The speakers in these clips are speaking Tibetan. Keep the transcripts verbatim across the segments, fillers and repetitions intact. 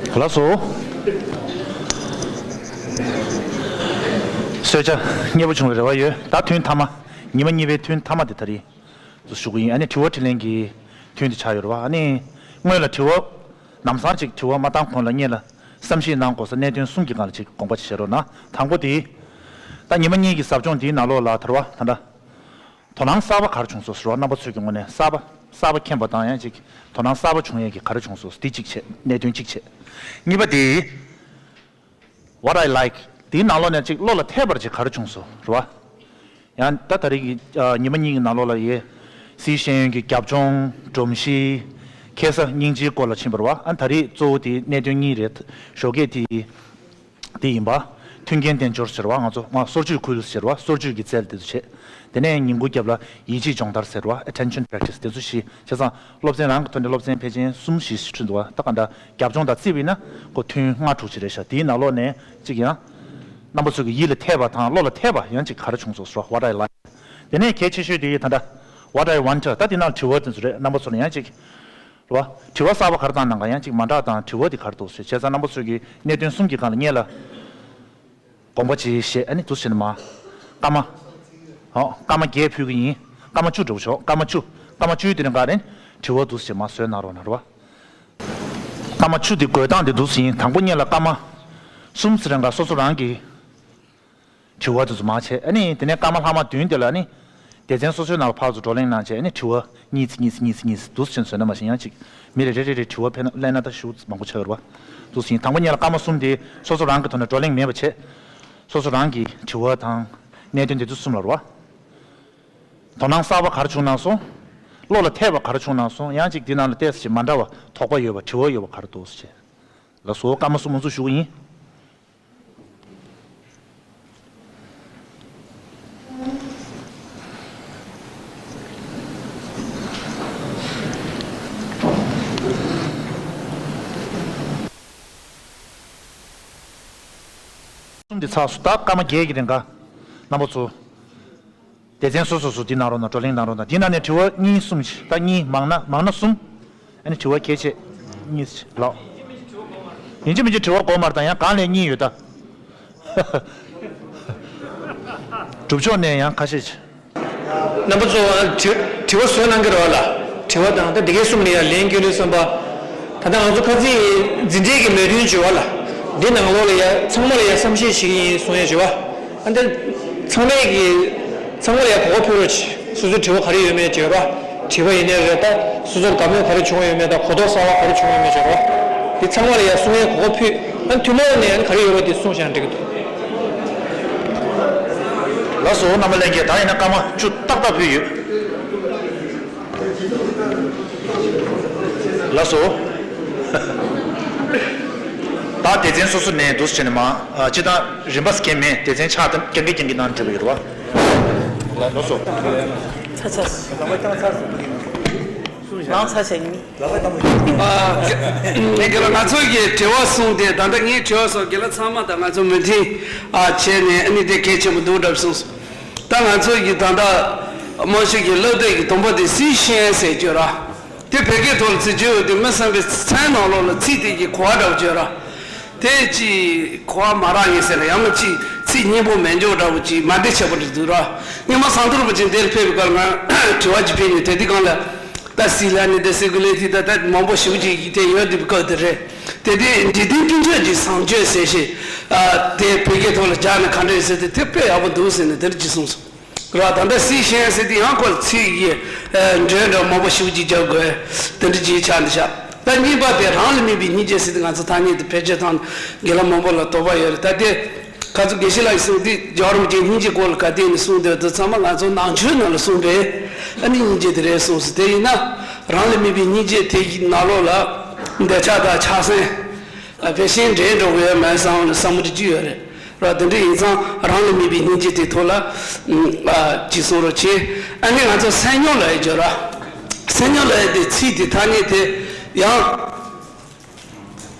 ལགས་སོ། གསོལ་ཇ་མཉེས་པོ་བྱུང་བའི་རེ་བ་ཡོད། ད་ཐུན་མཐའ་མ། ཉི་མ་གཉིས་པའི་ཐུན་མཐའ་མ་དེ་ད་རེས་དུ་ཞུ་གི་ཡིན། ཨ་ནི་དྲི་བ་དྲིས་ལན་གྱི་ཐུན་དེ་ཆགས་ཡོད་རེད་བ། ཨ་ནི་སྔོན་ལ་དྲི་བ། ལམ་སང་ཅིག་དྲི་བ་མ་བཏང་གོང་ལ་སྔོན་ལ་བསམ་གཞིག་གནང་དགོས་ས་གནད་དོན་གསུམ་གྱི་སྒང་ལ་ཅིག་དགོངས་པ་ཅིག་བཞེས་རོགས་གནང་། དང་པོ་དེ། ད་ཉི་མ་གཉིས་ཀྱི་ཟབ་སྦྱོང་འདིའི་ནང་ལོགས་ལ་ད་རེས་བ་ད་ལྟ། དོ་སྣང་གསར་པ་ག་རེ་བྱུང་སོང་ཟེར་བ། རྣམ་པ་ཚོའི་གི་ངོས་ནས་གསར་པ། གསར་པ་མཁྱེན་པ་དང་ཡང་ཅིག་དོ་སྣང་གསར་པ་བྱུང་ཡས་ཀྱི་ག་རེ་བྱུང་སོང་འདི་གཅིག་བྱས། གནད་དོན་གཅིག་བྱས། གཉིས་པ་དེ། What I like. དེའི་ནང་ལོགས་ནས་ཅིག་བློ་ལ་འཐད་པར་ཅིག་ག་རེ་བྱུང་སོང་རེད་བ། ཡང་ད་ད་རེས་ཀྱི་ཨ་ཉི་མ་གཉིས་ཀྱི་ནང་ལོགས་ལ་ཡེ། སྲིད་ཤེས་ཡོན་གྱི་རྒྱབ་ལྗོངས། སྒྲོམ་གཞི། ཁེ་ས་སྙིང་རྗེའི་སྐོར་ལ་ཕྱིན་པ་རེད་བ། ཨ་ད་རེས་གཙོ་བོ་དེ་གནད་དོན་གཉིས་རེད། ཞོགས་ཀས་དེ། དེ་ཡིན་པ། མཐུན་རྐྱེན་དལ་འབྱོར་ཟེར་བ། ང་ཚོ་ང་སོར་ཆུད་ཁུལ་ཟེར་བ། སོར་ཆུད་ཀྱི་རྩལ་དེ་ཚོ་བྱེད། དེ་ནས་ཉིན་གུང་རྒྱབ་ལ་ཡིད་ཆེས་སྦྱོང་བརྡར་ཟེར་བ། Attention Practice དེ་ཚོ་བཞི་བྱས་ཙང་སློབ་ཚན་རང་གི་ཐོག་ནས་སློབ་ཚན་ཕལ་ཆེར་གསུམ་བཞི་ཞིག་ཁྲིད་འདུག་བ། ད་ག་འདྲ་རྒྱབ་ལྗོངས་དང་རྩིས་པ་ཡིན་ན་ཁོ་ཐུན་ལྔ་དྲུག་ཅིག་རེད་ཤག་དེའི་ནང་ལོགས་ནས་གཅིག་ཡང་། རྣམ་པ་ཚོ་གི་ཡིད་ལ་འཐད་པ་དང་བློ་ལ་འཐད་པ་ཡང་གཅིག་ག་རེ་བྱུང་སོང་ཟེར་བ། What I like. དེ་ནས་གལ་ཆེ་ཤོས་དེ་ད་ལྟ། What I want. ད་དེ་ནང་དྲི་བ་དེ་ཚོ་རེད། རྣམ་པ་ཚོ་ལ་ཡང་གཅིག་རེད་བ། དྲི་བ་གསར་པ་ག་རེ་བཏང་གནང་ག་ཡང་གཅིག་མ་འདྲ་དང་དྲི་བ་དེ་ག་རེ་འདུག་ཟེར་བྱས་ཙང་རྣམ་པ་ཚོས་ཀྱི་གནད་དོན་གསུམ་གྱི་སྒང་ལ་སྔོན་ལ་དགོངས་པ་ཅིག་བཞེས། ཨ་ནི་འདུག་སེ་བྱས་ནས་མར། སྐར་མ། ཨོ། སྐར་མ་བརྒྱད་ཕུལ་གྱི་ཡིན། སྐར་མ་བཅུ་འདྲ་བོ་ཆོག་སྐར་མ་བཅུ། སྐར་མ་བཅུའི་དེ་རིང་ག་རེ། དྲི་བ་འདུག་སེ་བྱས་མར་བཟོས་གནང་རོགས་གནང་རེད་བ། སྐར་མ་བཅུ་དེ་འགོད་སྟངས་དེ་འདུག་སེ་ཡིན། དང་པོ་སྔོན་ལ་སྐར་མ་གསུམ་ཙམ་རིང་ག་སོ་སོ་རང་གི་དྲི་བ་དེ་ཚོ་མར་བྱས། ཨ་ནི་དེ་ནས་སྐར་མ་ལྷག་མ་བདུན་དེ་ལ་ནི་སྡེ་ཚན་སོ་སོའི་ནང་ལ་ཕར་ཚུར་བགྲོ་གླེང་གནང་བྱས། ཨ་ནི་དྲི་བ་གཉིས་ཙམ་གཉིས་ཙམ་གཉིས་ཙམ་གཉིས་ཙམ་འདུག་སེ་བྱས་ནས་བཟོས་ན་མ་གཞི་ཡང་ཅིག་མི་རེ་རེ་རེ་རེ་དྲི་བ་ཕེབས་ན་གླེང་ན་ད་ཞེ་པོ་མང་པོ་ཆགས་ཡོད་རེད་བ། འདུག་སེ་ཡིན། དང་པོ་སྔོན་ལ་སྐར་མ་གསུམ་དེ་སོ་སོ་རང་གི་ཐོག་ནས་བགྲོ་གླེང་མེད་པ་བྱས། སོ་སོ་རང་གི་དྲི་བ་དང་གནད་དོན་དེ་ཚོ་གསུམ་ལ་རེད་བ། དོ་སྣང་གསར་པ་ག་རེ་བྱུང་གནང་སོང་། བློ་ལ་འཐད་པ་ག་རེ་བྱུང་གནང་སོང་། ཡང་ཅིག་འདི་ནང་ལ་ཏོག་ཙམ་ཞིག་མ་འདྲ་བ་དོགས་པ་ཡོད་པ་དྲི་བ་ཡོད་པ་ག་རེ་འདུག་སེ་བྱས། ལགས་སོ། སྐར་མ་གསུམ་མ་ཚུགས་ཞུ་གི་ཡིན། གསུམ་དེ་ཚར་སོང་། ད་སྐར་མ་བརྒྱད་ཀྱི་རིང་ག་རྣམ་པ་ཚོ། སྡེ་ཚན་སོ་སོ་སོ་འདི་གནང་རོགས་གནང་། བགྲོ་གླེང་གནང་རོགས་གནང་། འདི་ནང་ནས་དྲི་བ་གཉིས་གསུམ་ཞིག་ད་གཉིས་མང་ན་མང་ན་གསུམ། ཨ་ནི་དྲི་བ་གལ་ཆེ་གཉིས་ལགས། ཡིན་གཅིག་མིན་གཅིག་དྲི་བ་དགོས་མ་རེད། ད་ཡང་གང་ལས་གཉིས་ཡོད་ད། སྒྲུབ་ཕྱོགས་ནས་ཡང་ཁ་ཤས་ཤིག་རྣམ་པ་ཚོ་དྲི་དྲི་བ་བཟོས་གནང་གི་རེད་བ་ལ། དྲི་བ་དང་ད་འདི་གའི་གསུམ་ལ་ཡང་ལན་སྐྱོན་ནས་བསམ་པ། ད་ལྟ་ང་ཚོ་ཁ་སང་འཛིན་གྲྭའི་གི་མོས་མཐུན་བྱས་པ་ལ། འདི་ནང་ལོགས་ལ་ཡང་ཚང་མ་ལ་ཡང་བསམ་ཤེས་བྱེད་ཀྱི་ཡིན་གསུང་ཡ་བྱས་པ། ཨ་འདི། ཚང་མས་ཀྱི། ཚང་མ་ལ་ཡང་གོ་བ་ཕུལ་རོགས་གྱིས། སོ་སོའི་དྲི་བ་ག་རེ་ཡོད་མེད་བརྗོད་རོགས། དྲི་བ་ཡིན་ནའི་རེད་ད། སོ་སོར་དགའ་མོས་ག་རེ་བྱུང་ཡོད་མེད་དང་གོ་རྟོགས་གསར་བ་ག་རེ་བྱུང་ཡོད་མེད་བརྗོད་རོགས། འདི་ཚང་མ་ལ་ཡང་གསུང་ཡའི་གོ་བ་ཕུལ། ཨ་ནི་ཐུན་མོང་ནས་ཨ་ནི་ག་རེ་ཡོད་པ་དེ་གསུངས་བཞག་ན་འགྲིག་གི་འདུག་ལགས་སོ། རྣམ་པ་ལྷན་རྒྱས། ད་ཡིན་ན་སྐར་མ་བཅུ་ཏག་ཏག་ཕུལ་ཡོད། ལགས་སོ། ད་སྡེ་ཚན་སོ་སོ་ནས་འདུག་སེ་བྱས་ནས་མར། ཨ། སྤྱིར་བཏང་རིམ་པ་སྐྱེལ་མེད། སྡེ་ཚན་ཆགས་ཀྱང་ཀྱང་ཀྱང་ཀྱང་གནང་འདྲ་བ་ཡོད་རེད་བ། ལགས་སོ། ཚ་ཚ། ལངས་ཚ་ཞིག་ནི། ཨ། ང་ཚོ་གི་དྲི་བ་གསུམ་དེ། ད་ལྟ་ངའི་དྲི་བ་སོགས་རྒན་ལགས་ཚང་མ་དང་ང་ཚོ་མོས་མཐུན། ཨ། བྱས་ནས་ཨ་ནི་དེ་གལ་ཆེན་པོ་འདུག་འདྲ་བ་གསུངས་སོང་། ད་ང་ཚོ་གི་ད་ལྟ་རྨང་གཞི་གི་སློབ་དེབ་ཀྱི་དུམ་བུ་དེ་སྲིད་ཤེས་ཟེར་གྱི་ཡོད་ར། དེ་བོད་སྐད་ཐོག་ལ་ཚིག་བརྗོད་འོས་དེ་མི་བསམ་པའི་མཚན་ནང་ལོགས་ལ་ཚིག་དེ་གི་གོ་བ་འདྲ་བོ་བརྗོད་ར། དེ་ཅིག་གོ་བ་མ་རག་ངེས་ཟེར་ན་ཡང་མ་ཅིག་ཚིག་སྙན་པོ་མེད་འཇོག་འདྲ་བོ་ཅིག་མ་བདེ་ཆེ་པོ་རེད་འདུག་ར། སྔོན་མ་ཟངས་མདོག་རིན་པོ་ཆེ་འདིར་ཕེབས་པའི་སྐབས་ང་དྲི་བ་ཅིག་ཕེབས་ནས་དེ་དུས་སྒང་ལ་ད་སྲིད་ལ་ནི་དེ་སྲིད་གི་ལས་དེ་ད་ད་མང་པོ་ཞེ་པོ་ཅིག་དེ་ཡོད་འདུག་པའི་སྐབས་དེ་རེད། དེ་དུས་འཇིག་རྟེན་ཀུན་ཁྱབ་ཀྱི་བཟང་སྤྱོད་ཟེར་ཞིང་། ཨ། དེ་བོད་སྐད་ཐོག་ལ་སྦྱར་ན་ག་འདྲ་ཡོད་ཟེར་དུས་དེ་དཔེ་ཡག་པོ་འདུག་ཟེར་ནས་དེ་འདྲ་ཅིག་གསུངས་སོང་། ར། ད་ལྟ་སྲིད་ཤེས་ཟེར་དུས་ཡང་ཁོ་ལ་ཚིག་གི་འགྲོས་འདྲ་མང་པོ་ཞེ་པོ་ཅིག་རྒྱག་དགོས་དེ་འདྲ་ཅིག་ཆགས་འདུག་ཤག་ད་གཉིས་པ་དེ་རང་ལ་དམིགས་པའི་སྙིང་རྗེ་ཟེར་དུས་ང་ཚོ་ཐ་སྙད་དེ་བེད་སྤྱོད་སྟངས་རྒན་ལགས་མང་པོ་ལ་དོགས་པ་ཡོད་རེད། ད་དེ་ཁ་ཚུགས་དགེ་བཤེས་ལགས་ཀྱིས་གསུངས་དུས་རྒྱལ་བ་རིན་པོ་ཆེ་སྙིང་རྗེའི་སྐོར་ལ་ག་དུས་ནས་གསུངས་བསྡད་དེ་ཚང་མ་ང་ཚོ་ནང་ཆོས་ནང་ལ་གསུངས་པའི་ཨ་ནི་སྙིང་རྗེ་དེ་རེད་གསུངས་སོང་། དེ་ཡིན་ན་རང་ལ་དམིགས་པའི་སྙིང་རྗེ་དེ་ཡི་ནང་ལོགས་ལ་འདོད་ཆགས་དང་ཆགས་སེམས། ཨ། བེ་ཤིང་འདྲེས་འགྲོ་གི་ཡོད་མེད་བསམ་བསམ་བློ་ཅིག་ཡོད་རེད། ར། དེ་འདྲ་ཡིན་ཙང་རང་ལ་དམིགས་པའི་སྙིང་རྗེ་དེ་ཐོག་ལ་ཨ་ཅིག་གསུང་རོགས་བྱེད། ཨ་ནི་ང་ཚོ་སེམས་མྱོང་ལ་ཡོད་ར། སེམས་མྱོང་ལ་ཡོད་དེ་ཚིག་དེ་ཐ་སྙད་དེ་ཡང་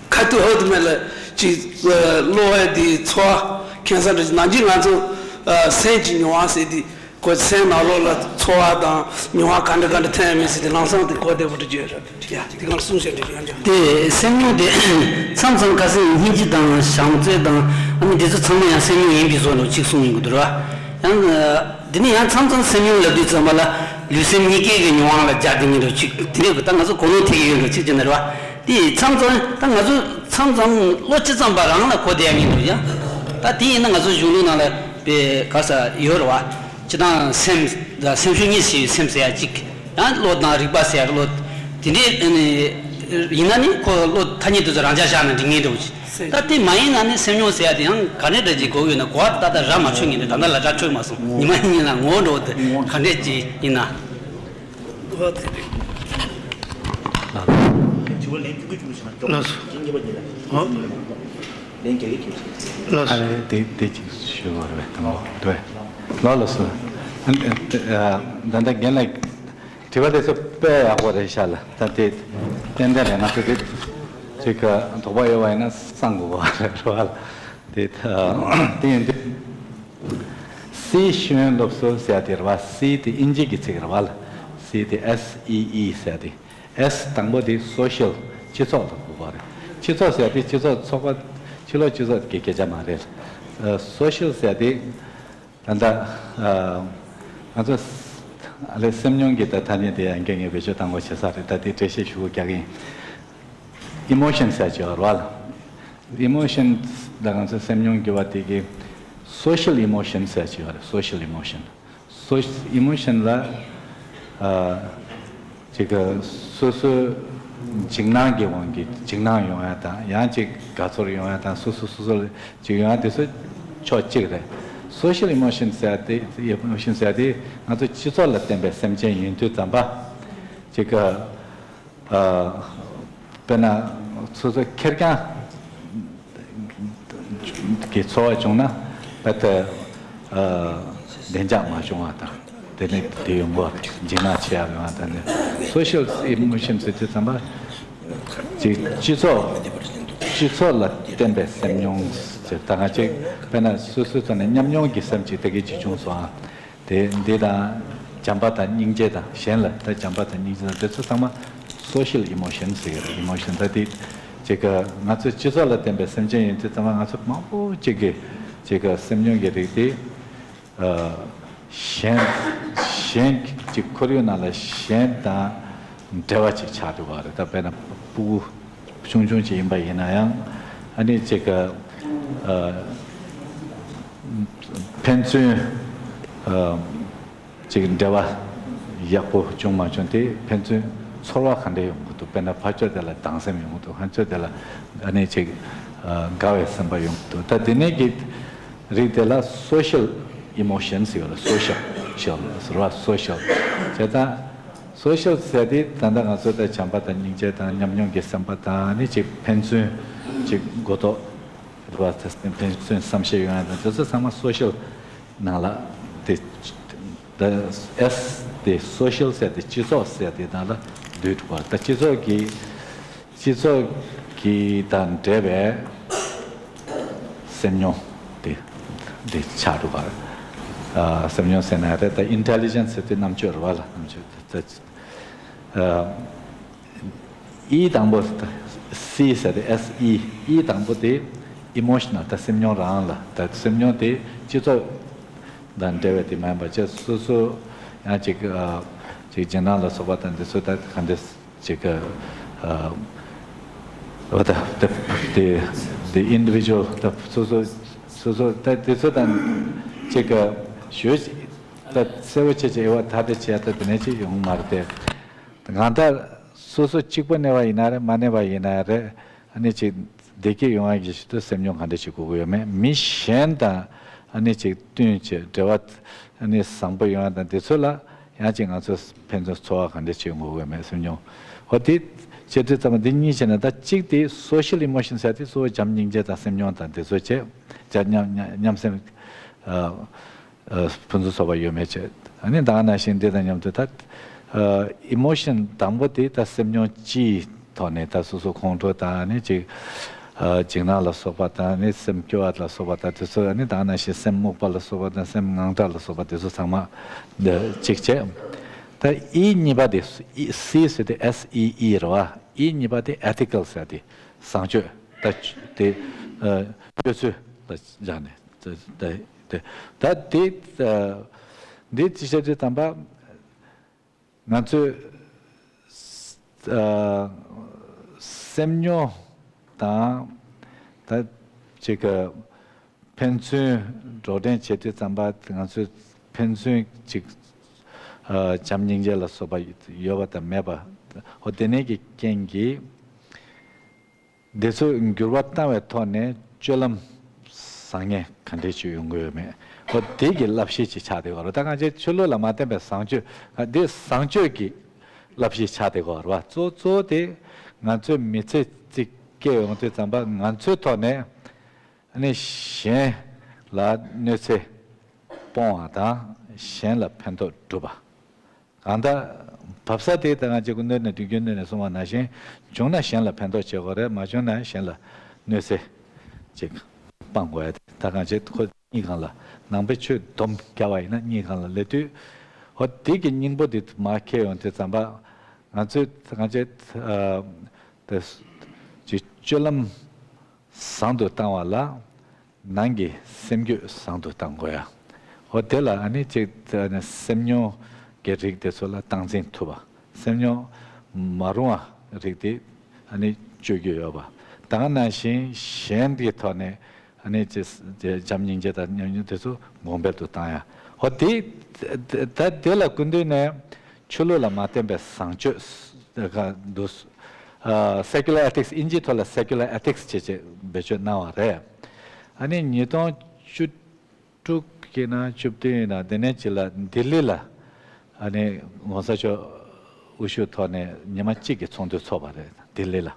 ཁ་ཐུག་ཧོབ་ཏེ་མེད་ལ་ཅིག་ཨ་གློ་བ་དེ་ཚོར་བ་ཁེངས་ས་འདྲ་ཅིག་ནང་བཞིན་ང་ཚོ་ཨ་སེམས་ཀྱི་མྱོང་བ་ཟེར་དེ། ཁོའི་སེམས་ནང་ལོགས་ལ་ཚོར་བ་དང་མྱོང་བ་ག་འདྲ་ག་འདྲ་ཐོན་ཡོད་མེད་ཟེར་ཏེ་ལམ་སང་དེ་གོ་བདེ་པོ་འདྲ་བརྗོད་ར། ཡ་དེ་གང་གསུང་བཤད་འདྲ་ཡང་འཇོག་དེ་སེམས་མྱོང་དེ་མཚམས་མཚམས་ཁ་སང་སྙིང་རྗེ་དང་བྱམས་བརྩེ་དང་ཨ་ནི་དེ་ཚོ་ཚང་མ་ཡང་སེམས་མྱོང་ཡིན་པའི་བཟོ་འདྲ་ཅིག་གསུང་ཡོང་གི་འདུག་ར། ཡང་དེ་ནས་ཡང་མཚམས་མཚམས་སེམས་མྱོང་ལབ་དུས་ཙམ་པ་ལ་ལུས་སེམས་གཉིས་ཀའི་གི་མྱོང་བ་ལ་སྦྱར་དེ་ཉིད་འདྲ་ཅིག་དེ་འདྲ་གི་ད་ང་ཚོ་གོ་ནོར་ཐེབས་ཀྱི་ཡོད་འདྲ་ཅིག་བྱས་ན་ར་བ། དེ་མཚམས་མཚམས་ད་ང་ཚོ་མཚམས་མཚམས་བློ་ཅི་ཙམ་པ་རང་ལ་གོ་བདེ་ཡ་མིན་འདུག་ཡ། ད་དེ་ཡིན་ན་ང་ཚོ་གཞུང་ལུགས་ནང་ལ་དཔེ་ག་ས་ཡོད་རེད་བ། སྤྱིར་བཏང་སེམས་དང་སེམས་ཤུགས་གཉིས་ཤིག་སེམས་ཟེར་ཡ་གཅིག་ཡང་བློ་དང་རིག་པ་ཟེར་ཡ་བློ། དེ་འདྲའི་ཨ་ནི་ཡིན་ན་ནི་ཁོ་བློ་ཐ་སྙད་དེ་ཚོ་རང་འཇགས་བཞག་ན་འགྲིག་ངེས་འདྲ་བོ་ཅིག་ད་དེ་མ་ཡིན་ན་ནི་སེམས་མྱོང་ཟེར་ཡ་དེ་ཡང་ག་འདྲ་འདྲ་ཅིག་གོ་གི་ཡོད་ན་གོ་བ་ད་ལྟ་ར་མ་འཕྲོད་ངེས་འདྲ། ད་ལྟ་ལ་ར་འཕྲོད་མ་སོང་། ཉི་མ་གཉིས་ལ་ངོ་བོ་འདྲ་བོ་དེ་ག་འདྲ་ཅིག་ཡིན་ན། ལགས་སོ། ལགས་སོ། ཨ་རེ་དེ་དེ་ཅིག་ཞུ་བར་བས་དང་པོ་དོས། ལགས་ལགས་སོ། ཨ་ནི་ད་ལྟ་རྒན་ལགས་དྲི་བ་དེ་ཚོ་དཔེ་ཡག་པོ་རེད་ཤག་ལ། ད་དེ་ཏན་ཏན་རེད། ང་ཚོ་དེ་ཅིག་དོགས་པ་ཡོད་པ་ཡིན་ན་གསང་དགོས་པ་རེད་བ། དེ་ད་དེ་ཡིན་དུས། སི་ཤེས་ཡོན་སློབ་གསོ་ཟེར་ཡ་དེ་རེད་བ། སི་དེ་དབྱིན་ཇི་གི་ཚིག་རེད་བ་ལ། སི་དེ་S E E ཟེར་ཡ་དེ། S དང་པོ་དེ་སོ་ཤལ། སྤྱི་ཚོགས་ལ་གོ་བ་རེད། སྤྱི་ཚོགས་ཟེར་ཡ་དེ་སྤྱི་ཚོགས་ཚོགས་པ་ཕྱི་ལོགས་སྤྱི་ཚོགས་ཀྱི་སྐད་ཆ་མ་རེད། ཨ་སོ་ཤལ་ཟེར་ཡ་དེ་ད་ལྟ་ཨ་ང་ཚོ་ཨ་ལས་སེམས་མྱོང་གི་ད་ཐ་སྙད་དེ་ཡང་སྐད་ངས་བེད་སྤྱོད་བཏང་དགོས་བྱེད་ས་རེད། ད་དེ་འགྲེལ་བཤད་ཞུ་དགོས་རྒྱག་གི་ཡིན། ཨི་མོ་ཤན་ཟེར་ཡ་ཅིག་ཡོད་རེད་བ་ལ། ཨི་མོ་ཤན་ད་ང་ཚོ་སེམས་མྱོང་གི་བ་དེ་གི་སོ་ཤལ་ཨི་མོ་ཤན་ཟེར་ཅིག་ཡོད་རེད། སོ་ཤལ་ཨི་མོ་ཤན། སོ་ཨི་མོ་ཤན་ལ་ཨ་ཅིག་ག་སོ་སོའི་འཇིགས་སྣང་གི་དབང་གིས་འཇིགས་སྣང་ཡོང་ཡ་དང་ཡང་ཅིག་དགའ་ཚོར་ཡོང་ཡ་དང་སོ་སོ་སོ་སོ་ལ་ཅིག་ཡོང་ཡ་དེ་ཚོ་ཕྱོགས་གཅིག་རེད། སོ་ཤལ་ཨི་མོ་ཤན་ཟེར་ཡ་དེ་ཨི་མོ་ཤན་ཟེར་ཡ་དེ་ང་ཚོ་སྤྱི་ཚོགས་ལ་བརྟེན་པའི་སེམས་ཅན་ཡིན་དུས་ཙམ་པ་ཅིག་ག་ཨ་དཔེར་ན་སོ་སོ་ཁེར་རྐྱང་གི་ཚོར་བ་བྱུང་ན་ད་ལྟ་ཨ་བདེ་འཇགས་མ་བྱུང་བ་དང་དེ་ནས་དེ་ཡོང་གི་རེད། འཇིགས་སྣང་ཆེ་ཡག་ཡོང་བ་དང་ནི་སོ་ཤལ་ཨི་མོ་ཤན་ཟེར་དུས་ཙམ་པ་ཅིག་སྤྱི་ཚོགས་སྤྱི་ཚོགས་ལ་བརྟེན་པའི་སེམས་མྱོང་ཟེར། ད་ག་ཅིག་དཔེར་ན་སོ་སོའི་ཐོག་ནས་ཉམས་མྱོང་གི་སེམས་ཅིག་ད་གི་ཅིག་བྱུང་སོང་ཨ། དེ་འདི་དང་བྱམས་པ་དང་སྙིང་རྗེ་དང་གཞན་ལ་ད་བྱམས་པ་དང་སྙིང་རྗེ་དང་དེ་ཚོ་ཚང་མ་སོ་ཤལ་ཨི་མོ་ཤན་ཟེར་གི་རེད། ཨི་མོ་ཤན་ད་དེ་ཅིག་ག་ང་ཚོ་སྤྱི་ཚོགས་ལ་བརྟེན་པའི་སེམས་ཅན་ཡིན་དུས་ཙམ་པ་ང་ཚོ་མང་པོ་ཅིག་གི་ཅིག་ག་སེམས་མྱོང་གི་རིགས་དེ་ཨ་གཞན་གཞན་ཅིག་ཁོར་ཡུག་ནང་ལ་གཞན་དང་འབྲེལ་བ་ཅིག་ཆགས་འགྲོ་བ་རེད། ད་དཔེར་ན་ཕྲུ་གུ་ཆུང་ཆུང་ཅིག་ཡིན་པ་ཡིན་ན་ཡང་ཨ་ནི་ཅིག་ག་ཨ་ཕན་ཚུན་ཨ་ཅིག་འབྲེལ་བ་ཡག་པོ་བྱུང་མ་བྱུང་དེ་ཕན་ཚུན་ཚོར་བ་ག་འདྲ་ཡོང་གི་འདུག་དཔེར་ན་ཕར་ཕྱོགས་དེ་ལ་སྡང་སེམས་ཡོང་གི་འདུག་ཕར་ཕྱོགས་དེ་ལ་ཨ་ནི་ཅིག་ཨ་དགའ་བའི་སེམས་པ་ཡོང་གི་འདུག་ད་དེ་ནས་ཀྱི་རིགས་དེ་ལ་social emotions ཟེར་བ་ལ་social ཟེར་བ། social བྱས་ཙང་social ཟེར་དེ་ད་ལྟ་ང་ཚོ་ད་བྱམས་པ་དང་སྙིང་རྗེ་དང་ཉམས་མྱོང་གི་སེམས་པ་དང་ནི་ཅིག་ཕན་ཚུན་ཅིག་མགོ་ཐོག་རེད་བ། ཕན་ཚུན་བསམ་ཤེས་ཡོང་ཡ་དང་དེ་ཚོ་ཚང་མ་social ནང་ལ་དེ་ད་S དེ་social ཟེར་དེ་སྤྱི་ཚོགས་ཟེར་དེ་ནང་ལ་འདུས་འགྲོ་བ། ད་སྤྱི་ཚོགས་ཀྱི་སྤྱི་ཚོགས་ཀྱི་དང་འབྲེལ་བའི་སེམས་མྱོང་དེ་དེ་ཆགས་འགྲོ་བ། ཨ་སེམས་མྱོང་ཟེར་ན་རེད། ད་intelligence ཟེར་དེ་རྣམ་དཔྱོད་རེད་བ་ལ། རྣམ་དཔྱོད་དེ་ད་ཨ་E དང་པོ་C ཟེར་དེ་S E E དང་པོ་དེ་emotional ད་སེམས་མྱོང་རང་ལ། ད་སེམས་མྱོང་དེ་སྤྱི་ཚོགས་དང་འབྲེལ་བའི་དེ་མ་ཡིན་པ་བྱས་སོ་སོ་ཡང་ཅིག་ཨ་ཅིག་འཇིགས་སྣང་ལ་སོགས་པ་དང་དེ་ཚོ་ད་ག་འདྲ་ཅིག་ཨ་what the the the individual ད་སོ་སོ་སོ་སོ་ད་དེ་ཚོ་དང་ཅིག་ཞུ་ད་གསལ་པོ་བྱས་བྱས་ཨེ་བ་ད་དེ་བྱས་ད་དེ་ནས་ཅིག་ཡོང་མ་རེད་དེ། གང་ལྟར་སོ་སོ་གཅིག་པུ་གནས་པ་ཡིན་ན་རེད། མ་གནས་པ་ཡིན་ན་རེད། ཨ་ནི་ཅིག་བདེ་སྐྱིད་ཡོང་བ་གི་ཆེད་དུ་སེམས་མྱོང་ག་འདྲ་ཅིག་དགོས་ཀྱི་ཡོད་མེད། མི་གཞན་དང་ཨ་ནི་ཅིག་བསྟུན་བྱས་འབྲེལ་བ་ཨ་ནི་བཟང་པོ་ཡོང་བ་དང་དེ་ཚོ་ལ་ཡང་ཅིག་ང་ཚོ་ཕན་ཚུན་ཚོར་བ་ག་འདྲ་ཅིག་དགོས་ཀྱི་ཡོད་མེད་སེམས་མྱོང་། ཧོ་དེ་བྱེད་དུས་ཙམ་པ་འདི་གཉིས་བྱས་ན་ད་གཅིག་དེ་social emotion ཟེར་དེ་གཙོ་བོ་བྱམས་སྙིང་རྗེ་དང་སེམས་མྱོང་དང་དེ་ཚོ་བྱས་བྱ་མཉམ་མཉམ་སེམས་ཨ། ཨ་ཕུན་སུམ་ཚོགས་པ་ཡོད་མེད་བྱས། ཨ་ནི་ད་ག་ནང་བཞིན་འདི་དང་མཉམ་དུ་ད་ཨ་emotion དང་པོ་དེ་ད་སེམས་མྱོང་སྤྱིའི་ཐོག་ནས་ད་སོ་སོ་ཁོང་ཁྲོ་དང་ཨ་ནི་ཅིག་ འཇིགས་སྣང་ལ་སོགས་པ་དང་ནི་སེམས་སྐྱོ་བ་ལ་སོགས་པ་དང་དེ་ཚོ་ནི་ད་ག་ནང་བཞིན་སེམས་རྨུགས་པ་ལ་སོགས་པ་དང་སེམས་དངངས་སྐྲག་ལ་སོགས་པ་དེ་ཚོ་ཚང་མ་འདི་གཅིག་བྱས། ད་ཨི་གཉིས་པ་དེ་སི་ཟེར་དེ་S E E རེད་བ། ཨི་གཉིས་པ་དེ་ethical ཟེར་དེ་བཟང་སྤྱོད་ད་དེ་སྤྱོད་ཚུལ་ལ་སྦྱར་ནས་དེ་དེ་ད་དེ་འདི་ཅི་བྱ་དུས་ཙམ་པ། ང་ཚོས་ཨ་སེམས་མྱོང་དང་ད་ཅིག་གི་ཕན་ཚུན་འགྲོ་གྲོན་བྱེད་དུས་ཙམ་པ་ང་ཚོས་ཕན་ཚུན་ཅིག་ཨ་བྱམས་སྙིང་རྗེ་ལ་སོགས་པ་ཡོད་པ་དང་མེད་པ་འོ་དེ་ནས་ཀྱི་རྐྱེན་གྱིས། འདི་ཚོ་འགྱུར་བ་བཏང་བའི་ཐོག་ནས་སྤྱོད་ལམ་བཟང་ངན་ག་འདྲས་ཅིག་ཡོང་གི་ཡོད་མེད། ཨོ་དེ་གི་བསླབ་གཞི་ཅིག་ཆགས་བསྡད་ཡོད་རེད། ད་ང་ཚོའི་ཆོས་ལུགས་ལ་མ་བརྟེན་པའི་བཟང་སྤྱོད་ཨ་འདི་བཟང་སྤྱོད་ཀྱི་བསླབ་གཞི་ཆགས་བསྡད་ཡོད་རེད་བ། གཙོ་གཙོ་བོ་དེ་ང་ཚོའི་མི་ཚེ་གཅིག་སྐྱེལ་ཡོང་དུས་ཙམ་པ་ང་ཚོའི་ཐོག་ནས་ཨ་ནི་གཞན་ལ་གནོད་འཚེ་སྤོང་བ་དང་གཞན་ལ་ཕན་ཐོགས་སྒྲུབ་པ། གང་ལྟར་བབ་ས་དེ་ད་གང་ཅི་སྐུ་མདུན་ནས་དུས་རྒྱུན་སྣོད་ནས་གསུངས་པ་ནང་བཞིན་བྱུང་ན་གཞན་ལ་ཕན་ཐོགས་བྱེད་དགོས་རེད། མ་བྱུང་ན་གཞན་ལ་གནོད་འཚེ་ཅིག་སྤང་དགོས་ཡ་དེ་ད་གང་ཅི་ཁོ་གཉིས་སྒང་ལ་ནང་པའི་ཆོས་སྡོམ་བརྒྱབ་པ་ཡིན་ན་གཉིས་སྒང་ལ་སླེབས་དུས་ཧོ་དེ་གི་སྙིང་པོ་དེ་མར་འཁྱེར་ཡོང་དུས་ཙམ་པ་ང་ཚོས་ད་གང་ཅི་དེ་ཅིག་སྤྱོད་ལམ། བཟང་དུ་བཏང་བ་ལ་ནང་གི་སེམས་རྒྱུད་བཟང་དུ་བཏང་དགོས་ཡ། འོ་དེ་ལ་ཨ་ནི་གཅིག་ཨ་ནི་སེམས་མྱོང་གི་རིགས་དེ་ཚོ་ལ་སྟངས་འཛིན་ཐུབ་པ། སེམས་མྱོང་མ་རུང་བ་རིགས་དེ་ཨ་ནི་བཅོས་རྒྱུ་ཡོད་པ། ད་ག་ནང་བཞིན་གཞན་གྱི་ཐོག་ནས་ཨ་ནི་ཅི་བྱམས་སྙིང་རྗེ་དང་ཉམས་མྱོང་དེ་ཚོ་གོང་འཕེལ་དུ་བཏང་ཡ། འོ་དེ་ད་དེ་ལ་སྐུ་མདུན་ནས། ཆོས་ལུགས་ལ་མ་བརྟེན་པའི་བཟང་སྤྱོད་ཟེར་ག་འདུག་ཨ་secular ethics ཨིན་ཇིའི་ཐོག་ལ་secular ethics བྱས་བྱས་བེད་སྤྱོད་གནང་བ་རེད། ཨ་ནི་ཉིས་སྟོང་བཅུ་དྲུག་ཡིན་ན་བཅུ་བདུན་ཡིན་ན་དེ་ནས་ཅིག་ལ་ལྡི་ལི་ལ་ཨ་ནི་༸གོང་ས་མཆོག་དབུ་བཞུགས་ཐོག་ནས་ཉི་མ་གཅིག་གི་ཚོགས་འདུ་ཚོགས་པ་རེད་ལྡི་ལི་ལ།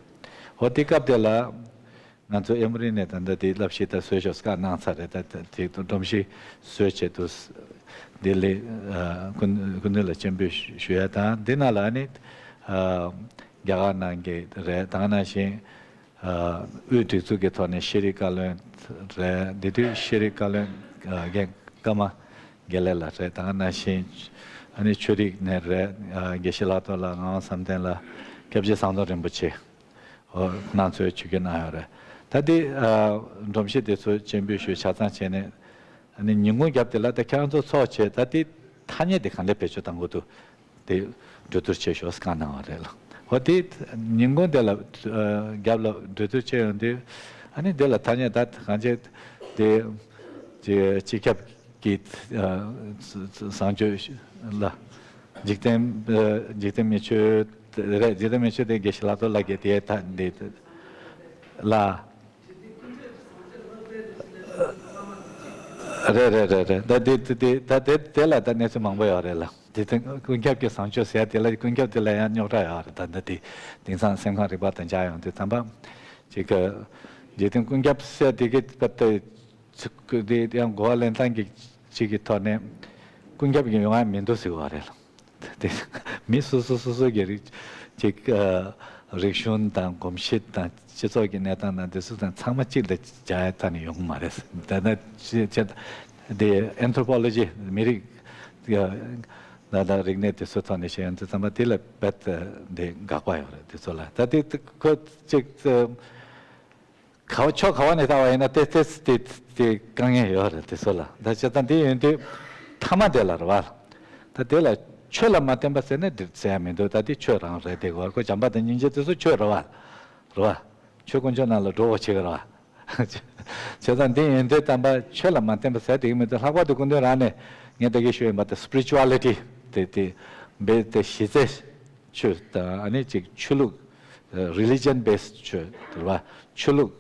འོ་དེ་སྐབས་དེ་ལ། ང་ཚོ་ཨེ་མོ་རི་ནས་ད་ལྟ་དེ་བསླབ་གཞི་ད་བཟོས་ཤོག་བཀའ་གནང་ཚར་རེད། ད་ད་དེ་སྒྲོམ་གཞི་བཟོས་བྱས་དུས་ལྡི་ལི་ཨ་སྐུ་སྐུ་མདུན་ལ་སྤྱན་འབུལ་ཞུ་ཞུ་ཡ་དང་འདི་ནང་ལ་ཨ་ནི་ཨ་རྒྱ་གར་ནང་གི་རེད། ད་ག་ནང་བཞིན་ཨ་དབུས་སྒྲིག་འཛུགས་ཀྱི་ཐོག་ནས་ཤེས་རིག་བཀའ་བློན་རེད། འདི་དུས་ཤེས་རིག་བཀའ་བློན་ཨ་རྒན་ཀརྨ་དགེ་ལེགས་ལགས་རེད། ད་ག་ནང་བཞིན་ཨ་ནི་ཆོས་རིག་ནས་རེད། ཨ་དགེ་བཤེས་ལྷག་རྡོར་ལགས་ངག་དབང་བསམ་གཏན་ལགས་སྐྱབས་རྗེ་ཟམ་གདོང་རིན་པོ་ཆེ། ཨོ་གནང་ཚུལ་ཆིབས་བསྒྱུར་གནང་ཡོད་རེད། ད་འདི་ཨ་སྒྲོམ་གཞི་དེ་ཚོ་སྤྱན་འབུལ་ཞུས་ཆ་ཚང་བྱས་ནས་ཨ་ནི་ཉིན་གུང་རྒྱབ་དེ་ལ་ད་ཁྱེད་རང་ཚོ་ཚོགས་བྱས་ད་འདི་ཐ་སྙད་དེ་གང་ལེགས་བེད་སྤྱོད་གཏང་དགོས་འདུག་དེ་གྲོས་བསྡུར་བྱེད་ཤོག་བཀའ་གནང་བ་རེད་ལ། ཨོ་དེ་ཉིན་གུང་དེ་ལ་ཨ་རྒྱབ་ལ་གྲོས་བསྡུར་བྱས་ཡོང་དུས་ཨ་ནི་དེ་ལ་ཐ་སྙད་ད་གང་བྱས་དེ་དེ་སྤྱི་ཁྱབ་ཀྱི་ཨ་བཟང་སྤྱོད་ལ། འཇིག་རྟེན་ཨ་འཇིག་རྟེན་མི་ཆོས་རེད། འཇིག་རྟེན་མི་ཆོས་དེ་དགེ་བཤེས་ལྷག་རྡོར་ལགས་ཀྱིས་དེའི་ཐད་འདི་ལ། རེད་རེད་རེད་རེད། ད་དེ་དེ་དེ་ད་དེ་དེ་ལ་ད་གནས་ཚུལ་མང་པོ་ཡོད་རེད་ལ། འཇིག་རྟེན་ཀུན་ཁྱབ་ཀྱི་བཟང་སྤྱོད་ཟེར་དེ་ལ་ཀུན་ཁྱབ་དེ་ལ་ཡང་རྙོག་དྲ་ཡོད་རེད། ད་ད་དེ་དེང་སང་སེམས་ཁམས་རིག་པ་དང་སྦྱར་ཡོང་དུས་ཙམ་པ་ཅིག་གི་འཇིག་རྟེན་ཀུན་ཁྱབ་ཟེར་དེ་གི་ད་དེ། ཚིག་དེ་ཡང་གོ་བ་ལེན་སྟངས་ཀྱི་ཅིག་གི་ཐོག་ནས་ཀུན་ཁྱབ་ཀྱི་ཡོང་ཡ་མི་འདུག་ཟེར་བ་རེད། དེ་མི་སོ་སོ་སོ་སོ་གི་རིག་ཅིག་ཨ་རིག་གཞུང་དང་གོམས་གཤིས་དང་སྤྱི་ཚོགས་ཀྱི་གནས་སྟངས་དང་དེ་ཚོ་དང་ཚང་མ་གཅིག་ལ་སྦྱར་ཡ་ད་ནི་ཡོང་གི་མ་རེད། ད་ནི་ཅི་ཅི་དེ་ཨན་ཐྲོ་པོ་ལོ་ཇི་མི་རིགས་ད་ད་རིག་གནས་དེ་ཚོ་ཐོག་ནས་བཤད་ཡོང་དུས་ཙམ་པ་དེ་ལ་རྦད་དེ་དགག་པ་ཡོད་རེད། དེ་ཚོ་ལ་ད་དེ་ཁོ་ཅིག་ག་བ་ཕྱོགས་ག་བ་ནས་ལྟ་བ་ཡིན་ན་ཏེ་ཏེ་ཏེ་ཏེ་དཀའ་ངལ་ཡོད་རེད། དེ་ཚོ་ལ་ད་བྱས་ཙང་དེ་ཡིན་དུས་ཐ་མ་དེ་ལ་རེད་བ། ད་དེ་ལ་ཆོས་ལ་མ་བརྟེན་པ་ཟེར་ན་འདིར་ཟེར་ཡ་མི་འདུག་ད་དེ་ཆོས་རང་རེད། དེ་གོ་ཁོ་བྱམས་པ་དང་སྙིང་རྗེ་དེ་ཚོ་ཆོས་རེད་བ། རེད་བ། ཆོས་དཀོན་མཆོག་རྣམས་ལ་གྲོགས་པོ་བྱེད་ཀྱི་རེད་བ། བྱས་ཙང་དེ་ཡིན་དུས་ད་ཆོས་ལ་མ་བརྟེན་པ་ཟེར་དེ་གི་མི་འདུག་ལྷག་པར་དུ་སྐུ་མདུན་རང་ནས་ངས་ད་གིན་ཞུས་ཡིན་པ་དེ་spirituality དེ་དེ་བས་དེ་གཞི་རྩའི་ཆོས་དང་ཨ་ནི་ཅིག་ཆོས་ལུགས། religion based ཆོས་རེད་བ། ཆོས་ལུགས་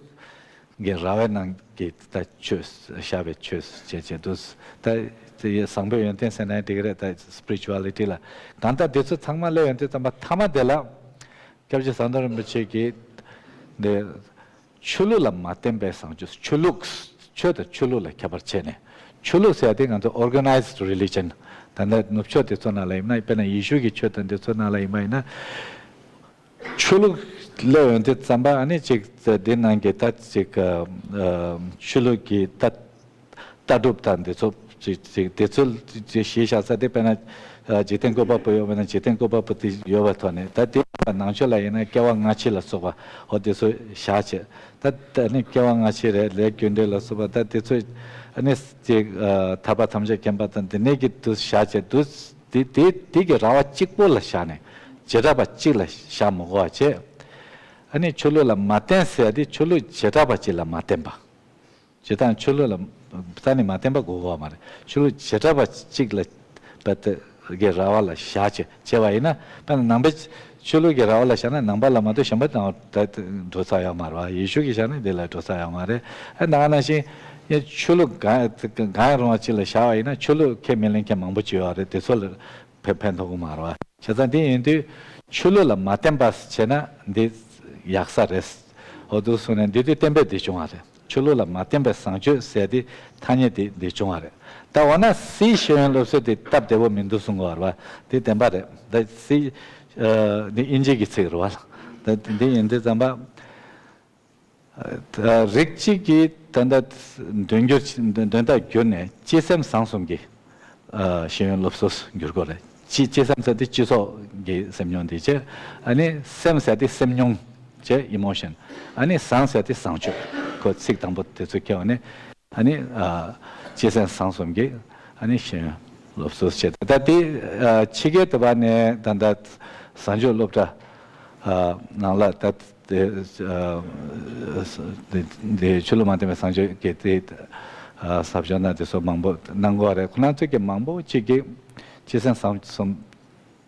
ཀྱི་ར་བའི་ནང་གི་ད་ཆོས་བཞག་པའི་ཆོས་བྱས་བྱས་འདུག་ད་དེ་བཟང་པོའི་ཡོན་ཏན་ཟེར་ན་འགྲིག་གི་རེད། ད་spirituality ལ་གང་ལྟར་དེ་ཚོ་ཚང་མ་སླེབས་ཡོང་དུས་ཙམ་པ་ཐ་མ་དེ་ལ་སྐྱབས་རྗེ་ཟམ་གདོང་རིན་པོ་ཆེ་གིས་འདི་ཆོས་ལུགས་ལ་མ་བརྟེན་པའི་བཟང་སྤྱོད། ཆོས་ལུགས་ཆོས་དང་ཆོས་ལུགས་ལ་ཁྱད་པར་ཕྱེ་ནས་ཆོས་ལུགས་ཟེར་ཡ་དེ་ང་ཚོ་organized religion ད་ལྟ་ནུབ་ཕྱོགས་དེ་ཚོ་ནང་ལ་ཡིན་ན་དཔེར་ན་ཡེ་ཤུ་གི་ཆོས་དང་དེ་ཚོ་ནང་ལ་ཡིན་པ་ཡིན་ན། ཆོས་ལུགས་ སླེབས་ཡོང་དུས་ཙམ་པ་ཨ་ནི་ཅིག་འདི་ནང་གི་ད་ཅིག་ཆོས་ལུགས་ཀྱི་ད་ལྟ་གྲུབ་དང་འདི་ཚོ་ཅིག་ཅིག་དེ་ཚོ་ཅིག་གཞི་བཞག་ས་དེ་དཔེར་ན་འཇིག་རྟེན་བཀོད་པ་པོ་ཡོད་པ་ན་འཇིག་རྟེན་བཀོད་པ་པོ་དེ་ཡོད་པའི་ཐོག་ནས། ད་དེ་ནང་ཆོས་ལ་ཡིན་ན་སྐྱེ་བ་སྔ་ཕྱི་ལ་སོགས་པ་འོ་དེ་ཚོ་བཞག་བྱས། ད་ད་ནི་སྐྱེ་བ་སྔ་ཕྱི་རེད། ལས་རྒྱུ་འབྲས་ལ་སོགས་པ་ད་དེ་ཚོ་ཨ་ནི་ཅིག་ཐར་པ་ཐམས་ཅད་མཁྱེན་པ་དང་དེ་ནས་ཀྱི་དུ་བཞག་བྱས་དུ། དེ་དེ་དེ་གི་ར་བ་གཅིག་པོ་ལ་བཞག་ནས་བྱེ་བྲག་པ་གཅིག་ལ་བཞག་མི་དགོས་པ་བྱས། ཨ་ནི་ཆོས་ལུགས་ལ་མ་བརྟེན་ཟེར་ཡ་དེ་ཆོས་ལུགས་བྱེ་བྲག་པ་གཅིག་ལ་མ་བརྟེན་པ། སྤྱིར་བཏང་ཆོས་ལུགས་ལ་རྩ་ནས་མ་བརྟེན་པ་དགོས་དགོས་པ་མ་རེད། ཆོས་ལུགས་བྱེ་བྲག་པ་གཅིག་ལ་བ་དེ་གི་ར་བ་ལ་བཞག་བྱས་བྱས་པ་ཡིན་ན། དཔེར་ན་ནང་པའི་ཆོས་ལུགས་ཀྱི་ར་བ་ལ་བཞག་ན་ནང་པ་ལ་མ་གཏོགས་གཞན་པ་དང་ད་འགྲོ་ས་ཡོད་མ་རེད་བ། ཡེ་ཤུ་གིས་བཞག་ན་འདི་ལ་འགྲོ་ས་ཡོད་མ་རེད། ཨ་ད་ག་ནང་བཞིན་ཡང་ཆོས་ལུགས་གང་གང་ཡང་རུང་བ་གཅིག་ལ་བཞག་པ་ཡིན་ན་ཆོས་ལུགས་ཁས་མི་ལེན་མཁན་མང་པོ་ཅིག་ཡོད་རེད། དེ་ཚོ་ལ་ཕན་ཕན་ཐོགས་ཀྱི་མ་རེད་བ། བྱས་ཙང་དེ་ཡིན་དུས་ཆོས་ལུགས་ལ་མ་བརྟེན་པ་བྱས་ན་འདི་ཡག་ས་རེད། འོ་འདུག་སོང་ནས་འདི་དུས་བསྟན་པས་འདི་བྱུང་བ་རེད། ཆོས་ལུགས་ལ་མ་བརྟེན་པའི་བཟང་སྤྱོད་ཟེར་དེ་ཐ་སྙད་དེ་འདི་བྱུང་བ་རེད། ད་འོ་ན་སིའི་ཤེས་ཡོན་སློབ་གསོ་དེ་སྟབས་བདེ་བོ་མི་འདུག་གསུང་གི་ཡོད་རེད་བ། དེ་བདེན་པ་རེད། ད་སི་ཨ་འདི་དབྱིན་ཇི་གི་ཚིག་རེད་བ། ད་འདི་ཡིན་དུས་ཙམ་པ། ད་རིགས་གཅིག་གིས་ད་ལྟ་འདོན་རྒྱུ་འདོན་སྟངས་བསྒྱུར་ནས་སྤྱི་སེམས་བཟང་གསུམ་གྱི་ཨ་ཤེས་ཡོན་སློབ་གསོ་བསྒྱུར་དགོས་རེད། སྤྱི་སྤྱི་སེམས་ཟེར་དེ་སྤྱི་ཚོགས་ཀྱི་སེམས་མྱོང་དེ་བྱས། ཨ་ནི་སེམས་ཟེར་དེ་སེམས་མྱོང་བྱས། ཨི་མོ་ཤན། ཨ་ནི་བཟང་ཟེར་དེ་བཟང་སྤྱོད། ཁོ་ཚིག་དང་པོ་དེ་ཚོ་ཁྱེར་བ་ནི། ཨ་ནི་ཨ་སྤྱི་སེམས་བཟང་གསུམ་གྱི་ཨ་ནི་ཤེས་ཡོན་སློབ་གསོ་བྱས། ད་ལྟ་དེ་ཨ་ཕྱི་རྒྱལ་དུ་བ་ནས་ད་ལྟ་བཟང་སྤྱོད་སློབ་གྲྭ་ཨ་ནང་ལ་ད། དེ་ཨ་དེ་དེ་ཆོས་ལུགས་མ་བརྟེན་པའི་བཟང་སྤྱོད་ཀྱི་དེ་ཨ་ཟབ་སྦྱོང་དང་དེ་ཚོ་མང་པོ་གནང་དགོས་པ་རེད། ཁོ་རང་ཚོ་གི་མང་པོ་གཅིག་གིས་སྤྱི་སེམས་བཟང་གསུམ་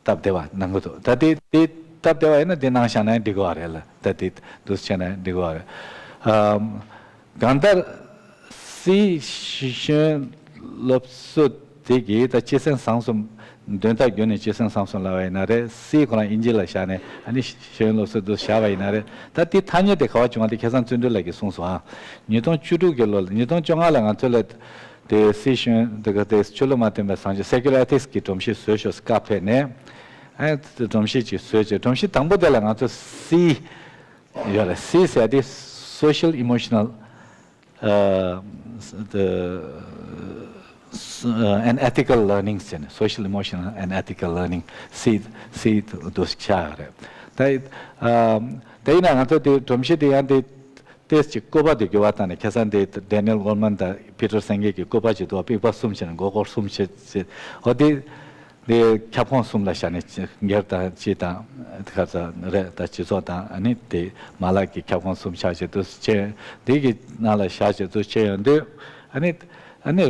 སྟབས་བདེ་བ་གནང་གི་འདུག་ད་དེ་དེ་སྟབས་བདེ་བ་ཡིན་ན་དེ་གནང་བཞག་ན་འགྲིག་གི་རེད་ལ། ད་དེ་འདུག་བྱས་ན་འགྲིག་གི་རེད། ཨ་གང་ལྟར། སིའི་ཤེས་ཡོན་སློབ་གསོ་དེ་གིས་ད་སྤྱི་སེམས་བཟང་གསུམ་འདོན་སྟངས་བརྒྱུད་ནས་སྤྱི་སེམས་བཟང་གསུམ་ལབ་པ་ཡིན་ན་རེད། སི་ཁོ་རང་དབྱིན་ཇི་ལ་བཞག་ནས་ཨ་ནི་ཤེས་ཡོན་སློབ་གསོ་དུ་བཞག་པ་ཡིན་ན་རེད། ད་དེ་ཐ་སྙད་དེ་ག་བ་བྱུང་བ་དེ་ཁ་སང་བརྩོན་འགྲུས་ལགས་ཀྱིས་གསུངས་སོང་ཨ། ཉིས་སྟོང་བཅུ་དྲུག་གི་ལོ་ལ་ཉིས་སྟོང་བཅོ་ལྔ་ལ་ང་ཚོ་ལ་དེ་སི་ཤེས་ཡོན་དེ་ག་དེ་ཆོས་ལུགས་མ་བརྟེན་པའི་བཟང་སྤྱོད་Secular Ethics གི་སྒྲོམ་གཞི་བཟོས་ཤོག་བཀའ་ཕེབས་ནས། ཨ་སྒྲོམ་གཞི་ཅིག་བཟོས་བྱས་སྒྲོམ་གཞི་དང་པོ་དེ་ལ་ང་ཚོ་སི་ཡོད་རེད། སི་ཟེར་དེ་Social Emotional ཨ་the and Ethical Learning ཟེར་ནས། Social Emotional and Ethical Learning སི་སི་དུ་ཆགས་ཡོད་རེད། ད་ཨ་དེ་ཡིན་ན་ང་ཚོ་དེ་སྒྲོམ་གཞི་དེ་ཡང་དེ་ཏོག་ཙམ་བཀོད་པ་དེ་འགྱུར་བ་བཏང་ནས་ཁ་སང་དེ་Daniel Goleman དང་Peter Senge གི་བཀོད་པ་ཅིག་འདུག་དམིགས་པ་གསུམ་བྱས་ནས་མགོ་སྐོར་གསུམ་བྱས་བྱས། འོ་དེ་དེ་ཁྱབ་ཁོངས་གསུམ་ལ་བཞག་ནས་སྒེར་དང་སྤྱི་དང་དེ་ག་ཚོད་རེད། ད་སྤྱི་ཚོགས་དང་ཨ་ནི་དེ་མ་ལག་གི་ཁྱབ་ཁོངས་གསུམ་བཞག་བྱས་དུ་བྱས། དེ་གི་ནང་ལ་བཞག་བྱས་དུ་བྱས་ཡོང་དུས་ཨ་ནི་ཨ་ནི་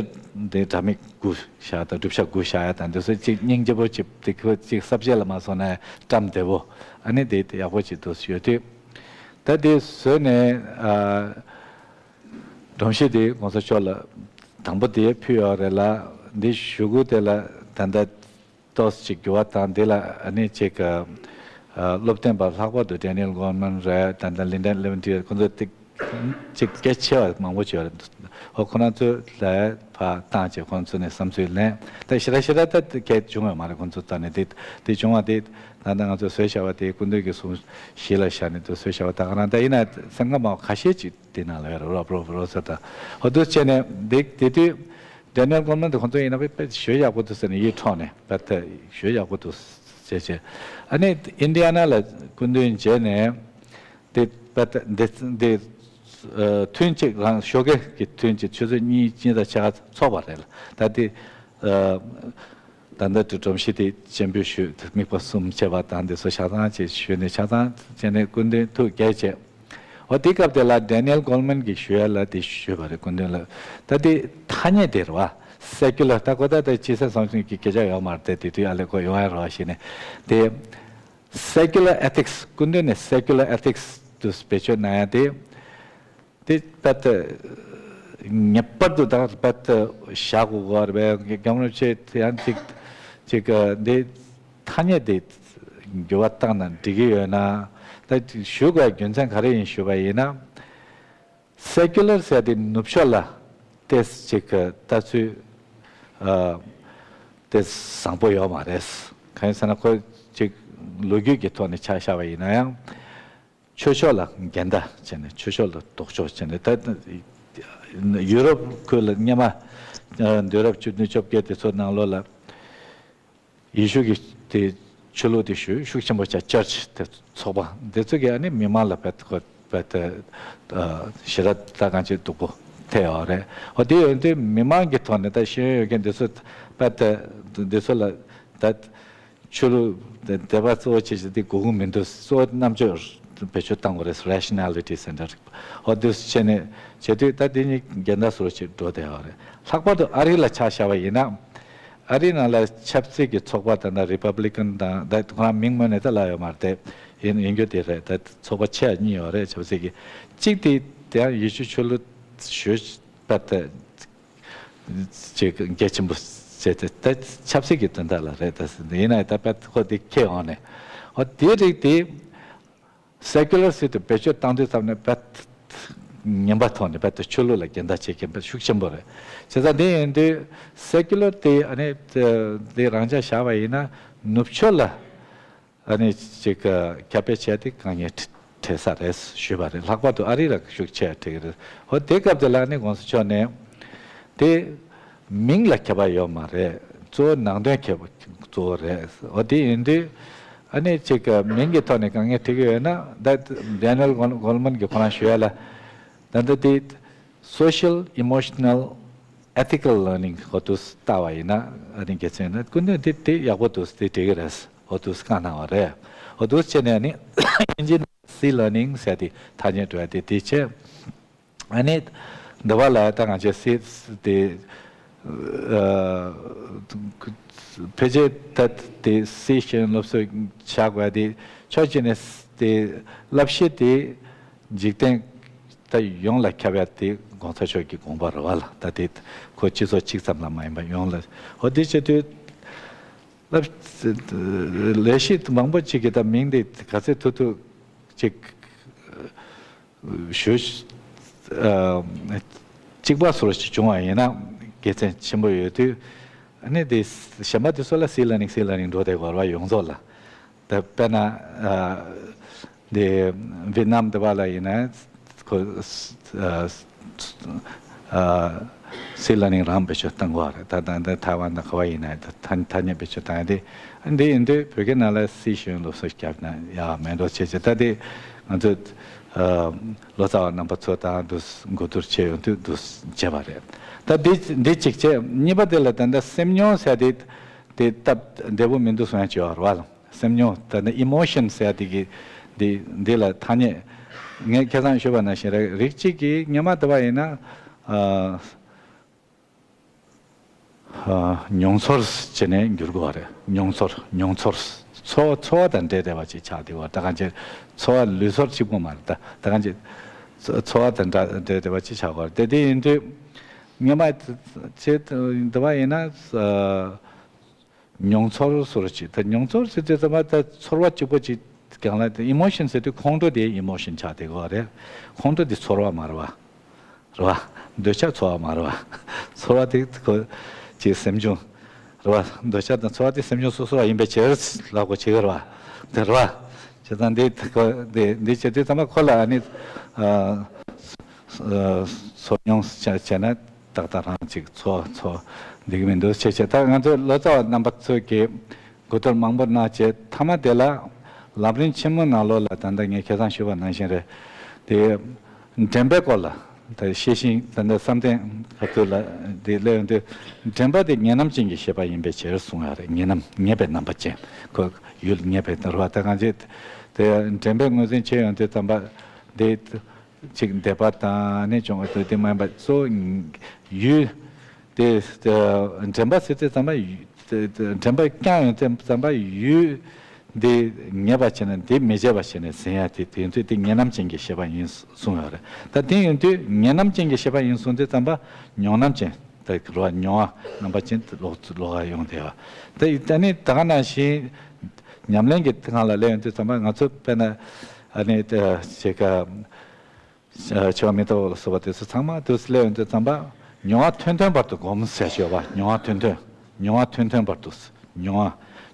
དེ་དྲ་མིག་དགུ་བཞག་དང་བསྒྲུབ་བྱ་དགུ་བཞག་ཡ་དང་དེ་ཚོ་གཅིག་སྙིང་རྗེ་པོ་གཅིག་དེ་ཁོ་གཅིག་གསར་བརྗེ་ལ་མ་སོང་ན་བཀྲམ་བདེ་བོ་ཨ་ནི་དེ་ཡག་པོ་གཅིག་དུ་ཡོད་དུས། ད་དེ་བཟོས་ནས་ཨ། སྒྲོམ་གཞི་དེ་གོང་ས་མཆོག་ལ་དང་པོ་དེ་ཕུལ་ཡོད་རེད་ལ། འདི་ཞུ་སྒོ་དེ་ལ་ད་ལྟ་ཏོག་ཙམ་ཅིག་འགྱུར་བ་བཏང་། འདི་ལ་ཨ་ནི་ཅིག་ཨ་སློབ་སྟོན་པ་ལྷག་པར་དུ་Daniel Goleman རེད། ད་ལྟ་Linda Levin དེ་ཁོང་ཚོ་ཏིག་ཅིག་གལ་ཆེ་བ་མང་པོ་ཅིག་ཡོད་རེད། ཧོ་ཁོ་རང་ཚོ་ལ་ཕར་བཏང་བྱས་ཁོང་ཚོ་ནས་བསམ་ཚུལ་ལེན། ད་ཞེ་དྲག་ཞེ་དྲག་ད་གལ་བྱུང་བ་མ་རེད། ཁོང་ཚོ་རྩ་ནས་དེ་དེ་བྱུང་བ་དེ་ད་ལྟ་ང་ཚོ་བཟོས་བཞག་པ་དེ་སྐུ་མདུན་གྱི་གསུང་གཞི་ལ་བཞག་ནས་དུ་བཟོས་བཞག་པ་ད་ག་རང་ད་ཡིན་ན་སེམས་ཁམས་མང་པོ་ཁ་ཤས་ཅིག་དེ་ནང་ལ་ཡོད་རེད། རོབ་རོབ་རོབ་ཟེར་ད། ཧོ་དུ་བྱས་ནས་འདི་དེ་དུས་Daniel Goleman དེ་ཁོང་ཚོ་ཡིན་ན་དཔེ་དཔེ་ཞོ་ཡག་པོ་འདུག་ཟེར་ནས་ཡིད་འཕྲོག་ནས་དཔེ་ད་ཞོ་ཡག་པོ་འདུག་ཟེར་བྱས། ཨ་ནི་ཨིན་ཌི་ཡ་ན་ལ་སྐུ་མདུན་མཇལ་ནས་དེ་དཔེ་ད་འདི་འདི་ཨ་ཐུན་གཅིག་རང་ཞོགས་ཀས་ཀྱི་ཐུན་གཅིག་ཆུ་ཚོད་གཉིས་གཉིས་དང་ཕྱེད་ཀ་ཚོགས་པ་རེད་ལ། ད་དེ་ཨ། ད་ལྟ་དུ་སྒྲོམ་གཞི་དེ་སྤྱན་འབུལ་ཞུས། དམིགས་པ་གསུམ་བྱས་པ་དང་དེ་ཚོ་ཆ་ཚང་བྱས་ཞུས་ནས་ཆ་ཚང་བྱས་ནས་སྐུ་མདུན་ཐུགས་དགྱེས་བྱས། འོ་དེ་སྐབས་དེ་ལ་Daniel Goleman གྱིས་ཞུ་ཡ་ལ་དེ་ཞུས་པ་རེད། སྐུ་མདུན་ལ་ད་དེ་ཐ་སྙད་དེ་རེད་བ། Secular ད་གོ་ད་ད་སྤྱི་སེམས་བཟང་གསུམ་གྱི་སྐད་ཆ་ཡོད་མ་རེད། དེ་དུས་ཨ་ལས་ཁོ་ཡོང་ཡ་རེད་བ་ཞེས་ནས་དེ་Secular Ethics སྐུ་མདུན་ནས་Secular Ethics དུ་བེད་སྤྱོད་གནང་ཡ་དེ། དེ་པད་ངེས་པར་དུ་ད་པད་བཞག་དགོས་པ་རེད་པས། རྒྱལ་བ་རིན་པོ་ཆེ་ཡང་ཅིག་ཅིག་འདི་ཐ་སྙད་དེ་འགྱུར་བ་བཏང་ན་འགྲིག་གི་ཡོད་ན། ད་ཞུ་དགོས་རྒྱུ་མཚན་ག་རེ་ཡིན་ཞུས་པ་ཡིན་ན། Secular ཟེར་དེ་ནུབ་ཕྱོགས་ལ་ཏེས་ཅིག་ལྟ་ཚུལ་ཨ་དེ་བཟང་པོ་ཡོད་མ་རེད། གང་ཡིན་ཟེར་ན་ཁོ་ཅིག་ལོ་རྒྱུས་ཀྱི་ཐོག་ནས་ཆ་བཞག་པ་ཡིན་ན་ཡང་། ཆོས་ཕྱོགས་ལ་འགལ་ཟླ་བྱས་ནས་ཆོས་ཕྱོགས་ལ་ལྡོག་ཕྱོགས་བྱས་ནས། ད་ཡུ་རོབ་ཁུལ་ལ་སྔོན་མ་དུས་རབས་བཅུ་བདུན་བཅོ་བརྒྱད་དེ་ཚོ་ནང་ལོགས་ལ། ཡེ་ཤུ་གི་དེ་ཆོས་ལུགས་དེ་ཤུགས་ཤུགས་ཆེན་པོ་བྱ། ཅར་ཆི་དེ་ཚོགས་པ་དེ་ཚོ་གིས་ཨ་ནི་མི་མང་ལ་བེད་ཁོ་བེད་དེ་ཞེ་དྲག་ད་གང་ཅི་སྡུག་པོ་ཐེབས་ཡོད་རེད། འོ་དེ་ཡོད་དུས་མི་མང་གི་ཐོག་ནས་ད་ཤེས་ཡོན་ཡོད་མཁན་དེ་ཚོ་བེད་དེ་དེ་ཚོ་ལ་ད་ཆོས་ལུགས་དད་པ་གཙོ་བོ་བྱེད་བྱེད་དེ་དགོས་ཀྱི་མི་འདུག་གཙོ་བོ་རྣམ་དཔྱོད་བེད་སྤྱོད་བཏང་དགོས་རེད། Rationality Center། འོ་དེ་བྱས་ནས་བྱེད་དུས་ད་དེ་གཉིས་འགལ་ཟླ་བཟོ་འདྲ་ཅིག་འགྲོ་བསྡད་ཡོད་རེད། ལྷག་པར་དུ་ཨ་རི་ལ་ཆ་བཞག་པ་ཡིན་ན། ཨ་རིའི་ནང་ལ་ཆབ་སྲིད་ཀྱི་ཚོགས་པ་དང་། ད་རི་པབ་ལི་ཀན་དང་། ད་ཁོ་རང་མིང་སྨོས་ནས་ད་ལབ་ཡོད་མ་རེད་དེ། ཡིན་ཡིན་རྒྱུ་དེ་རེད། ད་ཚོགས་པ་ཆེ་བ་གཉིས་ཡོད་རེད་ཆབ་སྲིད་ཀྱི། གཅིག་དེ་དེ་ཡང་ཡེ་ཤུ་ཆོས་ལུགས་ཞུ་བ་དེ་ཅིག་གལ་ཆེན་པོ་བྱས་ཏེ། ད་ཆབ་སྲིད་ཀྱི་དོན་དག་ལ་རེད། ད་ཡིན་ན་ད་བེད་ཁོ་དེ་ཁྱེར་ཡོང་ནས། འོ་དེའི་རིགས་དེ། སེ་ཀུ་ལར་ཟེར་དུས་བེད་སྤྱོད་བཏང་དུས་ཙམ་ནས་བེད་ངན་པ་ཐོག་ནས་བེད་དུ་ཆོས་ལུགས་ལ་འགལ་ཟླ་བྱེད་མཁན་བེད་ཤུགས་ཆེན་པོ་རེད། བྱས་ཙང་དེ་ཡིན་དུས་སེ་ཀུ་ལར་དེ་ཨ་ནི་དེ་རང་འཇགས་བཞག་པ་ཡིན་ན། ནུབ་ཕྱོགས་ལ་ཨ་ནི་ཅིག་ཁྱབ་སྤེལ་བྱས་ཏེ་དཀའ་ངལ་འཕྲད་ས་རེད་ཞུས་པ་རེད། ལྷག་པར་དུ་ཨ་རི་ལ་ཤུགས་ཆེ་འཕྲད་ཀྱི་རེད། འོ་དེ་སྐབས་དེ་ལ་ཨ་ནི་གོང་ས་མཆོག་ནས། དེ་མིང་ལ་ཁྱད་པར་ཡོད་མ་རེད། གཙོ་བོ་ནང་དོན་ཁྱད་པར་གཙོ་བོ་རེད། འོ་དེ་ཡིན་དུས་ཨ་ནི་ཅིག་མིང་གི་ཐོག་ནས་དཀའ་ངལ་འཕྲད་ཀྱི་ཡོད་ན། ད་Daniel Goleman གྱིས་ཁོ་རང་ཞུ་ཡ་ལ། ད་ལྟ་དེ་social emotional ethical learning འོ་དེ་ལྟ་བ་ཡིན་ན། ཨ་ནི་དགེ་མཚན་ཡིན་ན་ཀུན་ནས་དེ་དེ་ཡག་པོ་འདུག་དེ་འགྲིག་གི་རེད། འོ་དེ་བཀའ་གནང་བ་རེད། འོ་དེ་བྱས་ནས་ཨ་ནི་དབྱིན་ཇི་ནས་C learning ཟེར་དེ་ཐ་སྙད་བྲིས་ཏེ་དེ་བྱས། ཨ་ནི་འདི་པ་ལ་ད་ང་ཚོས་སི་དེ་ཨ་ཕལ་ཆེར་ད་དེ་སི་ཤེས་ཡོན་སློབ་གསོ་བྱ་དགོས་དེ། ཕྱོགས་གཅིག་ནས་དེ་བསླབ་གཞི་དེ་འཇིག་རྟེན་ད་ཡོངས་ལ་ཁྱབ་ཡ་དེ་གོང་ས་མཆོག་གི་དགོངས་པ་རེད་པ་ལགས། ད་དེ་ཁོ་སྤྱི་ཚོགས་གཅིག་ཙམ་ལ་མ་ཡིན་པ་ཡོངས་ལ། འོ་དེ་བྱེད་དུས། ལབ། ལས་གཞི་མང་པོ་ཅིག་གི་ད་མིང་དེ་ག་ཚོད་ཐུབ་ཐུབ་ཅིག་ཞུ། ཨ། གཅིག་པ་བཟོ་འདྲ་ཅིག་བྱུང་བ་ཡིན་ན་དགེ་མཚན་ཆེན་པོ་ཡོད་དུས། ཨ་ནི་དེ་གཞན་པ་དེ་ཚོ་ལ་C learning, C learning འགྲོ་བསྡད་དགོས་རེད་པ། ཡོངས་རྫོགས་ལ། ད་དཔེར་ན། ཨ། དེ་ཝེད་ནམ་དེ་པ་ལ་ཡིན་ན། ཁོ། ཨ། ཨ། C learning རང་བེད་སྤྱོད་བཏང་དགོས་རེད། ད་ད་ད་ཐའེ་ཝན་དང་ག་པ་ཡིན་ན་ད་ཐ་ཐ་སྙད་བེད་སྤྱོད་བཏང་ཡ་དེ། འདི་ཡིན་དུས་བོད་སྐད་ནང་ལ་སི་ཤེས་ཡོན་སློབ་གསོ་བརྒྱབ་ན་ཡག་མེད་འགྲོ་བྱས་བྱས། ད་དེ་ང་ཚོས། ཨ། ལོ་ཙཱ་བ་རྣམ་པ་ཚོ་དང་དུ་གོ་བསྡུར་བྱས་ཡོང་དུས་དུ་བྱས་པ་རེད། ད་འདི་འདི་གཅིག་བྱས། གཉིས་པ་དེ་ལ་ད་ལྟ་སེམས་མྱོང་ཟེར་དེ་དེ་སྟབས་བདེ་པོ་མི་འདུག་གསུང་ཡ་ཅིག་ཡོད་རེད་པ། སེམས་མྱོང་། ད་ནི་emotion ཟེར་ཡ་དེ་གི་འདི་འདི་ལ་ཐ་སྙད། ངས་ཁ་སང་ཞུས་པ་ནང་བཞིན་རེད། རིགས་གཅིག་གིས་སྔོན་མ་དེ་པ་ཡིན་ན། ཨ། ཨ། མྱོང་ཚོར་བྱས་ནས་འགྱུར་དགོས་པ་རེད། མྱོང་ཚོར། མྱོང་ཚོར། ཚོར་བ། ཚོར་བ་དང་འབྲེལ་བསྡད་པ་ཅིག་ཆགས་བསྡད་པ། ད་གང་ཅི། ཚོར་བ་ལུས་སྲོག་གཅིག་པོ་མ་རེད། ད་ད་གང་ཅི། ཚོར་བ་དང་འདྲ་འབྲེལ་བསྡད་པ་ཅིག་ཆགས་དགོས་རེད། དེ་དེ་ཡིན་དུས་སྔོན་མ་བྱས་དེ་པ་ཡིན་ན། ཨ། མྱོང་ཚོར་བཟོ་འདྲ་ཅིག་ད་མྱོང་ཚོར་ཟེར་དུས་ཙམ་པ་ད་ཚོར་བ་གཅིག་པོ་ཅིག་གང་ལ། ད་emotion ཟེར་དུས་ཁོང་ཁྲོ་དེ་emotion ཆགས་བསྡད་ཀྱི་ཡོད་རེད། ཁོང་ཁྲོ་དེ་ཚོར་བ་མ་རེད་པ། རེད་པ། འདོད་ཆགས་ཚོར་བ་མ་རེད་པ། ཚོར་བ་དེ་ཁོ་ཅིག་སེམས་བྱུང་། རེད་པ། འདོད་ཆགས་དང་ཚོར་བ་དེ་སེམས་བྱུང་སོ་སོ་བ་ཡིན་པའི་ཕྱིར་ལབ་དགོས་བྱེད་ཀྱི་རེད་པ། དེ་རེད་པ། བྱས་ཙང་འདི་ཁོ་འདི་འདི་བྱེད་དུས་ཙམ་པ་ཁོ་ལ་ཨ་ནི། ཨ། ཚོར་མྱོང་བྱས་བྱས་ན་ཏག་ཏག་རང་ཅིག་ཚོར་ཚོར་འགྲིག་གི་མི་འདུག་བྱས་བྱས། ད་ང་ཚོའི་ལོ་ཙཱ་བ་རྣམ་པ་ཚོས་ཀྱིས་གོ་བསྡུར་མང་པོ་གནང་བྱས། མཐའ་མ་དེ་ལ་ལམ་རིམ་ཆེན་མོ་ནང་ལོགས་ལ་ད་ལྟ་ངས་ཁ་སང་ཞུས་པ་ནང་བཞིན་རེད། དེ་དྲན་པའི་སྐོར་ལ་ད་ཤེས་བཞིན། ད་ལྟ་བསམ་གཏན་ཁ་ཐུག་ལ་དེ་སླེབས་ཡོང་དུས། དྲན་པ་དེ་ངེས་རྣམ་ཅན་གྱི་ཤེས་པ་ཡིན་པའི་ཕྱིར་གསུངས་ཡོད་རེད། ངེས་རྣམ། ངེས་པའི་རྣམ་པ་ཅན། ཁོ་ཡུལ་ངེས་པའི་རེད་པ། ད་གང་ཅི། དེ་དྲན་པའི་ངོས་འཛིན་བྱེད་ཡོང་དུས་ཙམ་པ་དེ། ཅིག་འདོད་པ་དང་ནི་སྦྱོང་བ་དེ་མ་ཡིན་པ་གཙོ་བོ་ཡུལ་དེ། དྲན་པ་ཟེར་དུས་ཙམ་པ་ཡུལ་དེ། དྲན་པ་བསྐྱངས་ཡོང་དུས་ཙམ་པ་ཡུལ་དེ་ངེས་པ་བྱས་ནས། དེ་མི་བརྗེད་པ་བྱས་ནས་ཟིན་ཡ་དེ། དེ་ཡིན་དུས་དེ་ངེས་རྣམ་ཅན་གྱི་ཤེས་པ་ཡིན་གསུངས་ཡོད་རེད། ད་དེ་ཡིན་དུས་ངེས་རྣམ་ཅན་གྱི་ཤེས་པ་ཡིན་གསུངས་དུས་ཙམ་པ་མྱོང་རྣམ་ཅན་དེ་རེད་པ། མྱོང་བ་རྣམ་པ་ཅན་དེ་ལོགས་ལོགས་ཀ་ཡོང་བསྡད་པ། ད་ད་ནི་ད་ག་ནང་བཞིན་ཉམས་ལེན་གྱི་སྒང་ལ་སླེབས་ཡོང་དུས་ཙམ་པ་ང་ཚོ་དཔེར་ན་ཨ་ནི་ད་ཅིག་འཆི་བ་མི་རྟག་པ་ལ་སོགས་པ་དེ་ཚོ་ཚང་མ་དུ་སླེབས་ཡོང་དུས་ཙམ་པ། མྱོང་བ་ཐོན་ཐོན་བར་དུ་སྒོམ་ཟེར་ཞོག་པ། མྱོང་བ་ཐོན་ཐོན། མྱོང་བ་ཐོན་ཐོན་བར་དུ། མྱོང་བ།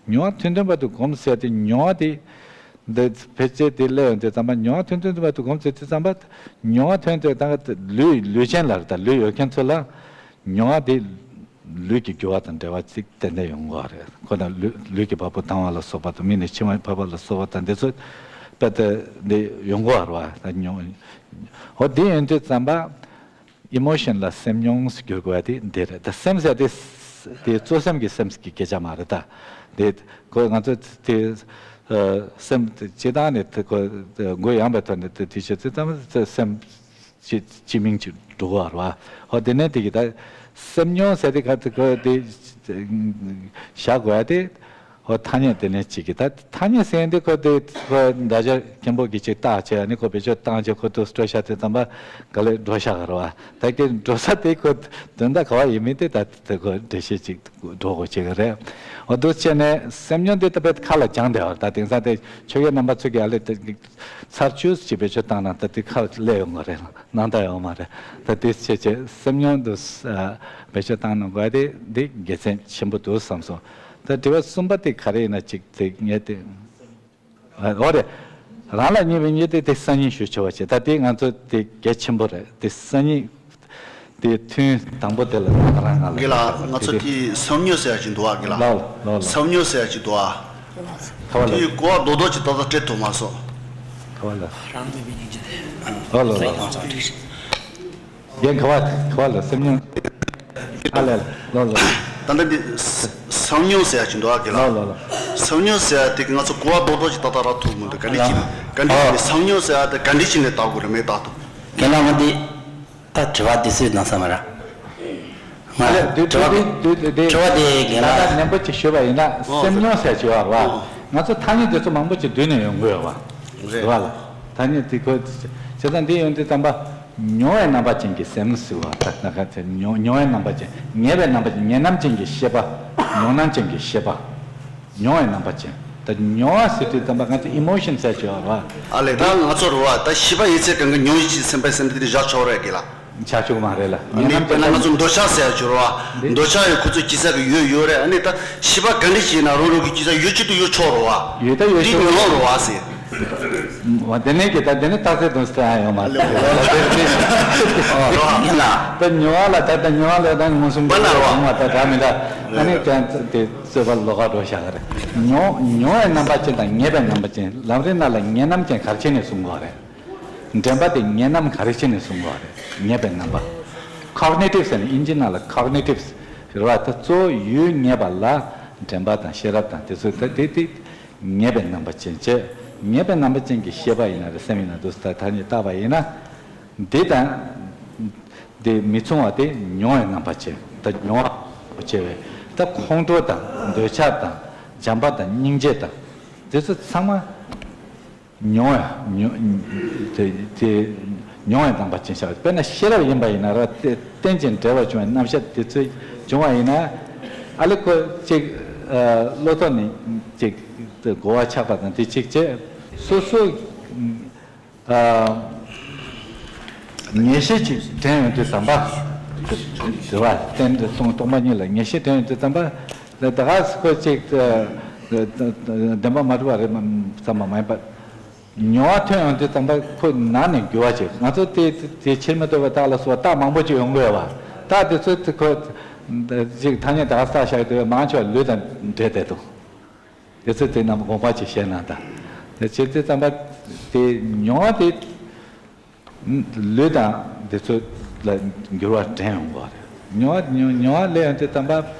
མྱོང་བ་ཐོན་ཐོན་བར་དུ་སྒོམ་ཟེར་ཏེ། མྱོང་བ་དེ་ འདི་ཕལ་ཆེར་དེ་སླེབས་ཡོང་དུས་ཙམ་པ་མྱོང་བ་ཐོན་ཐོན་དུ་བར་དུ་སྒོམ་ཚུལ་དུས་ཙམ་པ། མྱོང་བ་ཐོན་དུས་ད་ག་ལུས་ལུས་ཅན་ལ་རེད། ད་ལུས་ཡོད་མཁན་ཚོ་ལ་མྱོང་བ་དེ་ལུས་ཀྱི་འགྱུར་བ་དང་འབྲེལ་བ་ཅིག་ཏན་ཏན་ཡོང་གི་རེད། ཁོ་ན་ལུས་ལུས་ཀྱི་བ་སྤུ་ལྡང་བ་ལ་སོགས་པ་དང་མིག་ནས་མཆི་མ་འབབ་པ་ལ་སོགས་པ་དང་འདི་ཚོ་དཔེ་དེ་འདི་ཡོང་གི་རེད་བ། ད་མྱོང་འོ་དེ་ཡོང་དུས་ཙམ་པ། ཨི་མོ་ཤན་ལ་སེམས་མྱོང་ཟེར་བསྒྱུར་དགོས་ཡ་དེ་འདི་རེད། ད་སེམས་ཟེར་དེ་དེ་གཙོ་སེམས་ཀྱི་སེམས་ཀྱི་སྐད་ཆ་མ་རེད། ད་དེ་ཁོ་ང་ཚོ་དེ་སེམས་དེ་སྤྱི་བཏང་ནས་དེ་ཁོ་མགོ་ཡངས་པའི་ཐོག་ནས་དེ་དེ་བྱེད་ཚེ་ཙམ་སེམས་སྤྱི་སྤྱི་མིང་ཅིག་འགྲོ་གི་རེད་བ། ཧོ་དེ་ནས་དེ་གི་ད་སེམས་མྱོང་ཟེར་དེ་ག་དེ་ཁོ་དེ་བཞག་དགོས་ཡ་དེ། ཧོ་ཐ་སྙད་དེ་ནས་གཅིག་གི་ད་ཐ་སྙད་ཟེར་དེ་ཁོ་དེ་ཁོ་འདྲ་ཆ་མཁན་པོ་གི་ཅིག་བཏགས་བྱས་ནི་ཁོ་བེད་སྤྱོད་བཏང་བྱས་ཁོ་དུ་སྤྲོད་བཞག་དེ་ཙམ་པ་ག་ལེ་འགྲོ་བཞག་གི་རེད་བ། ད་ཀྱི་འགྲོ་ས་དེ་ཁོ་དོན་དག་ག་བ་ཡིན་མིན་དེ་ད་དེ་ཁོ་འགྲེལ་བཤད་ཅིག་འགྲོ་དགོས་བྱེད་གི་རེད། ཧོ་དུ་བྱས་ནས་སེམས་མྱོང་དེ་ད་བེད་ཁ་ལ་སྦྱང་བསྡད་བ་ད་དེང་སང་དེ་ཆོས་རྒྱལ་རྣམ་པ་ཚོ་གི་ཨ་ལེ་དེ་ཚར་བཅུ་ཅིག་བེད་སྤྱོད་བཏང་ན་ད་དེ་ཁ་ལ་སླེབས་ཡོང་གི་རེད། སྣང་དག་ཡོད་མ་རེད། ད་དེ་བྱས་བྱས་སེམས་མྱོང་དུ་ཨ་བེད་སྤྱོད་བཏང་གནང་དགོས་དེ་འདི་དགེ་མཚན་ཆེན་པོ་འདུག་བསམ་སོང་། ད་དྲི་བ་གསུམ་པ་དེ་ག་རེ་ཡིན་ན་ཅིག་དེ་ངས་དེ་ཨ་འོ་རེད། རང་ལ་བརྙས་པའི་བརྙས་དེ་དེ་སང་ཉིན་ཞུ་ཆོག་པ་བྱེད། ད་དེ་ང་ཚོ་དེ་གལ་ཆེན་པོ་རེད། དེ་སང་ཉིན་དེ་ཐུན་དང་པོ་དེ་ལ་ང་རང་ང་ལ་དགེ་ལགས། ང་ཚོ་དེ་དེ་སེམས་མྱོང་ཟེར་ཡ་ཅིག་འདུག་ཨ། དགེ་ལགས། ལགས་ལགས་ལགས། སེམས་མྱོང་ཟེར་ཡ་ཅིག་འདུག་ཨ། ག་བ་ལ། དེ་གོ་བ་རྡོག་རྡོག་ཅིག་ཏག་ཏག་སྤྲད་ཐུབ་མ་སོང་། ག་བ་ལ། རང་མེད་པའི་སྙིང་རྗེ་དེ། ལགས་ལགས་ལགས་ལགས། རྒན་ག་བ་ག་བ་ལ་སེམས་མྱོང་། ཨ་ལས་ལགས་ལགས། ད་ལྟ་འདི་སེམས་མྱོང་ཟེར་ཡ་ཅིག་འདུག་ཨ། དགེ་ལགས། ལགས་ལགས་ལགས། སེམས་མྱོང་ཟེར་ཡ་དེ་ང་ཚོ་གོ་བ་རྡོག་རྡོག་ཅིག་ཏག་ཏག་རག་ཐུབ་མི་འདུག་ག་འདྲ་ཅིག་ག་འདྲ་ཅིག་ནས་སེམས་མྱོང་ཟེར་ཡ་དེ་ག་འདྲ་ཅིག་ནས་བལྟ་དགོས་རེད་མེད་བལྟ་ཐུབ། དགེ་ལགས་ང་འདི། ད་དྲི་བ་འདི་སུས་གནང་ས་མ་ར། ང་ཨ་ལས་དུས་དྲི་བ་དུས་དུས་དུས་དྲི་བ་དེ་རྒན་ད་ལགས། ལྟ་ནན་པོ་ཅིག་ཞུས་པ་ཡིན་ན་ཨོ་སེམས་མྱོང་ཟེར་བྱས་པ་རེད་བ། ཨོ། ང་ཚོ་ཐ་སྙད་དེ་ཚོ་མང་པོ་ཅིག་བསྡུས་ནས་ཡོང་དགོས་བ། རེད། རེད་བ་ལ། ཐ་སྙད་དེ་ཁོ་བྱས་ཙང་འདི་ཡོང་དུས་ཙམ་པ་མྱོང་བའི་རྣམ་པ་ཅན་གྱི་སེམས་ཟེར་བ་ད་ད་ག་ཚད་མྱོང་མྱོང་བའི་རྣམ་པ་ཅན་ངེས་པའི་རྣམ་པ་ཅན་ངེས་རྣམ་ཅན་གྱི་ཤེས་པ། མྱོང་སྣང་ཅན་གྱི་ཤེས་པ། མྱོང་བའི་རྣམ་པ་ཅན། ད་མྱོང་བ་ཟེར་དུས་ཙམ་པ་ང་ཚོ་ཨི་མོ་ཤན་ཟེར་བྱས་པ་རེད་བ། ཨ་ལས་ད་ང་ཚོ་རེད་བ་ད་ཤེས་པ་ཡིན་ཚད་གང་གི་མྱོང་བཞིན་སེམས་པའི་སེམས་དེ་བཞག་ཆོག་རེད་དགེ་ལགས། ཆ་ཆོག་མ་རེད་ལ། ཨ་ནི་དཔེར་ན་ང་ཚོ་འདོད་ཆགས་ཟེར་ཡ་ཅིག་རེད་བ། འདོད་ཆགས་ཡོད་ཁོ་ཚོ་སྐྱེ་ས་གི་ཡོད་ཡོད་རེད། ཨ་ནི་ད་ཤེས་པ་ག་འདྲ་ཞིག་ཡིན་ན་རང་རང་གི་སྐྱེ་ས་ཡོད་ཆེད་དུ་ཡོད་ཆོག་རེད་བ། ཡོད་ད་ཡོད་དེ་ཆོག་མྱོང་རེད་བ་ཟེར། བ་དེ་ནས་ཀྱི་ད་དེ་ནས་རྟགས་གསལ་དུ་ཟེར་ཡ་ཡོད་མ་རེད། ཡིན་ལ། ད་མྱོང་བ་ལ་ད་ད་མྱོང་བ་ལ་ད་མངོན་སུམ་པ་ན་རེད་བ། མྱོང་བ་ད་ད་མི་ད་ཨ་ནི་ཀྱང་དེ། རྩོད་པ་ལོགས་ཀ་འགྲོ་བཞག་གི་རེད། མྱོང་མྱོང་བའི་རྣམ་པ་ཅན་དང་ངེས་པའི་རྣམ་པ་ཅན། ལམ་རིམ་ནང་ལ་ངེས་རྣམ་ཅན་ག་རེ་བྱས་ནས་གསུང་གི་ཡོད་རེད། དྲན་པ་དེ་ངེས་རྣམ་ག་རེ་བྱས་ནས་གསུང་གི་ཡོད་རེད། ངེས་པའི་རྣམ་པ། ཀོག་ནི་ཊིབ་ཟེར་ནས་དབྱིན་ཇི་ནང་ལ་ཀོག་ནི་ཊིབ་རེད་བ། ད་གཙོ་བོ་ཡུལ་ངེས་པ་ལ་དྲན་པ་དང་ཤེས་རབ་དང་དེ་ཚོ་ད་དེ་དེ་ངེས་པའི་རྣམ་པ་ཅན་བྱས། ངེས་པའི་རྣམ་པ་ཅན་གྱི་ཤེས་པ་ཡིན་ན་རེད། སེམས་ཡིན་ན་འདུག་ད་ཐ་སྙད་བཏགས་པ་ཡིན་ན། འདི་དང་། འདི་མི་མཚུངས་པ་དེ་མྱོང་བའི་རྣམ་པ་ཅན། ད་མྱོང་བ་ཆེ་བས། ད་ཁོང་ཁྲོ་དང་འདོད་ཆགས་དང་བྱམས་པ་དང་སྙིང་རྗེ་དང་། དེ་ཚོ་ཚང་མ་མྱོང་བའི་མྱོང་དེ་དེ་མྱོང་བའི་རྣམ་པ་ཅན་ཤར། དཔེར་ན་ཤེས་རབ་ཡིན་པ་ཡིན་ན་ར་དེ་རྟེན་ཅིང་འབྲེལ་བར་འབྱུང་བའི་རྣམ་གཞག་དེ་ཚོ་བྱུང་བ་ཡིན་ན། ཨ་ལེ་ཁོ་གཅིག་བློ་ཐོག་ནས་གཅིག་གོ་བ་ཆགས་པ་དང་དེ་གཅིག་བྱས་སོ་སོ། ངེས་ཤེས་ཅིག་དྲན་ཡོང་དུས་ཙམ་པ། དེ་བ་རྟེན་དང་སྟོང་སྟོང་པ་ཉིད་ལ་ངེས་ཤེས་དྲན་ཡོང་དུས་ཙམ་པ། ད་ག་སི་ཁོ་ཅིག་བདེན་པ་མ་གྲུབ་པ་རེད་ཙམ་པ་མ་ཡིན་པ། མྱོང་བ་ཐོན་ཡོང་དུས་ཙམ་པ་ཁོ་ནང་ནས་འགྱུར་བ་ཅིག་ང་ཚོ་དེ་དེ་ཕྱིར་མི་ལྡོག་པའི་རྟགས་ལ་སོགས་པ་རྟགས་མང་པོ་ཅིག་ཡོང་གི་ཡོད་པ། རྟགས་དེ་ཚོ་དེ་ཁོ་ཅིག་ཐ་སྙད་ད་ག་ས་བཞག་དུས་མང་ཆེ་བ་ལུས་དང་འབྲེལ་བསྡད་འདུག་དེ་ཚོ་དེ་རྣམས་དགོངས་པ་ཅིག་བཞེས་གནང་དང་། དེ་བྱེད་དུས་ཙམ་པ་དེ་མྱོང་བ་དེ། ལུས་དང་དེ་ཚོ་ལ་འགྱུར་བ་དྲན་ཡོང་གི་རེད། མྱོང་བ་མྱོང་མྱོང་བ་སླེབས་ཡོང་དུས་ཙམ་པ།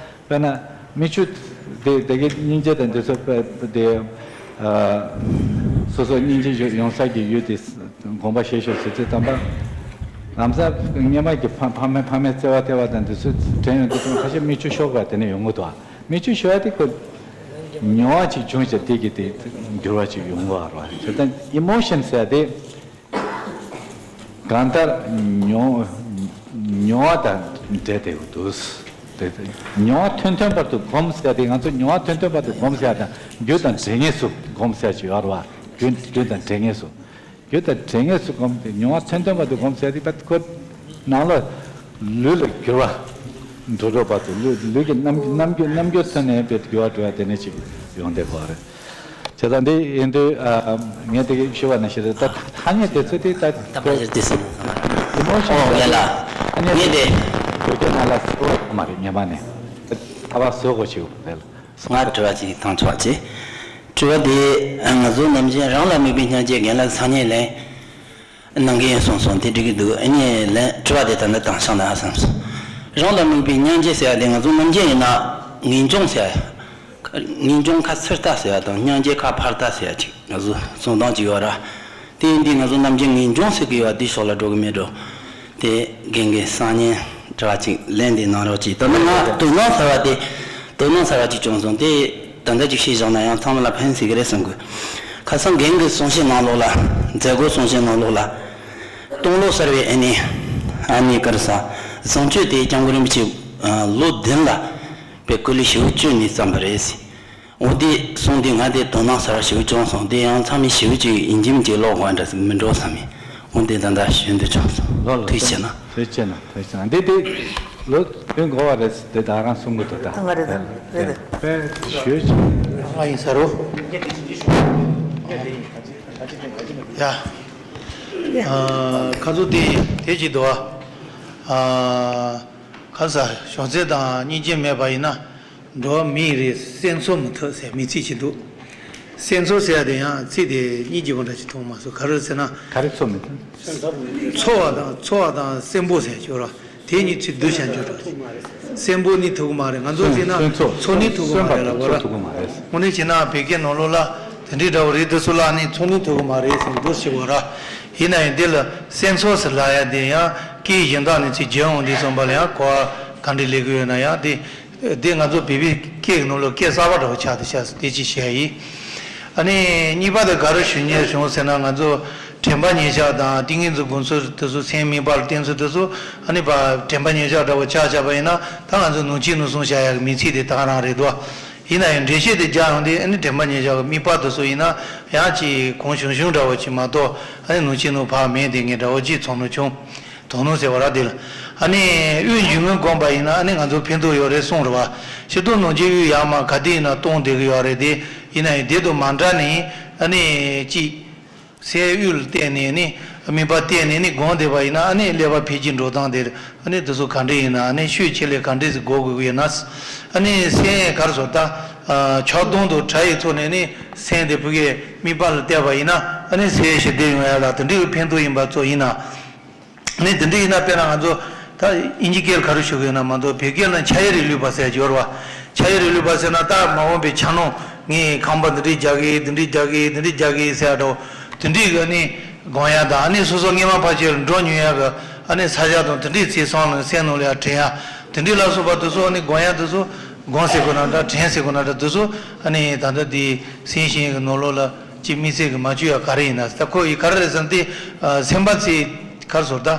དཔེར་ན་མིག་ཆུ་དེ་དེ་གའི་སྙིང་རྗེ་དང་དེ་ཚོ་དཔེ་དེ་སོ་སོ་སྙིང་རྗེ་ཡོང་ས་ཀྱི་ཡུལ་དེ་དགོངས་པ་བཞེས་ཤོག་ཟེར་དུས་ཙམ་པ། ལམ་སང་སྔོན་མ་གི་ཕ་ཕ་མའི་ཕ་མའི་བརྩེ་བ་བརྩེ་བ་དང་དེ་ཚོ་དྲན་ཡོང་དུས་ཙམ་པ་ཁ་ཤས་མིག་ཆུ་ཤོར་བ་དེ་ནས་ཡོང་གི་འདུག་མིག་ཆུ་ཤོར་ཡ་དེ་ཁོ་མྱོང་བ་ཅིག་བྱུང་ཞིང་དེ་གི་དེ་འགྱུར་བ་ཅིག་ཡོང་གི་རེད་བ། བྱས་ཙང་ཨི་མོ་ཤན་ཟེར་ཡ་དེ། གང་ལྟར་མྱོང་མྱོང་བ་དང་འབྲེལ་བསྡད་ཡོད་འདུག་དེ་མྱོང་བ་ཐོན་ཐོན་བར་དུ་སྒོམ་ཟེར་ཏེ་ང་ཚོ་མྱོང་བ་ཐོན་ཐོན་བར་དུ་སྒོམ་ཟེར་དང་རྒྱུ་དང་འབྲེལ་ངེས་སུ་སྒོམ་ཟེར་ཅིག་ཡོད་རེད་བ། རྒྱུ་རྒྱུ་དང་འབྲེལ་ངེས་སུ། རྒྱུ་དང་འབྲེལ་ངེས་སུ་སྒོམ་སྟེ་མྱོང་བ་ཐོན་ཐོན་བར་དུ་སྒོམ་ཟེར་ཏེ་བར་ཁོ་ནང་ལ་ལུས་ལ་འགྱུར་བ་འགྲོ་འགྲོ་བར་དུ་ལུས་ལུས་ཀྱི་རྣམ་རྣམ་འགྱུར་རྣམ་འགྱུར་ཐོན་ནས་བར་དུ་འགྱུར་བ་འགྲོ་བ་དེ་ནས་ཅིག་ཡོང་བསྡད་པ་རེད། བྱས་ཙང་འདི་ཡིན་དུས་ཨ། ངས་དེ་གི་ཞུ་བ་ནང་བཞིན་རེད། ད་ཐ་སྙད་དེ་ཚོ་དེ་ད་ད་པ་ཞིག་དེ་སོང་། ཨེ་མོ་ཤོན་ཨོ་ཡ་ལ། ཐ་སྙད་ངས་དེ་དེ་བོད་སྐད་ནང་ལ་གསལ་པོ་མ་རེད། ངས་མ་ནས་ད་བ་བཟོ་དགོས་ཞིག་རེད་ལ། ང་དྲི་བ་ཅིག་བཏང་ཆོག་ཅེས། དྲི་བ་དེ་ང་ཚོ་ནམ་རྒྱུན་རང་ལ་དམིགས་པའི་སྙིང་རྗེ་རྒན་ལགས་ཐ་སྙད་ལས། ནང་གི་ཡིན་གསུངས་སོང་། དེ་འགྲིག་གི་འདུག་ཨ་ནི་ལན་དྲི་བ་དེ་ད་ནི་དྭངས་ཤིང་ན་བསམ་སོང་། རང་ལ་དམིགས་པའི་སྙིང་རྗེ་ཟེར་ཡ་དེ་ང་ཚོ་ནམ་རྒྱུན་ཡིན་ན་ངེས་འབྱུང་ཟེར་ཡ། ངེས་འབྱུང་ཁ་ཚུར་ལྟ་ཟེར་ཡ་དང་སྙིང་རྗེ་ཁ་ཕར་ལྟ་ཟེར་ཡ་ཅིག་ང་ཚོ་གསུང་སྟངས་ཅིག་ཡོད་ར། དེ་ཡིན་དུས་ང་ཚོ་ནམ་རྒྱུན་ངེས་འབྱུང་ཟེར་གི་ཡོད་པ་དེ་ཕྱོགས་ལ་འགྲོ་གི་མེད་འགྲོ། དེ་རྒན་གྱི་སང་ཉིན་དྲི་བ་ཅིག་ལན་དེ་གནང་རོགས་གྱིས། ད་ནི་ང་དོ་སྣང་ཟེར་བ་དེ། དོ་སྣང་ཟེར་བ་ཅིག་བྱུང་སོང་། དེ་ད་ལྟ་ཅིག་ཤེས་བཞག་ན་ཡང་ཚང་མ་ལ་ཕན་སྲིད་ཀྱི་རེད་བསམ་གི། ཁ་སང་རྒན་གྱི་གསུང་བཤད་ནང་ལོགས་ལ། མཛད་སྒོའི་གསུང་བཤད་ནང་ལོགས་ལ། སྟོང་ལོ་གསར་བའི་ཨ་ནི། ཨ་ནི་ག་རེ་ཟ། བཟང་སྤྱོད་དེ་སྐྱབས་མགོན་རིན་པོ་ཆེ་ལོ་བདུན་ལ་པའི་སྐུ་ལུས་ཞེ་པོ་བཅོལ་ནས་བརྩམས་པ་རེད་ཟེར། འོ་དེ་གསུང་དུས་ང་དེ་དོ་སྣང་ཟེར་བ་ཞེ་པོ་བྱུང་སོང་། དེ་ཡང་ཚང་མས་ཞེ་པོ་ཅིག་ཡིན་གཅིག་མིན་གཅིག་ཀློག་དགོས་འདྲ་མི་འགྲོ་བསམ་ཡིན། འོ་འདི་ད་ལྟ་ཞུ་འདོད་བྱུང་སོང་། ལོ་ལ་ཐུགས་རྗེ་གནང་། ཐུགས་རྗེ་གནང་། ཐུགས་རྗེ་གནང་། འདི་དེ་ལོ་བདུན་འགོར་བ་རེད། དེ་ད་རང་གསུང་གི་འདུག་ད། ང་རེད་ད། རེད་ད། དཔེ་ཞུས་ཆེ། ང་ཡིན་ས་རོ། ཡ། ཨ། ཁ་ཚུགས་དེ་དེ་ཅིག་འདུག་ཨ། ཨ། ཁ་ས་བྱང་ཚད་དང་སྙིང་རྗེ་མེད་པ་ཡིན་ན། འགྲོ་བ་མིའི་རིགས་སེམས་འཚོ་མི་ཐུབ་ཟེར་མི་ཚིག་ཅིག་འདུག་སེམས་འཚོ་ཟེར་ཡ་དེ་ཡང་ཚིག་དེ་གཉིས་ཀྱི་བར་འདྲ་ཞིག་མཐོང་མ་སོང་། ག་རེ་ཟེར་ན། ག་རེ་འཚོ་མི་ཐུབ། འཚོ་བ་དང་འཚོ་བ་དང་སེམས་པོ་ཟེར་ཅོག་ར། དེ་གཉིས་ཚིག་བསྡུ་བྱ་འཇོག་འགྲོ། སེམས་པོ་ནི་ཐུབ་ཀྱི་མ་རེད། ང་ཚོ་བྱས་ན་སེམས་འཚོ་འཚོ་ནི་ཐུབ་ཀྱི་མ་རེད་ལ་བ་ར། འཚོ་ཐུབ་ཀྱི་མ་རེད། དངོས་གནས་བྱས་ན་བོད་སྐད་ནང་ལོགས་ལ་དེ་འདྲའི་འདྲ་བོ་རེད། དེ་ཚོ་ལ་ནི་འཚོ་ནི་ཐུབ་ཀྱི་མ་རེད་ཟེར་འདུག་ཞེས་བ་ར། ཡིན་ན་ཡང་འདི་ལ་སེམས་འཚོ་ཟེར་ལབ་ཡ་དེ་ཡང་སྐད་གཞན་དག་ནས་ཚིག་བརྗེ་འོང་དུས་ཙམ་པ་ལ་ཡང་གོ་བ་ག་འདྲ་སླེབས་ཀྱི་ཡོད་ན་ཡང་དེ། དེ་ང་ཚོ་བོད་པའི་སྐད་ཀྱི་ནང་ལོགས་སྐད་གསར་པ་འདྲ་བོ་ཆགས་འདུག་ཤག་ཟེར་དེ་ཅིག་བཤད་ཡིན། ཨ་ནི་གཉིས་པ་དེ་ག་རེ་ཞུ་སྙིང་བྱུང་ཟེར་ན། ང་ཚོ་དྲན་པ་ཉེར་བཞག་དང་ཏིང་ངེ་འཛིན་སྒོམ་ཚུལ་དེ་ཚོ། སེམས་དམིགས་པ་ལ་བརྟེན་ཚུལ་དེ་ཚོ། ཨ་ནི་བ་དྲན་པ་ཉེར་བཞག་འདྲ་བོ་ཆ་བཞག་པ་ཡིན་ན། ད་ང་ཚོ་ནང་ཆོས་ནང་གསུངས་བཞག་ཡག་གི་མིང་ཚིག་དེ་ད་ག་རང་རེད་དོ། ཡིན་ན་ཡང་འགྲེལ་བཤད་དེ་རྒྱག་ཡོང་དུས། ཨ་ནི་དྲན་པ་ཉེར་བཞག་གི་དམིགས་པ་དེ་ཚོ་ཡིན་ན་ཡང་ཅིག་གོང་ཞུས་ཞུས་འདྲ་བོ་ཅིག་མ་གཏོགས། ཨ་ནི་ནང་ཆོས་ནང་ཕར་མེད་དེ་ངས་འདྲ་བོ་ཅིག་ཚོར་སྣང་བྱུང་། དོ་སྣང་ཟེར་བ་ར་དེ་ལ། ཨ་ནི་དབུས་འཇུག་ངོགས་བསྒོམས་པ་ཡིན་ན་ཨ་ནི་ང་ཚོ་ཕན་ཐོགས་ཡོད་རེད་གསུངས་རེད་བ། སྤྱིར་བཏང་ནང་ཆོས་དབུས་ཡར་མར་ག་དུས་ཡིན་ན་གཏོང་བསྡད་ཀྱི་ཡོད་རེད་དེ། ཡིན་ན་ཡང་དེ་དང་མ་འདྲ་ནས་ཨ་ནི་ཅིག་སེམས་དབུས་ལ་བལྟས་ནས་ནི། དམིགས་པ་བལྟས་ནས་ནི་བསྒོམས་བསྡད་པ་ཡིན་ན། ཨ་ནི་ཀླད་པ་འཕེལ་རྒྱས་འགྲོ་སྟངས་དེ། ཨ་ནི་དེ་ཚོ་ག་འདྲ་ཡིན་ན། ཨ་ནི་ཤུགས་ཆེ་ལས་ག་འདྲ་ཞིག་འགོག་དགོས་ཀྱི་ཡོད་ན། ཨ་ནི་སེམས་ག་རེ་ཟེར་ད། ཕྱོགས་གདོང་དང་བྲལ་བའི་ཐོག་ནས་ནི་སེམས་དེ་ཕ་གིའི་དམིགས་པ་ལ་གཏད་པ་ཡིན་ན། ཨ་ནི་སེམས་ཞི་བདེ་ཡོང་ཡ་ལ་དེ་འདྲའི་ཕན་ཐོགས་ཡིན་པ་ཚོ་ཡིན་ན། ནི་དེ་འདྲ་ཡིན་ན། དཔེར་ན་ང་ཚོ་ད་དབྱིན་ཇི་སྐད་ལ་ག་རེ་ཞུ་གི་ཡོད་ན་མ་གཏོགས། བོད་སྐད་ལ་ཆ་ཡི་རིགས་ལུས་པ་ཟེར་གྱི་ཡོད་རེད་བ། ཆ་ཡི་རིགས་ལུས་པ་ཟེར་ན། ད་མ་འོངས་པའི་ཆ་སྙོམས་ངས་ཁང་པ་འདི་འདྲ་རྒྱག་གི། འདི་འདྲ་རྒྱག་གི། འདི་འདྲ་རྒྱག་གི་ཟེར་ཡ་འདྲ་བོ། དེ་འདྲའི་གི་ནི་སྒོམ་ཡ་དང་། ཨ་ནི་སོ་སོ་སྔོན་མ་ཕར་ཕྱིར་འགྲོ་མྱོང་ཡ་གི་ཨ་ནི་ས་ཆ་དང་དེ་འདྲའི་ཚིག་བསམ་བློ་སེམས་ནང་ལ་ཡར་དྲན་ཡ། དེ་འདྲའི་ལ་སོགས་པ་དེ་ཚོ། ཨ་ནི་སྒོམ་ཡ་དེ་ཚོ། སྒོམ་ཟེར་དགོས་ན་འདྲ། དྲན་ཟེར་དགོས་ན་འདྲ། དེ་ཚོ་ཨ་ནི་ད་ལྟ་དེ་སེམས་ཤིང་གི་ནང་ལོགས་ལ་ཅིག་དམིགས་བསལ་གྱི་མ་བཅུག་ཡ་ག་རེ་ཡིན་ན། ད་ཁོ་ཡི་ག་རེ་རེད་ཟེར་ན། དེ་སེམས་པ་ཚིག་ག་རེ་ཟེར་ད།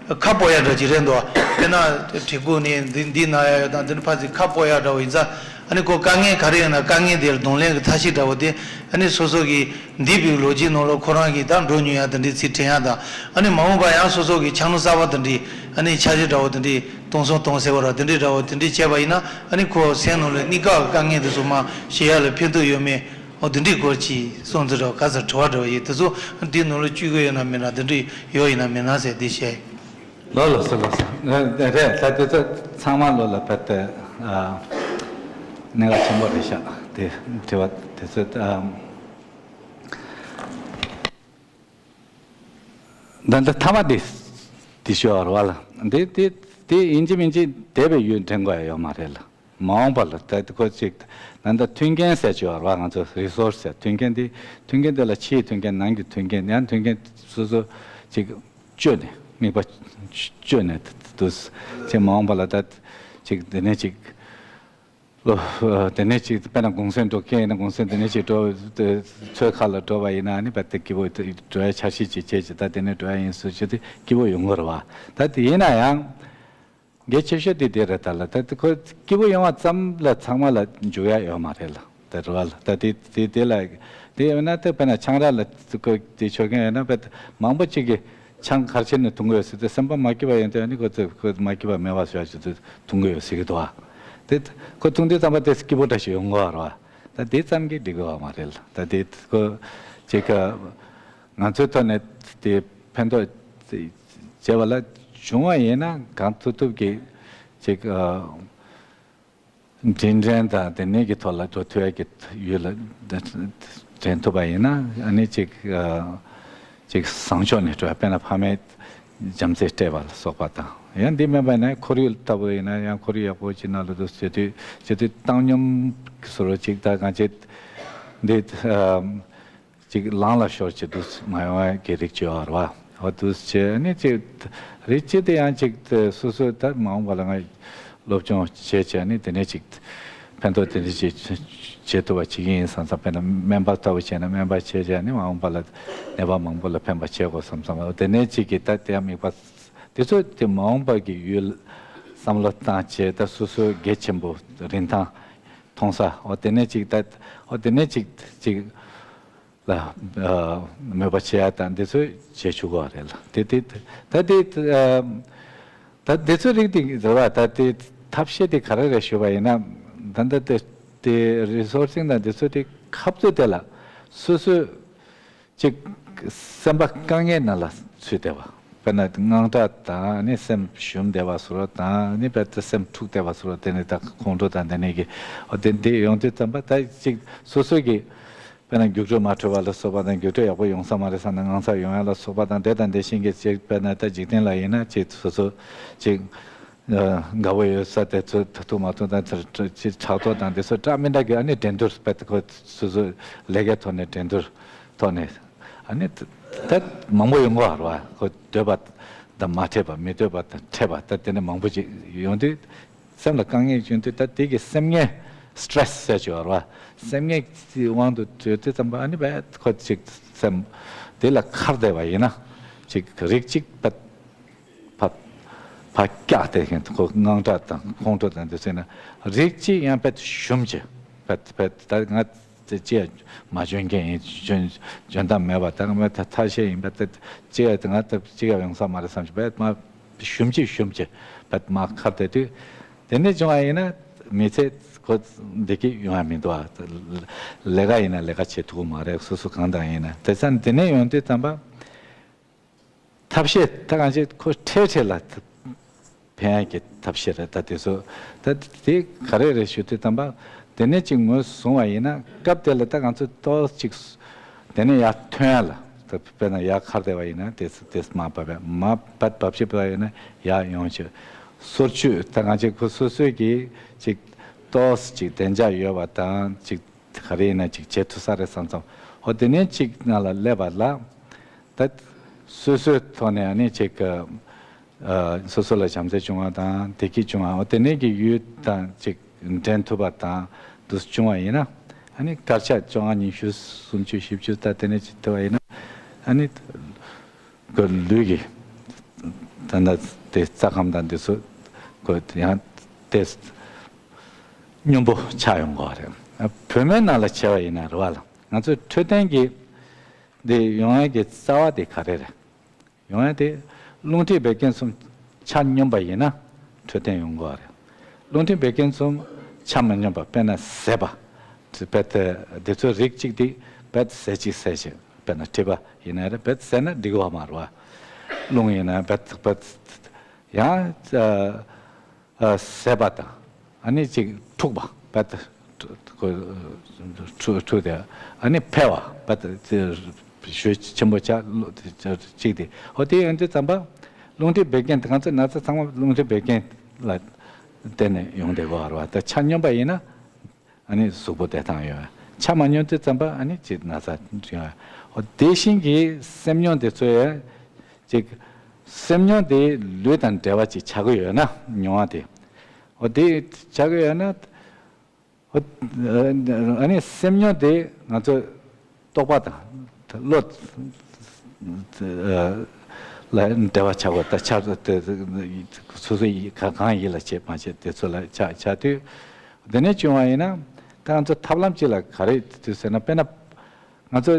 ཁ་སྤོ་ཡ་འདྲ་ཅིག་རེད་འདུག་དཔེར་ན་གྲི་གུག་ནས་འདི་འདི་ན་ཡ་ཡོད་དང་། འདི་ནས་ཕར་ཚུར་ཁ་སྤོ་ཡ་འདྲ་བོ་ཡིན་ཙང་། ཨ་ནི་ཁོ་དཀའ་ངལ་ག་རེ་ཡོད་ན་དཀའ་ངལ་དེ་ལ་གདོང་ལེན་གྱི་ཐབས་ཤེས་འདྲ་བོ་དེ། ཨ་ནི་སོ་སོ་གི་འདས་པའི་ལོ་རྒྱུས་ནང་ལ་ཁོ་རང་གིས་ད་འགྲོ་མྱོང་ཡ་དེ་འདྲའི་ཚིག་དྲན་ཡ་དང་། ཨ་ནི་མ་འོངས་པ་ཡང་སོ་སོ་གི་ཆ་སྙོམས་གསར་པ་དེ་འདྲའི། ཨ་ནི་འཆར་གཞི་འདྲ་བོ་དེ་འདྲའི་གཏོང་སོང་གཏོང་ཟེར་བ་ར། དེ་འདྲའི་འདྲ་བོ་དེ་འདྲའི་བྱས་པ་ཡིན་ན། ཨ་ནི་ཁོ་སེམས་ནང་ལ་གནས་སྐབས་དཀའ་ངལ་དེ་ཚོ་མར་ཞི་ཡ་ལ་ཕན་ཐོགས་ཡོད་མེད། འོ་དེ་འདྲའི་སྐོར་གྱི་གསུང་ཚུལ་འདྲ་བོ། ག་ཚོད་དྲི་བ་འདྲ་བོ་ཡིན། དེ་ཚོ་འདིའི་ནང་ལ་བཅུག་གི་ཡོད་ན་མེད་ན། དེ་འདྲའི་ཡོད་ཡིན་ན་མེད་ན་ཟེར་འདི་བཤད། ལགས་ལགས་སོ། ལགས་སོ། རེད། ད་དེ་ཚོ་ཚང་མ་ལོ་ལ་བར་དུ་ཨ་གནད་འགག་ཆེན་པོ་རེད་ཤག་དེ་དྲི་བ་དེ་ཚོ་ཨ། ད་ལྟ་ཐ་མ་དེ་དེ་ཤོད་ར་བ་ལ། དེ་དེ་དེ་ཡིན་གཅིག་མིན་གཅིག་འདས་པའི་ཡུལ་འདྲེན་དགོས་ཡ་ཡོད་མ་རེད་ལ། མ་འོངས་པ་ལ་ད་ཁོ་ཅིག་ད་ལྟ་མཐུན་རྐྱེན་ཟེར་གྱི་ཡོད་རེད་བ། ང་ཚོ་རི་སོར་སི་ཟེར། མཐུན་རྐྱེན་དེ། མཐུན་རྐྱེན་དེ་ལ་ཕྱིའི་མཐུན་རྐྱེན། ནང་གི་མཐུན་རྐྱེན། ཡང་མཐུན་རྐྱེན་སོ་སོ་ཅིག་བཅོས་ནས། དམིགས་པ་བཅོས་ནས་དུ་ཅིག་མ་འོངས་པ་ལ་ད་ཅིག་དེ་ནས་ཅིག་ཨོ། དེ་ནས་ཅིག་དཔེར་ན་གུང་སེང་འགྲོ་མཁན་ཡིན་ན། གུང་སེང་དེ་ནས་ཅིག་འགྲོ་ཚོད་ཁ་ལ་འགྲོ་བ་ཡིན་ན། ཨ་ནི་བར་དུ་སྐྱིད་པོ་འགྲོ་ཡ་འཆར་གཞི་ཅིག་བྱས་ཅིག་ད་དེ་ནས་འགྲོ་ཡ་ཡིན་ཟེར་ཅིག་དེ་སྐྱིད་པོ་ཡོང་གི་རེད་བ། ད་དེ་ཡིན་ན་ཡང་། གལ་ཆེ་ཤོས་དེ་དེ་རེད། ད་ལ་ད་ཁོ་སྐྱིད་པོ་ཡོང་བ་ཙམ་ལ་ཚང་མ་ལ་འཇུག་ཡ་ཡོད་མ་རེད་ལ། ད་རེད་བ་ལ། ད་དེ་དེ་དེ་ལ་དེ་ཡོད་ན། ད་དཔེར་ན་ཆང་རག་ལ་ཁོ་དེ་མཆོད་མཁན་ཡོད་ན། དཔེ་མང་པོ་ཅིག་གིས་ཆང་ག་རེ་བྱས་ནས་འཐུང་གི་ཡོད་ཟེར་དུས། སེམས་པ་མ་སྐྱིད་པ་ཡོང་དུས། ཨ་ནི་ཁོ་ཚོས་ཁོ་མ་སྐྱིད་པ་མེད་པ་བཟོ་ཡ་ཆེད་དུ་འཐུང་གི་ཡོད་ཟེར་གི་འདུག་བ། དེ་ཁོ་འཐུང་དུས་ཙམ་པ་དེ་སྐྱིད་པོ་འདྲ་ཞིག་ཡོང་གི་རེད་བ། ད་དེ་ཙམ་གྱིས་འགྲིག་གི་ཡོད་མ་རེད་ལ། ད་དེ་ཁོ་ཅིག་ང་ཚོའི་ཐོག་ནས་དེ་ཕན་ཐོགས་བྱས་པ་ལ་བྱུང་བ་ཡིན་ན་གང་ཐུབ་ཐུབ་ཀྱིས་ཅིག་འབྲེལ་འདྲིས་དང་དེ་ནས་ཀྱི་ཐོག་ལ་འགྲོ་ཐུབ་ཡ་གི་ཡུལ་ལ་འདྲེན་ཐུབ་པ་ཡིན་ན་ཨ་ནི་ཅིག་ཅིག་བཟང་ཕྱོགས་ནས་འགྲོ་ཡ། དཔེར་ན་ཕ་མས་བྱམས་བརྩེ་སྤྲད་པ་ལ་སོགས་པ་དང་། ཡང་འདི་མིན་པ་ན་ཁོར་ཡུག་ལྟ་བུ་ཡིན་ན་ཡང་ཁོར་ཡུག་ཡག་པོ་ཅིག་ནང་ལ་འདུག་བྱེད་དུས་བྱེད་དུས་བཏང་སྙོམས་ཟེར་བ་ཅིག་ད་གང་བྱེད་འདི་ཅིག་ལངས་ལ་ཤོར་ཅིག་འདུག་མ་ཡོང་བའི་གི་རིགས་ཅིག་ཡོད་རེད་བ། འོ་འདུག་བྱས་ནས་ཅིག་རིགས་གཅིག་དེ་ཡང་ཅིག་སོ་སོ་ད་མ་འོངས་པ་ལ་ང་སློབ་སྦྱོང་བྱས་བྱས་ནས་དེ་ནས་ཅིག་ཕན་ཐོགས་དེ་འདྲ་ཅིག་བྱེད་ཐུབ་པ་བྱེད་ཀྱི་ཡིན་བསམ་བསམ། དཔེར་ན་སྨན་པ་ལྟ་བུ་བྱས་ན་སྨན་པ་བྱས་བྱས་ནས་མ་འོངས་པ་ལ་ནད་པ་མང་པོ་ལ་ཕན་པ་བྱེད་དགོས་བསམ་བསམ། འོ་དེ་ནས་ཅིག་གི་ད་དེ་ཡང་དམིགས་པ་དེ་ཚོ་དེ་མ་འོངས་པ་གི་ཡུལ་བསམ་བློ་བཏང་བྱས་ད་སོ་སོའི་གལ་ཆེན་པོ་རིན་ཐང་མཐོང་ས། འོ་དེ་ནས་ཅིག་ད་འོ་དེ་ནས་ཅིག་ཅིག་ལ་མོས་པ་བྱེད་ཡ་དང་འདི་ཚོ་བྱེད་ཆོག་གི་རེད་ལ། དེ་དེ་ད་དེ་ད་འདི་ཚོ་རིགས་དེ་རེད་བ། ད་དེ་ཐབས་ཤེས་དེ་ག་རེ་རེད་ཞུས་པ་ཡིན་ན་ད་ད་དེ་དེ་རི་སོར་སིང་དང་འདི་ཚོ་དེ་ཁབ་ཚོད་དེ་ལ་སོ་སོས་ཅིག་སེམས་པ་དཀའ་ངལ་ནང་ལ་ཚུད་བསྡད་པ། དཔེར་ན་དངངས་སྐྲག་དང་ནི་སེམས་ཞུམ་བསྡད་པ་བཟོ་འདྲ་དང་ནི་དཔེ་ད་སེམས་འཁྲུགས་བསྡད་པ་བཟོ་འདྲ། དེ་ནི་ད་ཁོང་ཁྲོ་དང་དེ་ནས་ཀྱི་འོ་དེ་འདི་ཡོང་དུས་ཙམ་པ་ད་ཅིག་སོ་སོ་གི་དཔེར་ན་རྒྱུགས་སྤྲོད་མ་འཕྲོད་པ་ལ་སོགས་པ་དང་རྒྱུགས་སྤྲོད་ཡག་པོ་ཡོང་ས་མ་རེད་བསམ་ན་དངངས་འཚབ་ཡོང་ཡ་ལ་སོགས་པ་དང་དེ་དང་དེ་བཞིན་གྱི་ཅིག་དཔེར་ན་ད་འཇིག་རྟེན་ལ་ཡིན་ན་ཅིག་སོ་སོ་ཅིག་དགའ་པོ་ཡོད་ས་དེ་ཚོ་ད་ཐུག་མ་ཐུག་དང་ཅིག་ཕྲག་དོག་དང་དེ་ཚོ་འདྲ་མི་འདྲ་གི་ཨ་ནི་འགྲན་བསྡུར་དཔེ་ཁོ་སོ་སོ་ལས་ཀའི་ཐོག་ནས་འགྲན་བསྡུར་ཐོག་ནས་ཨ་ནི་ད་མང་པོ་ཡོང་གི་རེད་བ། ཁོ་འདོད་པ་དང་མ་འཕྲད་པ། མི་འདོད་པ་དང་འཕྲད་པ། ད་དེ་ནས་མང་པོ་ཅིག་ཡོང་དུས། སེམས་ལ་དཀའ་ངལ་བྱུང་དུས་ད་དེ་གི་སེམས་ངལ་སི་ཊེ་རེ་སི་ཟེར་གྱི་ཡོད་རེད་བ། སེམས་ངལ་གྱི་དབང་དུ་གྱུར་དུས་ཙམ་པ་ཨ་ནི་བས་ཁོ་ཅིག་སེམས་དེ་ལ་ཁར་བསྡད་པ་ཡིན་ན་ཅིག་རིགས་གཅིག་ད་ཕ་ཕ་སྐྱག་དེ་བཞིན་ཁོ་དངངས་སྐྲག་དང་ཁོང་ཁྲོ་དང་དེ་ཚོ་ཡིན་ན་རིགས་གཅིག་ཡང་བས་ཞུམ་གྱི་བས་བས་ད་ང་དེ་ཅི་ཡང་མ་འཇོན་མཁན་ཡིན། འཇོན་འཇོན་ཐང་མེད་པ་ད་ང་ད་ཐ་ཤལ་ཡིན་པ་ད་ཅི་ཡང་ང་ད་ཅི་ཡང་ཡོང་ས་མ་རེད་བསམ་གྱི་བས་མ། ཞུམ་གྱི་ཞུམ་གྱི་བད་མ་ཁར་བསྡད་དུས། དེ་ནས་བྱུང་བ་ཡིན་ན་མི་ཚེ་ཁོ་བདེ་སྐྱིད་ཡོང་ཡ་མི་འདུག་ཨ། ལས་ཀ་ཡིན་ན་ལས་ཀ་བྱེད་ཐུབ་ཀྱི་མ་རེད། སོ་སོ་གང་དང་ཡིན་ན། དེ་ཙང་དེ་ནས་ཡོང་དུས་ཙམ་པ་ཐབས་ཤེས་ད་གང་ཅི་ཁོ་འཕྲལ་འཕྲལ་ལ་ཕན་ཡ་གི་ཐབས་ཤེས་རེད། ད་དེ་ཚོ་ད་དེ་ག་རེ་རེད་ཞུ་དུས་ཙམ་པ། དེ་ནས་ཅིག་ངོས་བཟུང་བ་ཡིན་ན་སྐབས་དེ་ལ་ད་ང་ཚོ་ཏོག་ཙམ་ཅིག་དེ་ནས་ཡར་ཐོན་ཡ་ལ་ད་དཔེར་ན་ཡར་ཁར་བསྡད་པ་ཡིན་ན་དེ་དེ་མར་བབས་ཡ། མར་བབས་བབས་ཤིག་བབས་ཡ་ཡིན་ན་ཡར་ཡོང་ཅིག་སོར་ཆུད་ད་གང་ཅིག་ཁོ་སོ་སོའི་གི་ཅིག་ཏོག་ཙམ་ཅིག་བདེ་འཇགས་ཡོད་པ་དང་ཅིག་ག་རེ་ཡིན་ན་ཅིག་བྱེད་ཐུབ་ས་རེད་བསམ་ཙམ། ཧོ་དེ་ནས་ཅིག་ནང་ལ་སླེབས་པ་ལ་ད་སོ་སོའི་ཐོག་ནས་ཨ་ནི་ཅིག་ཨ་སོ་སོ་ལ་བྱམས་བརྩེ་བྱུང་བ་དང་བདེ་སྐྱིད་བྱུང་བ། འོ་དེ་ནས་ཀྱི་ཡུལ་དང་ཅིག་འདྲེན་ཐུབ་པ་དང་དུ་བྱུང་བ་ཡིན་ན། ཨ་ནི་དཀར་ཆག་བཅོ་ལྔ་ཉི་ཤུ་སུམ་ཅུ་བཞི་བཅུ་ད་དེ་ནས་ཅིག་ཐུབ་པ་ཡིན་ན། ཨ་ནི་ཁོ་ལུས་ཀྱི་ད་ལྟ་དེ་རྩ་ཁམས་དང་འདི་ཚོ་ཁོ་ཡང་དེ་སྙོམས་པོ་ཆགས་ཡོང་གི་རེད། ཨ་བོད་སྨན་ནང་ལ་བྱས་པ་ཡིན་ན་རེད་བ་ལ། ང་ཚོའི་འཕྲོད་བསྟེན་གྱི་འདི་ཡོང་ཡས་ཀྱི་རྩ་བ་དེ་ག་རེ་རེད། ཡོང་ཡ་དེ། རླུང་མཁྲིས་བད་ཀན་གསུམ་ཆ་སྙོམས་པ་ཡིན་ན་འཕྲོད་བསྟེན་ཡོང་གི་རེད། རླུང་མཁྲིས་བད་ཀན་གསུམ་ཆ་མ་སྙོམས་པ་དཔེར་ན་ཟད་པ། དཔེ་དེ་དེ་ཚོ་རིགས་གཅིག་དེ་བད་ཟད་གཅིག་ཟད་གཅིག་དཔེར་ན་མཁྲིས་པ་ཡིན་ན་རེད། བད་ཟད་ན་འགྲིག་གི་མ་རེད་བ། རླུང་ཡིན་ན་བད་བད་ཡང་། ཨ་ཟད་པ་དང་ཨ་ནི་ཅིག་འཁྲུགས་པ་བད་འཁྲུགས་འཁྲུགས་ཏེ་ཨ་ནི་འཕེལ་བ་བད་ཞུ་ཆེན་པོ་ཆགས་གཅིག་དེ། ཧོ་དེ་ཡོང་དུས་ཙམ་པ་རླུང་མཁྲིས་བད་ཀན་དེ་གང་ཚོད་ན་ཚ་ཚང་མ་རླུང་མཁྲིས་བད་ཀན་ལ་བརྟེན་ནས་ཡོང་བསྡད་ཀྱི་ཡོད་རེད་བ། ད་ཆ་སྙོམས་པ་ཡིན་ན་ཨ་ནི་གཟུགས་པོ་བདེ་ཐང་ཡོད། ཆ་མ་སྙོམས་དུས་ཙམ་པ་ཨ་ནི་ཅིག་ན་ཚ་ཡོང་། ཧོ་དེ་བཞིན་གྱི་སེམས་མྱོང་དེ་ཚོ་ཡང་ཅིག་སེམས་མྱོང་དེ་ལུས་དང་འབྲེལ་བ་ཅིག་ཆགས་ཀྱི་ཡོད་ན་མྱོང་བ་དེ། འོ་དེ་ཆགས་ཀྱི་ཡོད་ན། འོ་ཨ་ནི་སེམས་མྱོང་དེ་ང་ཚོ་རྟོག་པ་དང་བློ་ལ་འབྲེལ་བ་ཆགས་པ་ད་ཆགས་དེ་སོ་སོ་ཡི་ག་གང་ཡིད་ལ་བྱེད་མ་བྱེད་དེ་ཚོ་ལ་ཆགས་ཆགས་དུས། དེ་ནས་བྱུང་བ་ཡིན་ན་ད་ང་ཚོ་ཐབས་ལམ་གཅིག་ལ་ག་རེ་དུས་ཟེར་ན་དཔེར་ན། ང་ཚོ་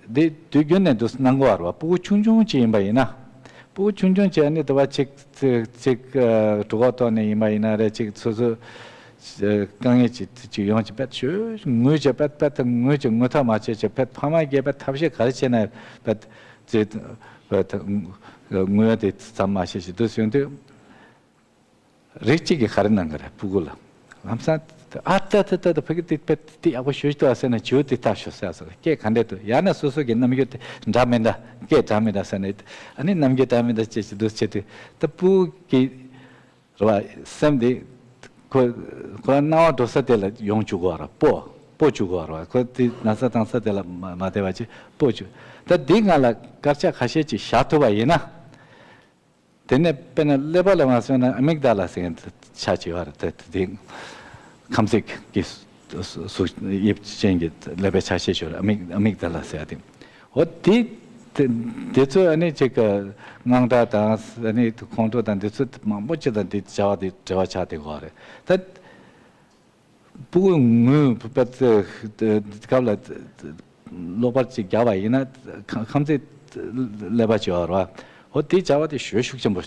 འདི་དུས་རྒྱུན་ནས་འདུག་གནང་གི་ཡོད་རེད་བ། ཕྲུ་གུ་ཆུང་ཆུང་ཅིག་ཡིན་པ་ཡིན་ན། ཕྲུ་གུ་ཆུང་ཆུང་ཅིག་ནི་དུ་བ་ཅིག་ཅིག་ཅིག་ཨ་གྲོད་ཁོག་ལྟོགས་ནས་ཡིན་པ་ཡིན་ན་རེད། ཅིག་སོ་སོ་ དཀའ་ངལ་ཅིག་ཅིག་ཡོང་ཅིག་པད་ཤོད་ངུས་ཅིག་པད་པད་ངུས་ཅིག་ངུ་ཐབས་མ་བྱེད་ཅིག་པད་ཕ་མ་སྐྱེས་པད་ཐབས་ཤེས་ག་རེ་བྱས་ན་པད་ཅིག་པད་ངུ་ཡ་དེ་ཙམ་མ་བྱེད་ཅིག་འདུག་ཡོང་དུས། རིགས་གཅིག་གིས་ག་རེ་གནང་གི་རེད་ཕྲུ་གུ་ལ། ལམ་སང་ཨ་ཏ་ཏ་ཏ་ཏ་ཕ་གི་དེ་པད་དེ་ཡག་པོ་ཞུ་ཞུ་ཏོ་ཟེར་ན་བྱིའུ་དེ་ལྟ་ཤོག་ཟེར་སོང་སྐད་ག་འདྲས་འདུག་ཡང་ན་སོ་སོ་གི་རྣམ་འགྱུར་དེ་འདྲ་མི་འདྲ་སྐད་འདྲ་མི་འདྲ་ཟེར་ནས་ཨ་ནི་རྣམ་འགྱུར་འདྲ་མི་འདྲ་བྱེད་ཅིག་འདུག་བྱེད་དུས་ད་ཕྲུ་གུ་གི་རེད་བ་སེམས་དེ་ཁོ་ཁོ་སྣང་བ་འགྲོ་ས་དེ་ལ་ཡོང་བཅུག་གོ་ར་སྤོ་སྤོ་བཅུག་གོ་ར་ཁོ་དེ་ན་ཚ་དང་ས་དེ་ལ་མ་མ་བསྡད་པ་ཅིག་སྤོ་བཅུག་ད་འདི་ང་ལ་སྐར་ཆ་ཁ་ཤས་ཅིག་བཞག་ཐུབ་པ་ཡིན་ན། དེ་ནས་དཔེར་ན་ཀླད་པ་ལ་མ་སོང་ན་ཨ་མིག་ད་ལ་ཟེར་མཁན་ཆ་ཆེ་བ་རེད་དེ་དེ་ཁམས་ཚིག་གི་གཟུགས་དབྱིབས་ཅན་གྱི་ཀླད་པའི་ཆ་ཤས་ཤིག་རེད་ཨ་མིག་ཨ་མིག་ད་ལ་ཟེར་ཡ་དེ་འོ་དེ་དེ་དེ་ཚོ་ཨ་ནི་ཅིག་གི་དངངས་སྐྲག་དང་ཨ་ནི་ཁོང་ཁྲོ་དང་དེ་ཚོ་མང་པོ་ཅིག་དང་དེ་བྱ་བ་དེ་འབྲེལ་བ་ཆགས་དེ་གོ་རེད་ད། ཕྲུ་གུ་ངུས་པའི་སྐབས་ལ་གློག་པར་ཅིག་བརྒྱབ་པ་ཡིན་ན་ཁམས་ཚིག་ཀླད་པ་ཅིག་ཡོད་རེད་བ། འོ་དེ་བྱ་བ་དེ་ཞེ་ཤུགས་ཆེན་པོ་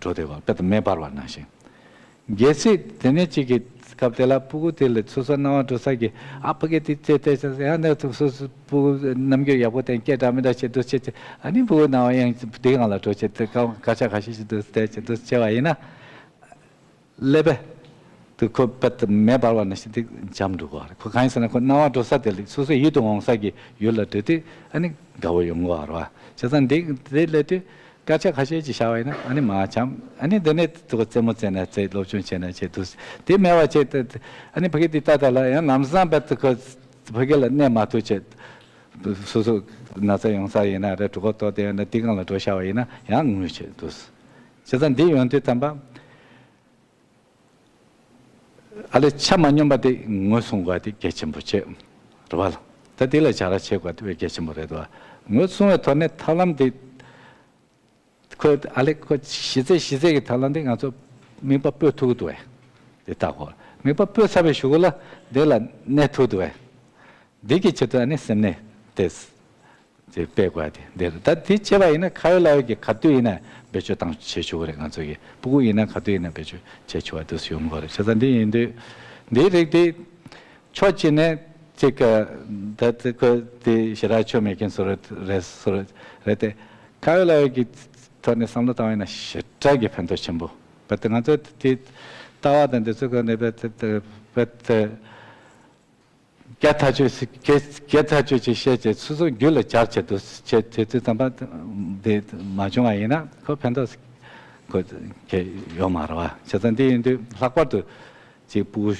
འགྲོ་བསྡད་པ་དཔེ་དང་མེ་འབར་བ་ནང་བཞིན། གལ་སྲིད་དེ་ནས་ཅིག་གི་སྐབས་དེ་ལ་ཕྲུ་གུ་དེ་ལ་སོ་སོ་སྣང་བ་འགྲོ་ས་གི་ཨ་ཕ་གི་དེ་ཅེས་བལྟས་ཙང་ཡང་ནས་སོ་སོ་ཕྲུ་གུ་རྣམ་འགྱུར་ཡག་པོ་བསྟན་སྐད་འདྲ་མི་འདྲ་བྱེད་འདུག་བྱེད་ཅེས་ཨ་ནི་ཕྲུ་གུ་སྣང་བ་ཡང་དེའི་སྒང་ལ་འགྲོ་བྱེད་དེ་སྐར་ཆ་ཁ་ཤས་ཤིག་འདུག་བལྟས་བྱེད་འདུག་བྱས་པ་ཡིན་ན། ཀླད་པ་དུ་ཁོ་པད་དུ་མེ་འབར་བ་ནང་བཞིན་དེ་འཇམ་འགྲོ་གི་རེད། ཁོ་གང་ཡིན་ཟེར་ན་ཁོ་སྣང་བ་འགྲོ་ས་དེ་ལ་སོ་སོ་ཡིད་དུ་འོང་ས་གི་ཡུལ་ལ་འགྲོ་དུས་ཨ་ནི་དགའ་བོ་ཡོང་གི་རེད་བ། བྱས་ཙང་འདི་དེ་ལས་དུས་སྐར་ཆ་ཁ་ཤས་ཅིག་བཞག་པ་ཡིན་ན་ཨ་ནི་མར་འཇམ་ཨ་ནི་འདི་ནས་དུ་རྩེད་མོ་རྩེ་ན་རྩེ་སློབ་སྦྱོང་བྱས་ན་བྱེད་དུས་དེ་མེད་པ་བྱས་ཏེ་ཨ་ནི་ཕ་གི་དེ་ལྟ་ལྟ་ལ་ཡང་ལམ་སང་པད་དུ་ཁོ་ཕ་གི་ལ་གནས་མ་ཐུབ་བྱས་སོ་སོ་ན་ཚ་ཡོང་ས་ཡིན་ན་རེད་གྲོད་ཁོག་ལྟོགས་དེ་ཡོད་ན་དེ་སྒང་ལ་འགྲོ་བཞག་པ་ཡིན་ན་ཡང་ངུས་བྱེད་དུས་བྱས་ཙང་འདི་ཡོང་དུས་ཙམ་པ། ཨ་ལས་ཆ་མ་སྙོམས་པ་དེ་ངོས་བཟུང་དགོས་དེ་གལ་ཆེན་པོ་བྱེད། རེད་བ་ལ། ད་དེ་ལ་བྱ་ར་བྱེད་དགོས་དེ་བས་གལ་ཆེན་པོ་རེད་དོ། ངོས་བཟུང་བའི་ཐོག་ནས་ཐབས་ལམ་དེ། ཁོས་ཨ་ལས་ཁོ་གཞི་རྩའི་གཞི་རྩའི་གི་ཐབས་ལམ་དེ་ང་ཚོ་དམིགས་པ་སྤོས་ཐུབ་ཀྱི་འདུག་བས། དེ་ལྟ་གོ། དམིགས་པ་སྤོས་ཚར་བའི་གཞུག་གུ་ལ་དེ་ལ་གནས་ཐུབ་འདུག་བས། འདི་གི་ཆེད་དུ་ཨ་ནི་སེམས་ནས་དེ། དེ་སྤེལ་དགོས་ཏེ་འདིར་ད་དེ་བྱས་པ་ཡིན་ན་ཁ་ཡོད་ལག་ཡོད་ཀྱི་ག་དུས་ཡིན་ན་བེད་སྤྱོད་བཏང་བྱེད་ཆོག་གི་རེད། ང་ཚོ་གི་ཕྲུ་གུ་ཡིན་ན་ག་དུས་ཡིན་ན་བེད་སྤྱོད་བྱེད་ཆོག་པ་དུས་སུ་ཡོང་གི་རེད། བྱས་ཙང་འདི་ཡིན་དུས་འདིའི་རིགས་དེ་ཕྱོགས་གཅིག་ནས་ཅིག་ད་ཚེ་ཁོ་དེ་ཞེ་དྲག་ཆོ་མེད་མཁན་བཟོ་རེད་རེད་བཟོ་རེད་དེ་ཁ་ཡོད་ལག་ཡོད་ཀྱི་ཐོག་ནས་བསམ་བློ་བཏང་བ་ཡིན་ན་ཞེ་དྲག་གི་ཕན་ཐོགས་ཆེན་པོ་བས། དེ་ང་ཚོ་དེ་ལྟ་བ་དང་འདི་ཚོ་ག་ནས་བས་བས། རྒྱ་ཐག་ཆོད་ཅིག་རྒྱ་རྒྱ་ཐག་ཆོད་ཅིག་བཤད་བྱས་སོ་སོ་རྒྱུད་ལ་འཇགས་བྱས་འདུག་བྱས་བྱས་དུས་ཙམ་པ་འདི་མ་བྱུང་བ་ཡིན་ན་ཁོ་ཕན་ཐོགས་ཁོ་གལ་ཡོད་མ་རེད་བ། བྱས་ཙང་འདི་ཡིན་དུས་ལྷག་པར་དུ་ཅིག་ཕྲུ་གུ་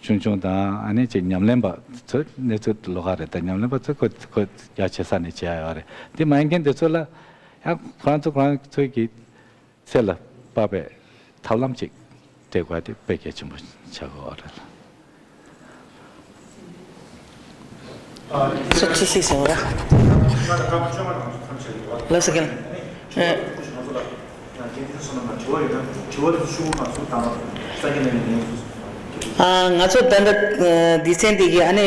ཆུང་ཆུང་དང་ཨ་ནི་ཅིག་ཉམས་ལེན་པ་ཚོ་གནས་ཚུལ་ལོགས་ཀ་རེད་ད་ཉམས་ལེན་པ་ཚོ་ཁོ་ཁོ་རྒྱ་ཆེ་ས་ནས་བྱེད་ཡ་ཡོད་རེད། འདི་མ་ཡིན་མཁན་འདི་ཚོ་ལ་ཡང་ཁོ་རང་ཚོ་ཁོ་རང་ཚོའི་གི་ཚེ་ལ་དཔག་པའི་ཐབས་ལམ་ཅིག་སྤྲད་དགོས་དེ་དཔེ་གལ་ཆེན་པོ་ཆགས་ཀྱི་ཡོད་རེད། སུ་ཅི་ཞིག་ཟེར་བ། ལགས་སོ་རྒན། ཨ། ཨ། ང་ཚོ་ད་ལྟ་སྡེ་ཚན་འདི་གི་ཨ་ནི་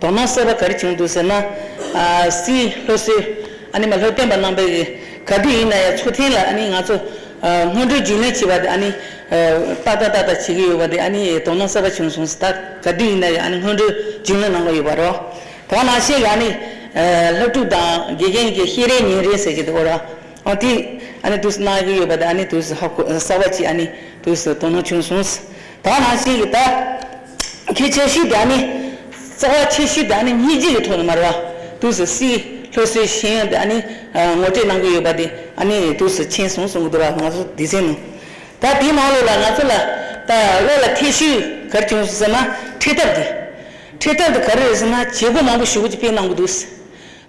དོ་སྣང་གསར་པ་ག་རེ་བྱུང་འདུག་ཟེར་ན། ཨ། སྲིད་སློབ་གསོའི་ཨ་ནི་མ་སློབ་སྟོན་པ་རྣམ་པས་ག་དུས་ཡིན་ན་ཡང་ཚུལ་མཐུན་ལ་ཨ་ནི་ང་ཚོ་ཨ་སྔོན་འགྲོའི་རྒྱུན་ལས་བྱེད་པ་དེ་ཨ་ནི་ཨ་ཏག་ཏག་ཏག་ཏག་བྱེད་ཀྱི་ཡོད་པ་དེ་ཨ་ནི་དོ་སྣང་གསར་པ་བྱུང་སོང་ཟེར། ད་ག་དུས་ཡིན་ན་ཡང་ཨ་ནི་སྔོན་འགྲོའི་རྒྱུན་ལས་གནང་གི་ཡོད་པ་རེད། དེ་ནང་བཞིན་གྱི་ཨ་ནི་ཨ་སློབ་ཕྲུག་དང་དགེ་རྒན་གྱི་བཤེར་རེས་ཉན་རེས་ཟེར་གྱི་འདུག་ར། ཨ་དེ་ཨ་ནི་དུས་སུ་གནང་གི་ཡོད་པ་དེ་ཨ་ནི་དུས་སུ་ཧ་གོ་གསར་པ་ཅིག་ཨ་ནི་དུས་སུ་དོ་སྣང་བྱུང་སོང་། ད་ནང་བཞིན་གྱི་ད་གལ་ཆེ་ཤོས་དེ་ཨ་ནི་རྩ་བ་ཆེ་ཤོས་དེ་ཨ་ནི་སྙིང་རྗེ་གི་ཐོག་ནས་མ་རེད་བ། དུས་སུ་སྲིད་སློབ་གསོའི་ཤེས་ཡོན་དེ་ཨ་ནི་ངོ་སྤྲོད་གནང་གི་ཡོད་པ་དེ་ཨ་ནི་དུས་སུ་ཕྱིན་སོང་གསུང་གི་འདུག་ར། ང་ཚོ་སྡེ་ཚན་ནང་ད་དེའི་ནང་ལོགས་ལ་ང་ཚོ་ལ་ད་བློ་ལ་འཐད་ཤོས་ག་རེ་བྱུང་སོང་ཟེར་ན་འཁྲིད་ཐབས་དེ། འཁྲིད་ཐབས་དེ་ག་རེ་རེད་ཟེར་ན་བྱེད་སྒོ་མང་པོ་ཞེ་པོ་ཅིག་སྤེལ་གནང་གི་འདུག་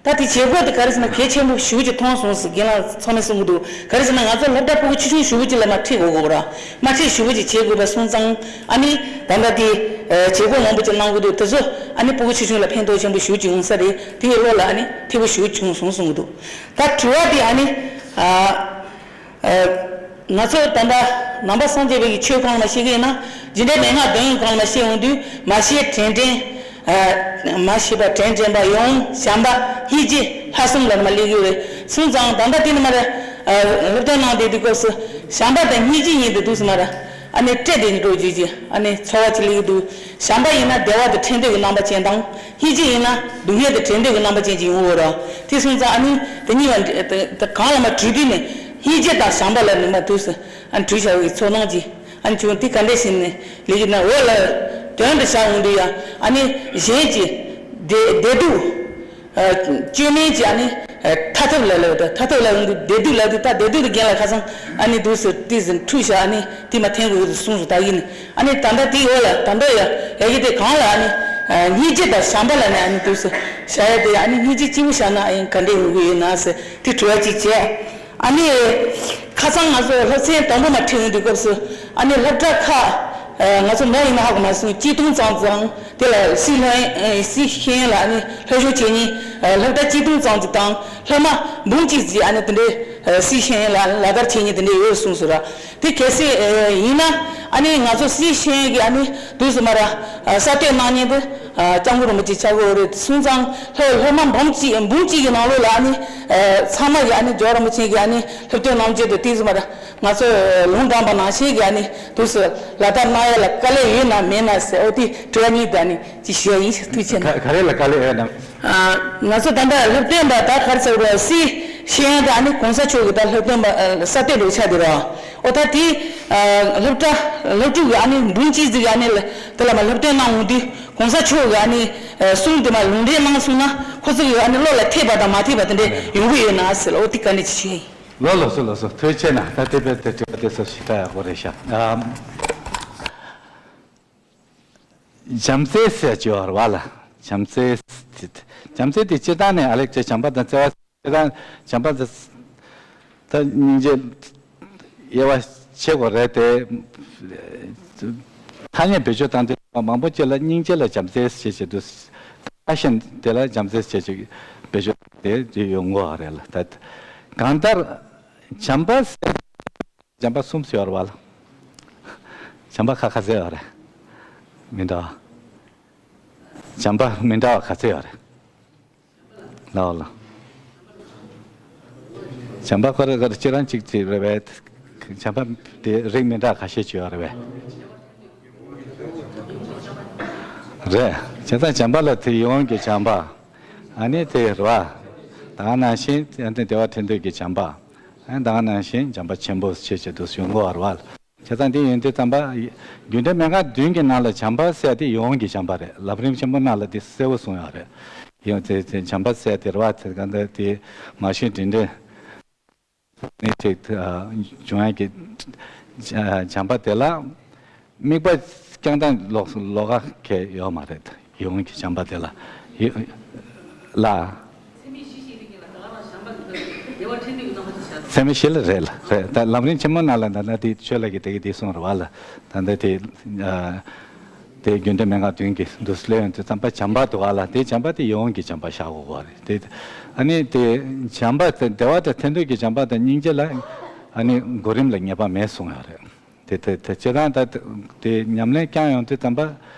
ད་དེ་བྱེད་སྒོ་དེ་ག་རེ་ཟེར་ན་གལ་ཆེན་པོ་ཞེ་པོ་ཅིག་མཐོང་སོང་ཟེར་རྒན་ལགས་ཚང་མས་གསུང་གི་འདུག་ག་རེ་ཟེར་ན་ང་ཚོ་སློབ་གྲྭ་ཕྲུ་གུ་ཆུང་ཆུང་ཞེ་པོ་ཅིག་ལ་མར་ཁྲིད་དགོས་དགོས་ར། མར་ཁྲིད་ཞེ་པོ་ཅིག་བྱེད་དགོས་པ་སོང་ཙང་ཨ་ནི་ད་ལྟ་དེ་བྱེད་སྒོ་མང་པོ་ཅིག་གནང་གི་འདུག་དེ་ཚོ་ཨ་ནི་ཕྲུ་གུ་ཆུང་ཆུང་ལ་ཕན་ཐོགས་ཆེན་པོ་ཞེ་པོ་ཅིག་ཡོང་ས་རེད། དེ་ཡི་བློ་ལ་ཨ་ནི་འཐད་པོ་ཞེ་པོ་བྱུང་སོང་གསུང་གི་འདུག་ད་དྲི་བ་དེ་ཨ་ནི་ཨ། ཨ། ང་ཚོ་ད་ལྟ་ནང་པ་སངས་རྒྱས་པའི་ཆོས་གང་ལ་མ་ཤེས་ཀྱི་ཡིན་ན་འཇིགས་བྲལ་མན་ངག་འདོན་ཡོན་གང་ལ་མ་ཤེས་འོང་དུས་མ་ཤེས་དྲན་དྲན། ཨ། མ་ཤེས་པ་དྲན་དྲན་པ་ཡོང་བྱམས་པ་སྙིང་རྗེ་ལྷག་བསམ་ལ་མ་སླེབས་ཀྱི་རེད། སོང་ཙང་ད་ལྟ་དེ་ནི་མ་རེད། ཨ། སློབ་སྟོན་གནང་བསྡད་དུས་སྐབས་སུ་བྱམས་པ་དང་སྙིང་རྗེ་གཉིས་དེ་འདུག་སེ་མ་རེད། ཨ་ནི་སྤྲད་དེ་འགྲོ་རྒྱུ་གྱི་ཨ་ནི་འཚོ་བ་ཅིག་སླེབས་ཀྱི་འདུག་བྱམས་པ་ཡིན་ན་བདེ་བ་དང་འཕྲད་འདོད་ཀྱི་རྣམ་པ་ཅན་དང་། སྙིང་རྗེ་ཡིན་ན་སྡུག་བསྔལ་དང་བྲལ་འདོད་ཀྱི་རྣམ་པ་ཅན་ཅིག་ཡོང་གི་ཡོད་རེད། དེ་སོང་ཙང་ཨ་ནི་དེ་གཉིས་ལ་དེ་གང་ལ་མ་གྲོས་དུས་ནས་སྙིང་རྗེ་དང་བྱམས་པ་ལ་ནི་མ་དུས་སུ་ཨ་ནི་གྲོས་བྱ་བའི་ཚོར་སྣང་ཅིག་ཨ་ནི་བྱུང་། དེ་ག་འདྲས་ཞིག་ནས་ལེགས་ཀྱི་ན་འོ་ལ་དོན་དུ་བྱ་འོང་དུས་ཡ་ཨ་ནི་གཞན་གྱི་བདེ་བདེ་སྡུག་བཅོས་མིན་གྱི་ཨ་ནི་ཐ་ཐབས་ལ་ལབ་དང་། ཐ་ཐབས་ལ་ཡོང་དུས་བདེ་སྡུག་ལབ་དུས་ད་བདེ་སྡུག་དེ་རྒན་ལགས་ཁ་སང་ཨ་ནི་དུས་སུ་ཏི་ཟིན་འཁྲུག་བྱ་ཨ་ནི་དེ་མ་འཐེན་དགོས་ཀྱི་འདུག་གསུངས་སོང་ད་ཡིན། ཨ་ནི་ད་ལྟ་དེའི་འོག་ལ་ད་ལྟ་ཡ་ཡ་གི་དེ་གང་ལ་ཨ་ནི་སྙིང་རྗེ་དང་བྱམས་པ་ལ་ནི་ཨ་ནི་དུས་སུ་བྱ་ཡ་དེ་ཨ་ནི་སྙིང་རྗེ་སྐྱིད་པོ་བྱ་ན་ཨ་ཡིན་ག་འདྲས་ཡོང་གི་ཡོད་ན་ཟེར་དེ་དྲི་བ་གཅིག་བྱས། ཨ་ནི་ཁ་སང་ང་ཚོ་སློབ་ཚན་དང་པོ་མ་ཁྲིད་ཡོང་དུས་སྐབས་སུ་ཨ་ནི་སློབ་གྲྭ་ཁག་ང་ཚོ་མ་ཡིན་ན་ཧ་གོ་མ་སོང་། གཅིག་སྟོང་ཙམ་ཙམ་དེ་ལ་སྲིད་བློན་སྲིད་ཤེས་ཡོན་ལ་ཨ་ནི་སློབ་སྦྱོང་བྱེད་མཁན་སློབ་གྲྭ་གཅིག་སྟོང་ཙམ་ཅིག་དང་སློབ་མ་འབུམ་གཅིག་ཙམ་ཨ་ནི་དེ་འདྲའི་སྲིད་ཤེས་ཡོན་ལ་ལག་བསྟར་བྱེད་མཁན་དེ་འདྲ་ཡོད་གསུངས་སོང་ར། དེ་གལ་སྲིད་ཡིན་ན་ཨ་ནི་ང་ཚོ་སྲིད་ཤེས་ཡོན་གྱི་ཨ་ནི་དུས་སུ་མ་ར་གསར་གཏོད་གནང་མཁན་དེ་སྐྱབས་མགོན་རིན་པོ་ཆེ་ཆགས་ཀྱི་ཡོད་རེད། སོང་ཙང་སློབ་སློབ་མ་འབུམ་གཅིག་འབུམ་གཅིག་གི་ནང་ལོགས་ལ་ཨ་ནི་ཚང་མ་གི་ཨ་ནི་རྒྱལ་བ་རིན་པོ་ཆེ་གི་ཨ་ནི་སློབ་སྟོན་རྣམ་འབྱེད་དེ་དུས་སུ་མ་ར་ང་ཚོ་ལུང་དྲངས་པ་ནང་བཞིན་གྱི་ཨ་ནི་དུས་སུ་ལག་བསྟར་གནང་ཡ་ལ་དཀའ་ལས་ཡོད་ན་མེད་ན་ཟེར་འོ་དེ་དྲི་བ་གཉིས་དེ་ཨ་ནི་ཅིག་ཞུ་ཡ་ཡིན། ཐུགས་རྗེ་ཆེ་གནང་། ག་ག་རེ་ལ་དཀའ་ལས་ཡོད་ན། ང་ཚོ་ད་ལྟ་སློབ་སྟོན་པ་ད་ག་རེ་ཟེར་དགོས་སྲིད་ཤེས་ཡོན་དེ་ཨ་ནི་གོང་ས་མཆོག་གི་ད་སློབ་སྟོན་པ་ས་སྟེང་འགྲོ་ཆགས་དེ་ར། འོ་ད་དེ་སློབ་གྲྭ་སློབ་ཕྲུག་གི་ཨ་ནི་འབུམ་གཅིག་ཙམ་གི་ཨ་ནི་དེ་ལ་མ་སློབ་སྟོན་གནང་འོང་དུས་གོང་ས་མཆོག་གི་ཨ་ནི་གསུང་དེ་མ་ལུང་འདྲེན་གནང་སོང་ན་ཁོ་ཚོ་གི་ཨ་ནི་བློ་ལ་ཐེབས་པ་དང་མ་ཐེབས་པ་དེ་འདྲ་ཡོང་གི་ཡོད་ན་ཟེར། འོ་དེ་ག་འདྲ་ཅིག་ཞུ་ཡ་ཡིན། ལོ་ལགས་སོ་ལགས་སོ། ཐུགས་རྗེ་ཆེ་གནང་། ད་དེ་བས་དེ་དྲི་བ་དེ་ཚོ་ཞིབ་ཕྲ་ཡག་པོ་རེད་ཤག་བྱམས་བརྩེ་ཟེར་གྱི་ཡོད་རེད་བ་ལ། བྱམས་བརྩེ། བྱམས་བརྩེ་དེ་སྤྱིར་བཏང་ནས་ཨ་ལེགས་ཀྱི་བྱམས་པ་དང་བརྩེ་བ། སྤྱིར་བཏང་བྱམས་པ་དང་ད་སྙིང་རྗེ་དབྱེ་བ་ཕྱེ་དགོས་རེད་དེ། ཐ་སྙད་བེད་སྤྱོད་བཏང་དུས་མང་པོ་ཅིག་ལ་སྙིང་རྗེ་ལ་བྱམས་བརྩེ་ཞེས་བྱེད་དུས། ཁ་ཤས་དེ་ལ་བྱམས་བརྩེ་ཞེས་བྱེད་བེད་སྤྱོད་དེ་ཡོང་གི་ཡོད་རེད་ལ། ད་གང་ལྟར་བྱམས་པ་ཟེར། བྱམས་པ་གསུམ་ཡོད་རེད་བ་ལ། བྱམས་པ་ཁ་ཁ་ཟེར་ཡོད་རེད། མི་འདྲ་བ། བྱམས་པ་མི་འདྲ་བ་ག་ཚོད་ཡོད་རེད། ལའོ་ལ། བྱམས་པ་ཁོ་རེ་ཁོ་རེ་ཁྱེད་རང་གཅིག་གཅིག་རེད་བས། བྱམས་པ་དེ་རིགས་མི་འདྲ་ཁ་ཤས་ཅིག་ཡོད་རེད་བས། རེད། བྱས་ཙང་བྱམས་པ་ལ་དེ་ཡིད་འོང་གི་བྱམས་པ། ཨ་ནི་དེ་རེད་བ། ད་ག་ནང་བཞིན་བདེ་བ་འཕྲད་འདོད་ཀྱི་བྱམས་པ། ཨ་ནི་ད་ག་ནང་བཞིན་བྱམས་པ་ཆེན་པོ་ཞེས་བྱེད་དུ་ཡོང་གི་ཡོད་རེད་བ། བྱས་ཙང་དེ་ཡིན་དུས་ཙམ་པ། རྒྱུད་སྡེ་མན་ངག་བདུན་གྱི་ནང་ལ་བྱམས་པ་ཟེར་དེ་ཡིད་འོང་གི་བྱམས་པ་རེད། ལམ་རིམ་ཆེན་མོ་ནང་ལ་དེ་གསལ་བོ་གསུངས་ཡོད་རེད། ཡང་དེ་དེ་བྱམས་པ་ཟེར་དེ་རེད་བ། དེ་ག་འདི་དེ་མ་བྱོན་དྲིན་དྲན་ནི་ཅིག་བྱུང་ཡག་གི་བྱམས་པ་དེ་ལ་དམིགས་པ་རྐྱང་ཐང་ལོག་ལོགས་ཀ་གང་ཡོད་མ་རེད། ཡིད་འོང་གི་བྱམས་པ་དེ་ལ་ཡི་ལ། ཚད་མེད་བཞི་ལ་རེད་ལ་རེད། ད་ལམ་རིམ་ཆེན་མོ་ནང་ལ་ད་ལྟ་དེ་ཆོས་ལ་གི་དེ་གི་དེ་གསུངས་རེད་བ་ལ། ད་ལྟ་དེ་དེ་རྒྱུད་སྡེ་མན་ངག་བདུན་གྱི་འདུ་སླེབས་ཡོང་དུས་ཙམ་པ་བྱམས་པ་འདུག་ག་ལ། དེ་བྱམས་པ་དེ་ཡིད་འོང་གི་བྱམས་པ་བཞག་དགོས་པ་རེད་དེ། ཨ་ནི་དེ་བྱམས་པ་དེ་བདེ་བ་དང་འཕྲད་འདོད་ཀྱི་བྱམས་པ་དང་སྙིང་རྗེ་ལ་ཨ་ནི་གོ་རིམ་ལ་ངེས་པ་མེད་གསུངས་ཡོད་རེད། དེ་དེ་དེ་སྤྱིར་བཏང་ད་དེ་ཉམས་ལེན་བསྐྱངས་ཡོང་དུས་ཙམ་པ།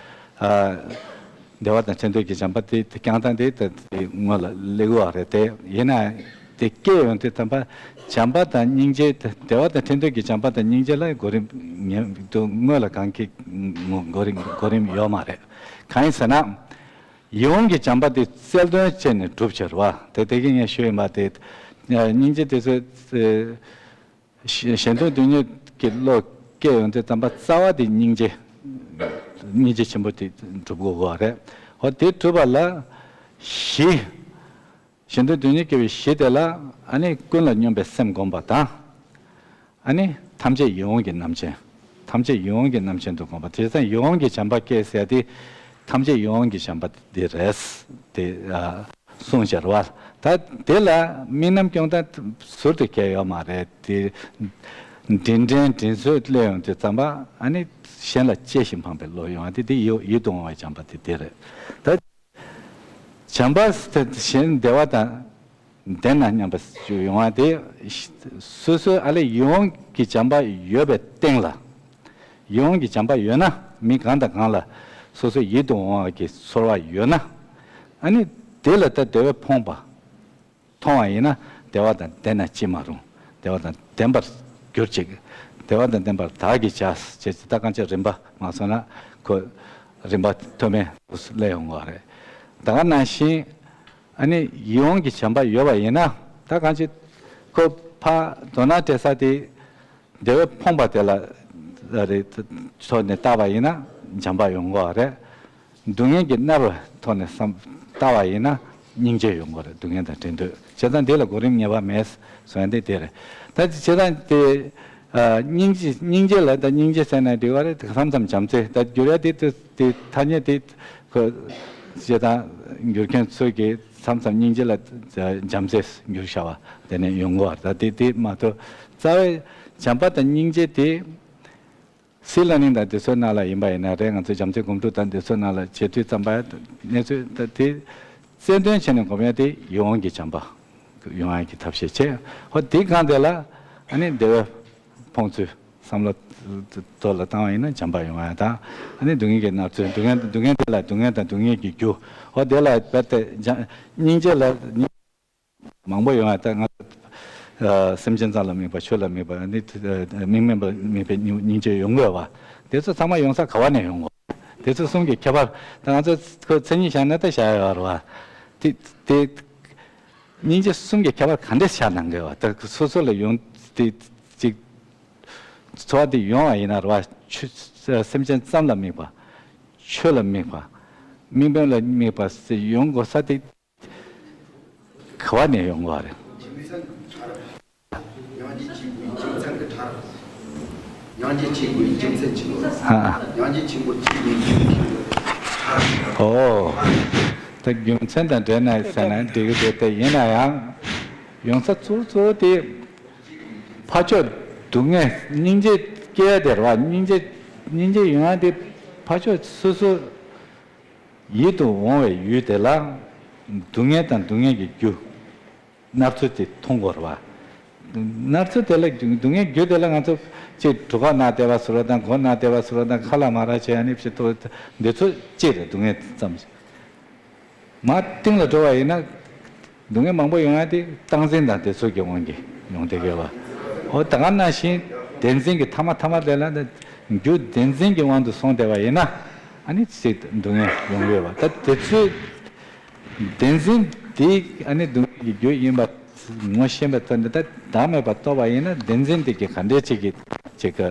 ཨ། བདེ་བ་དང་འཕྲད་འདོད་ཀྱི་བྱམས་པ་དེ་དེ་བསྐྱངས་སྟངས་དེ་དེ་དེ་སྔོན་ལ་སླེབས་ཀྱི་ཡོད་རེད་དེ། ཡིན་ན་དེ་སྐྱེ་ཡོང་དུས་ཙམ་པ་བྱམས་པ་དང་སྙིང་རྗེ་དེ་བདེ་བ་དང་འཕྲད་འདོད་ཀྱི་བྱམས་པ་དང་སྙིང་རྗེ་ལ་གོ་རིམ་ངེས་དུ་སྔོན་ལ་གང་གི་གོ་རིམ་གོ་རིམ་ཡོད་མ་རེད། གང་ཡིན་ཟེར་ན། ཡིད་འོང་གི་བྱམས་པ་དེ་རྩལ་འདོན་བྱས་ནས་སྒྲུབ་བྱ་རེད་བ། དེ་དེ་གི་ངས་ཞུས་ཡིན་པ་དེ། སྙིང་རྗེ་དེ་ཚོ། གཞན་དོན་སྡུག་བསྔལ་གྱི་བློ་སྐྱེ་ཡོང་དུས་ཙམ་པ་རྩ་བ་དེ་སྙིང་རྗེ། སྙིང་རྗེ་ཆེན་པོ་དེ་སྒྲུབ་དགོས་ཀྱི་རེད། འོ་དེ་སྒྲུབ་པ་ལ་གཞི། གཞན་དོན་སྡུག་བསྔལ་སྐྱེ་བའི་གཞི་དེ་ལ་ཨ་ནི་ཀུན་ལ་སྙོམས་པའི་སེམས་བསྒོམ་པ་དང་། ཨ་ནི་ཐམས་ཅད་ཡིད་འོང་གི་རྣམ་མཁྱེན། ཐམས་ཅད་ཡིད་འོང་གི་རྣམ་མཁྱེན་དུ་བསྒོམ་པ། དེ་ཙང་ཡིད་འོང་གི་བྱམས་པ་སྐྱེ་ཟེར་དེ་ཐམས་ཅད་ཡིད་འོང་གི་བྱམས་པ་དེ་རེད་དེ། གསུངས་བཞག་རེད་བ། ད་དེ་ལ་དམིགས་རྣམ་སྐྱོང་སྟངས་ཟུར་དུ་གལ་ཡོད་མ་རེད་དེ། དྲིན་དྲན་དྲིན་གཟོ་སླེབས་ཡོང་དུས་ཙམ་པ་ཨ་ནི་གཞན་ལ་གཅེས་ཤིང་ཕངས་པའི་བློ་ཡོང་བ་དེ་དེ་ཡིད་ཡིད་དུ་འོང་བའི་བྱམས་པ་དེ་དེ་རེད། ད་བྱམས་པ་དེ་གཞན་བདེ་བ་དང་ལྡན་ན་སྙམ་པ་ཞིག་ཡོང་བ་དེ། སོ་སོའི་ཨ་ལས་ཡིད་འོང་གི་བྱམས་པ་ཡོད་པའི་སྟེང་ལ། ཡིད་འོང་གི་བྱམས་པ་ཡོད་ན། མི་གང་དང་གང་ལ་སོ་སོ་ཡིད་དུ་འོང་བ་གི་ཚོར་བ་ཡོད་ན། ཨ་ནི་དེ་ལ་ད་བདེ་བས་ཕོངས་པ་མཐོང་བ་ཡིན་ན་བདེ་བ་དང་ལྡན་ན་ཅི་མ་རུང་། བདེ་བ་དང་ལྡན་པར་གྱུར་ཅིག། བདེ་བ་དང་ལྡན་པར་བདག་གིས་བྱ། ཅེས་ད་གང་ཅི་རིམ་པ་མ་སོང་ན་ཁོ་རིམ་པ་མཐོ་དམན་སླེབས་ཡོང་གི་རེད། ད་ག་ནང་བཞིན་ཨ་ནི་ཡིད་འོང་གི་བྱམས་པ་ཡོད་པ་ཡིན་ན་ད་གང་ཅི་ཁོ་ཕ་དོ་སྣང་སྤྲད་ས་དེ་བདེ་བས་ཕོངས་པ་དེ་ལ་རེ་ཐོག་ནས་བལྟ་བ་ཡིན་ན་བྱམས་པ་ཡོང་གི་རེད། སྡུག་བསྔལ་གྱིས་མནར་བའི་ཐོག་ནས་བསམ་ལྟ་བ་ཡིན་ན་སྙིང་རྗེ་ཡོང་གི་རེད། སྡུག་བསྔལ་དང་བྲལ་འདོད་བྱས་ཙང་དེ་ལ་གོ་རིམ་ངེས་པ་མེད་ཟེར་ཡ་འདི་དེ་རེད། ད་བྱས་ཙང་དེ་ཨ་སྙིང་རྗེ་སྙིང་རྗེ་ལ་ད་སྙིང་རྗེ་ཟེར་ན་འགྲིག་པ་རེད། དེ་མཚམས་མཚམས་བྱམས་བརྩེ་ད་བསྒྱུར་ཡ་དེ་དེ་དེ་ཐ་སྙད་དེ་ཁོ་བྱས་ཙང་བསྒྱུར་མཁན་ཚོས་ཀྱིས་མཚམས་མཚམས་སྙིང་རྗེ་ལ་བྱམས་བརྩེ་བསྒྱུར་བྱ་བ་དེ་ནས་ཡོང་གི་རེད། ད་དེ་དེ་མ་གཏོགས་རྩ་བའི་བྱམས་པ་དང་སྙིང་རྗེ་དེ། སྲིད་བླ་གླིང་དང་དེ་ཚོའི་ནང་ལ་ཡིན་པ་ཡིན་ན་རེད། ང་ཚོའི་བྱམས་བརྩེའི་སྒོམ་སྒྲུབ་དང་དེ་ཚོའི་ནང་ལ་བྱེད་དུས་ཙམ་པ་གནས་ཚུལ་ད་དེ་རྩལ་འདོན་བྱས་ནས་སྒོམ་ཡ་དེ་ཡིད་འོང་གི་བྱམས་པ་ཡོང་ཡ་གི་ཐབས་ཤེས་བྱས། ཧོ་དེའི་སྒང་དེ་ལ་ཨ་ནི་བདེ་བའི་ཕོངས་ཚོས་བསམ་བློ་ཐོག་ལ་བཏང་བ་ཡིན་ན་བྱམས་པ་ཡོང་ཡ་དང་ཨ་ནི་སྡུག་བསྔལ་གྱི་མནར་ཚུལ་སྡུག་བསྔལ་སྡུག་བསྔལ་དེ་ལ་སྡུག་བསྔལ་དང་སྡུག་བསྔལ་གྱི་རྒྱུ་ཧོ་དེ་ལ་རྦད་དེ་སྙིང་རྗེ་ལ། མང་པོ་ཡོང་ཡ་ད་ང་ཚོ་སེམས་ཅན་ཙམ་ལ་དམིགས་པ་ཆོས་ལ་དམིགས་པ་ནི་མིག་དམན་པ་དམིགས་པའི་སྙིང་རྗེ་ཡོང་དགོས་པ་དེ་ཚོ་ཚང་མ་ཡོང་ས་ག་བ་ནས་ཡོང་གོ། དེ་ཚོ་གསུམ་གྱི་ཁྱད་པར་ད་ང་ཚོ་ཁོ་མཚན་ཉིད་བཞག་ན་ད་བཞག་ཡོད་རེད་བ། དེ་དེ་སྙིང་རྗེ་གསུམ་གྱི་ཁྱད་པར་ག་འདྲས་བཞག་གནང་དགོས་བ་ད་སོ་སོ་ལ་ཡོང་དེ་ཅིག་འཚོ་བ་དེ་ཡོང་བ་ཡིན་ན་རེད་བ་ཆོས་སེམས་ཅན་ཙམ་ལ་དམིགས་པ་ཆོས་ལ་དམིགས་པ་དམིགས་དམན་ལ་དམིགས་པ་ཡོང་དགོས་ས་དེ། ག་བ་ནས་ཡོང་གི་རེད། རྒྱུ་མཚན་གྱི་ཕྲ་རགས། སྙིང་རྗེ་གཅིག་པུའི་རྒྱུ་མཚན་གྱི་ཕྲ་རགས། སྙིང་རྗེ་གཅིག་པུའི་རྒྱུ་མཚན་གཅིག་པུ། ཨ་ཨ། སྙིང་རྗེ་ཆེན་པོ་གཅིག་ཡིན་རྒྱུ་མཚན་གྱི་ཕྲ་རགས། ཨོ། ད་རྒྱུ་མཚན་དང་འབྲེལ་ནས་ཟེར་ན་འགྲིག་གི་རེད་དེ་ཡིན་ན་ཡང་། ཡོང་ས་གཙོ་བོ་གཙོ་བོ་དེ། ཕར་ཕྱོགས་སྡུག་བསྔལ་སྙིང་རྗེ་སྐྱེ་ཡ་དེ་རེད་བ། སྙིང་རྗེ་སྙིང་རྗེ་ཡོང་ཡ་དེ་ཕར་ཕྱོགས་སོ་སོ། ཡིད་དུ་འོང་བའི་ཡུལ་དེ་ལ། སྡུག་བསྔལ་དང་སྡུག་བསྔལ་གྱི་རྒྱུ། མནར་ཚུལ་དེ་མཐོང་དགོས་རེད་བ། མནར་ཚུལ་དེ་ལ་སྡུག་བསྔལ་རྒྱུ་དེ་ལ་ང་ཚོ་གཅིག་གྲུ་ཁ་ནང་བསྡད་པ་བཟོ་འདྲ་དང་སྒོ་ནང་བསྡད་པ་བཟོ་འདྲ་དང་ཁ་ལག་མ་རག་བྱས་ཨ་ནི་ཕྱི་ཐོག་འདི་ཚོ་གཅིག་རེད། སྡུག་བསྔལ་ཙམ་ཞིག་མར་གཏིང་ལ་འགྲོ་བ་ཡིན་ན། སྡུག་བསྔལ་མང་པོ་ཡོང་ཡ་དེ་སྟངས་འཛིན་དང་དེ་ཚོ་གི་དབང་གིས་ཡོང་བསྡད་ཡོད་པ། འོ་ད་ག་ནང་བཞིན་བདེན་འཛིན་གྱི་ཐ་མ་ཐ་མ་དེ་ལ་ནི་རྒྱུ་བདེན་འཛིན་གྱི་དབང་དུ་སོང་བསྡད་པ་ཡིན་ན་ཨ་ནི་ཚེ་སྡུག་བསྔལ་ཡོང་གི་ཡོད་པ། ད་དེ་ཚོའི་བདེན་འཛིན་དེ་ཨ་ནི་སྡུག་བསྔལ་གྱི་རྒྱུ་ཡིན་པ་ངོ་ཤེས་པའི་ཐོག་ནས་ད་བདག་མེད་པར་རྟོགས་པ་ཡིན་ན་བདེན་འཛིན་དེ་གི་ག་འདྲའི་ཅིག་གི་ཅིག་གི་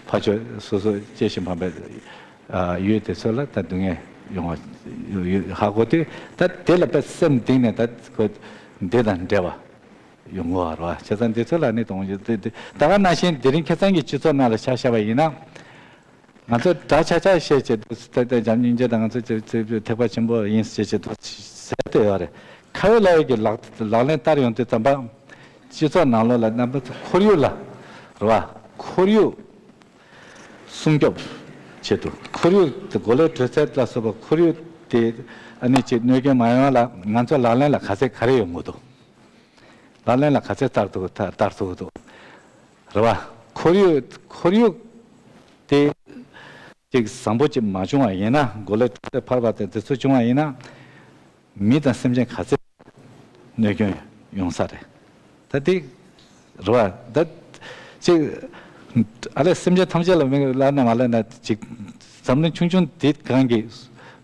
ཕར་ཕྱོགས་སོ་སོ་སྐྱེ་ཞིང་འཕངས་པའི། ཡུལ་དེ་ཚོ་ལ་ད་སྡུག་བསྔལ་ཡོང་བ་ཧ་གོ་དུས་ད་དེ་ལ་དཔེ་སེམས་གཏིང་ནས་ད་ཁོ་འདི་དང་འབྲེལ་བ་ཡོང་གི་ཡོད་རེད་བ། བྱས་ཙང་འདི་ཚོ་ལ་ནི་གཏོང་རྒྱུ་དེ་དེ་ད་ག་ནང་བཞིན་དེ་རིང་ཁ་སང་གི་སྤྱི་ཚོགས་ནང་ལ་ཆ་བཞག་པ་ཡིན་ན་ང་ཚོ་འདྲ་ཆགས་ཆགས་བཤད་བྱེད་དུ་ད་ལྟ་འཇམ་སྙིང་རྗེ་དང་ང་ཚོ་ཐེག་པ་ཆེན་པོ་ཡིན་ཟེར་བྱེད་དུ་ཟེར་དུ་ཡོད་རེད། ཁ་ཡོད་ལག་ཡོད་ཀྱི་ལག་ལག་ལེན་བསྟར་ཡོང་དུས་ཙམ་པ་སྤྱི་ཚོགས་ནང་ལོགས་ལ་རྣམ་པ་ཚོ་ཁོར་ཡུག་ལ་རེད་བ། ཁོར་ཡུག་སྲུང་སྐྱོབ་ཆེད་དུ་ཁོར་ཡུག་དེ་གོ་ལའི་དྲོད་ཚད་ལ་སོགས་པ་ཁོར་ཡུག་དེ་ཨ་ནི་ཅིག་གནོད་སྐྱོན་མ་ཡོང་ལ་ང་ཚོ་ལག་ལེན་ལ་ག་ཚད་ག་རེ་ཡོང་གི་འདུག་ལག་ལེན་ལ་ག་ཚད་བསྟར་ཐུབ་བསྟར་ཐུབ་ཀྱི་འདུག་རེད་བ། ཁོར་ཡུག་ཁོར་ཡུག་དེ་ཅིག་བཟང་པོ་ཅིག་མ་བྱུང་བ་ཡིན་ན་གོ་ལའི་དྲོད་ཚད་འཕར་བ་དང་དེ་ཚོ་བྱུང་བ་ཡིན་ན། མི་དང་སེམས་ཅན་ག་ཚད་གནོད་སྐྱོན་ཡོང་ས་རེད། ད་དེ་རེད་བ། ད་ཅིག་ཨ་ལས་སེམས་ཅན་ཐམས་ཅད་ལ་མི་ལབ་ན་མ་ལབ་ན་ཅིག་འཛམ་གླིང་ཆུང་ཆུང་འདི་གང་གི་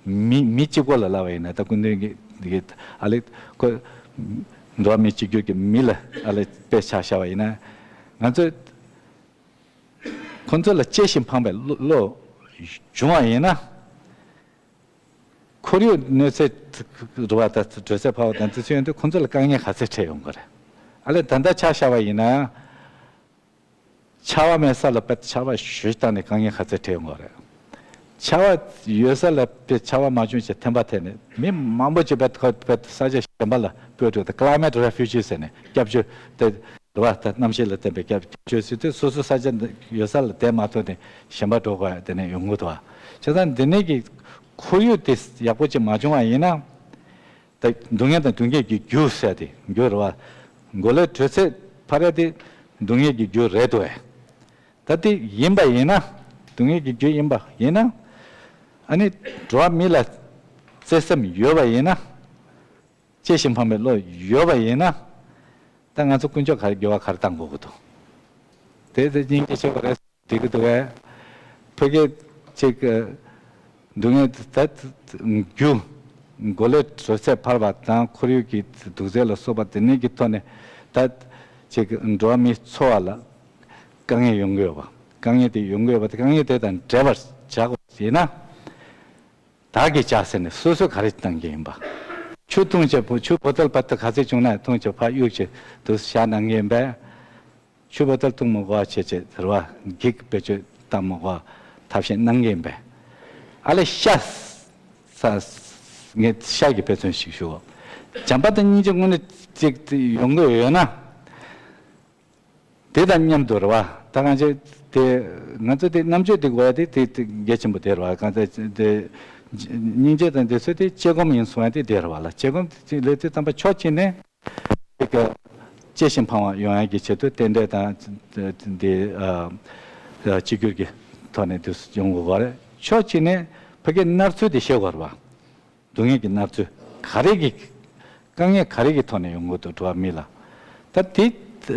མི་མི་གཅིག་པོ་ལ་ལབ་པ་ཡིན་ན་ད་སྐུ་མདུན་གྱི་འདི་གི་ཨ་ལས་ཁོ་འགྲོ་བ་མི་གཅིག་གྱུར་གྱི་མི་ལ་ཨ་ལས་དཔེ་ཆ་བཞག་པ་ཡིན་ན་ང་ཚོས་ཁོ་ཚོ་ལ་གཅེས་ཤིང་ཕངས་པའི་བློ་བློ་བྱུང་བ་ཡིན་ན། ཁོར་ཡུག་གནོད་འཚེ་རུ་བ་དང་དྲོད་ཚད་འཕར་བ་དང་དེ་ཚོ་ཡོང་དུས་ཁོ་ཚོ་ལ་དཀའ་ངལ་ག་ཚད་འཕྲད་ཡོང་གི་རེད། ཨ་ལས་ད་ལྟ་ཆ་བཞག་པ་ཡིན་ན། ཆར་པ་མེད་ས་ལ་དཔེ་ཆར་པ་ཞེ་པོ་བཏང་ནས་དཀའ་ངལ་ག་ཚད་འཕྲད་ཡོང་གི་རེད། ཆར་པ་ཡོད་ས་ལ་དཔེ་ཆར་པ་མ་བྱུང་ཞེས་ཐན་པ་ཐེབས་ནས་མི་མང་པོ་ཅིག་དཔེ་ཁོ་དཔེ་ས་ཆ་གཞན་པ་ལ་སྤོས་འགྲོ་དང་climate refugee ཟེར་ནས་སྐྱབས་བཅོལ་དེ། རེད་བ། ད་གནམ་གཤིས་ལ་བརྟེན་པའི་སྐྱབས་བཅོལ་ཟེར་དུས་སོ་སོ་ས་ཆ་འདི་ཡོད་ས་ལ་བསྡད་མ་ཐུབ་ནས་གཞན་པ་འགྲོ་དགོས་ཡ་དེ་ནས་ཡོང་གི་འདུག་བ། བྱས་ཙང་འདི་ནས་ཀྱི་ཁོར་ཡུག་དེ་ཡག་པོ་ཅིག་མ་བྱུང་བ་ཡིན་ན། ད་སྡུག་བསྔལ་དང་སྡུག་བསྔལ་གྱི་རྒྱུ་ཟེར་དེ་རྒྱུ་རེད་བ། གོ་ལའི་དྲོད་ཚད་འཕར་ཡ་དེ་སྡུག་བསྔལ་གྱི་རྒྱུ་རེད་འདུག་བས། ད་དེ་ཡིན་པ་ཡིན་ན། སྡུག་བསྔལ་གྱི་རྒྱུ་ཡིན་པ་ཡིན་ན། ཨ་ནི་འགྲོ་བ་མི་ལ་བརྩེ་སེམས་ཡོད་པ་ཡིན་ན། གཅེས་ཤིང་ཕངས་པའི་བློ་ཡོད་པ་ཡིན་ན། ད་ང་ཚོ་དཀོན་མཆོག་ག་རེ་འགྱུར་བ་ག་རེ་བཏང་དགོས་ཀྱི་འདུག་དེ་དེ་སྙིང་རྗེ་ཆེ་བ་རེད་འགྲིག་གི་འདུག་གས། ཕ་གི་ཅིག་སྡུག་བསྔལ་ད་རྒྱུ་འགོ་ལས་གྲོལ་ཚད་འཕར་བ་དང་ཁོར་ཡུག་གི་སྡུག་བསྔལ་ལ་སོགས་པ་དེ་ནས་ཀྱི་ཐོག་ནས་ད་ཅིག་འགྲོ་བ་མིའི་འཚོ་བ་ལ་དཀའ་ངལ་ཡོང་གི་ཡོད་པ། དཀའ་ངལ་དེ་ཡོང་གི་ཡོད་པ་དེ་དཀའ་ངལ་དེ་དང་འབྲེལ་བར་བྱ་དགོས་ཡིན་ན། བདག་གིས་བཅག་ཟེར་ནས་སོ་སོས་ག་རེ་གཏང་གི་ཡིན་པ། ཆུ་འཐུང་བྱས་ཆུ་བོ་ཏལ་པ་ཏི་ག་ཚད་བྱུང་ན་འཐུང་བྱས་ཕར་གཡུག་བྱས་དུ་བཞག་གནང་གི་ཡིན་པས། ཆུ་བོ་ཏལ་འཐུང་མི་དགོས་བྱས་བྱས་ཟེར་བ་འགིག་བེད་སྤྱོད་བཏང་མི་དགོས་ཐབས་ཤེས་གནང་གི་ཡིན་པས། ཨ་ལས་ཤ་ས་ངས་ཤ་གི་དཔེ་མཚོན་ཞིག་ཞུའོ། བྱམས་པ་དང་སྙིང་རྗེ་དངོས་གནས་ཅིག་ཡོང་གི་ཡོད་ན། དེ་དང་མཉམ་དུ་རེད་བ། ད་གང་ཅི་དེ་ང་ཚོ་དེ་རྣམ་དཔྱོད་དེ་དགོས་ཡ་དེ་དེ་དེ་གལ་ཆེན་པོ་དེ་རེད་བ། གང་ཅི་དེ་སྙིང་རྗེ་དང་དེ་ཚོ་དེ་དཔྱད་སྒོམ་ཡིན་གསུང་ཡ་དེ་དེ་རེད་བ་ལ། དཔྱད་སྒོམ་དེ་ལས་དེ་ཙམ་པ་ཕྱོགས་གཅིག་ནས་དེ་ག་གཅེས་ཤིང་ཕངས་པ་ཡོང་ཡ་གི་ཆེད་དུ་རྟེན་འབྲེལ་དང་དེ་ཨ་གཅིག་གྱུར་གྱི་ཐོག་ནས་དེ་ཡོང་དགོས་པ་རེད། ཕྱོགས་གཅིག་ནས་ཕ་གི་མནར་ཚུལ་དེ་ཤེས་དགོས་རེད་བ། སྡུག་བསྔལ་གྱི་མནར་ཚུལ་ག་རེ་གི་དཀའ་ངལ་ག་རེ་གི་ཐོག་ནས་ཡོང་གི་འདུག་འགྲོ་བ་མི་ལ། ད་དེ་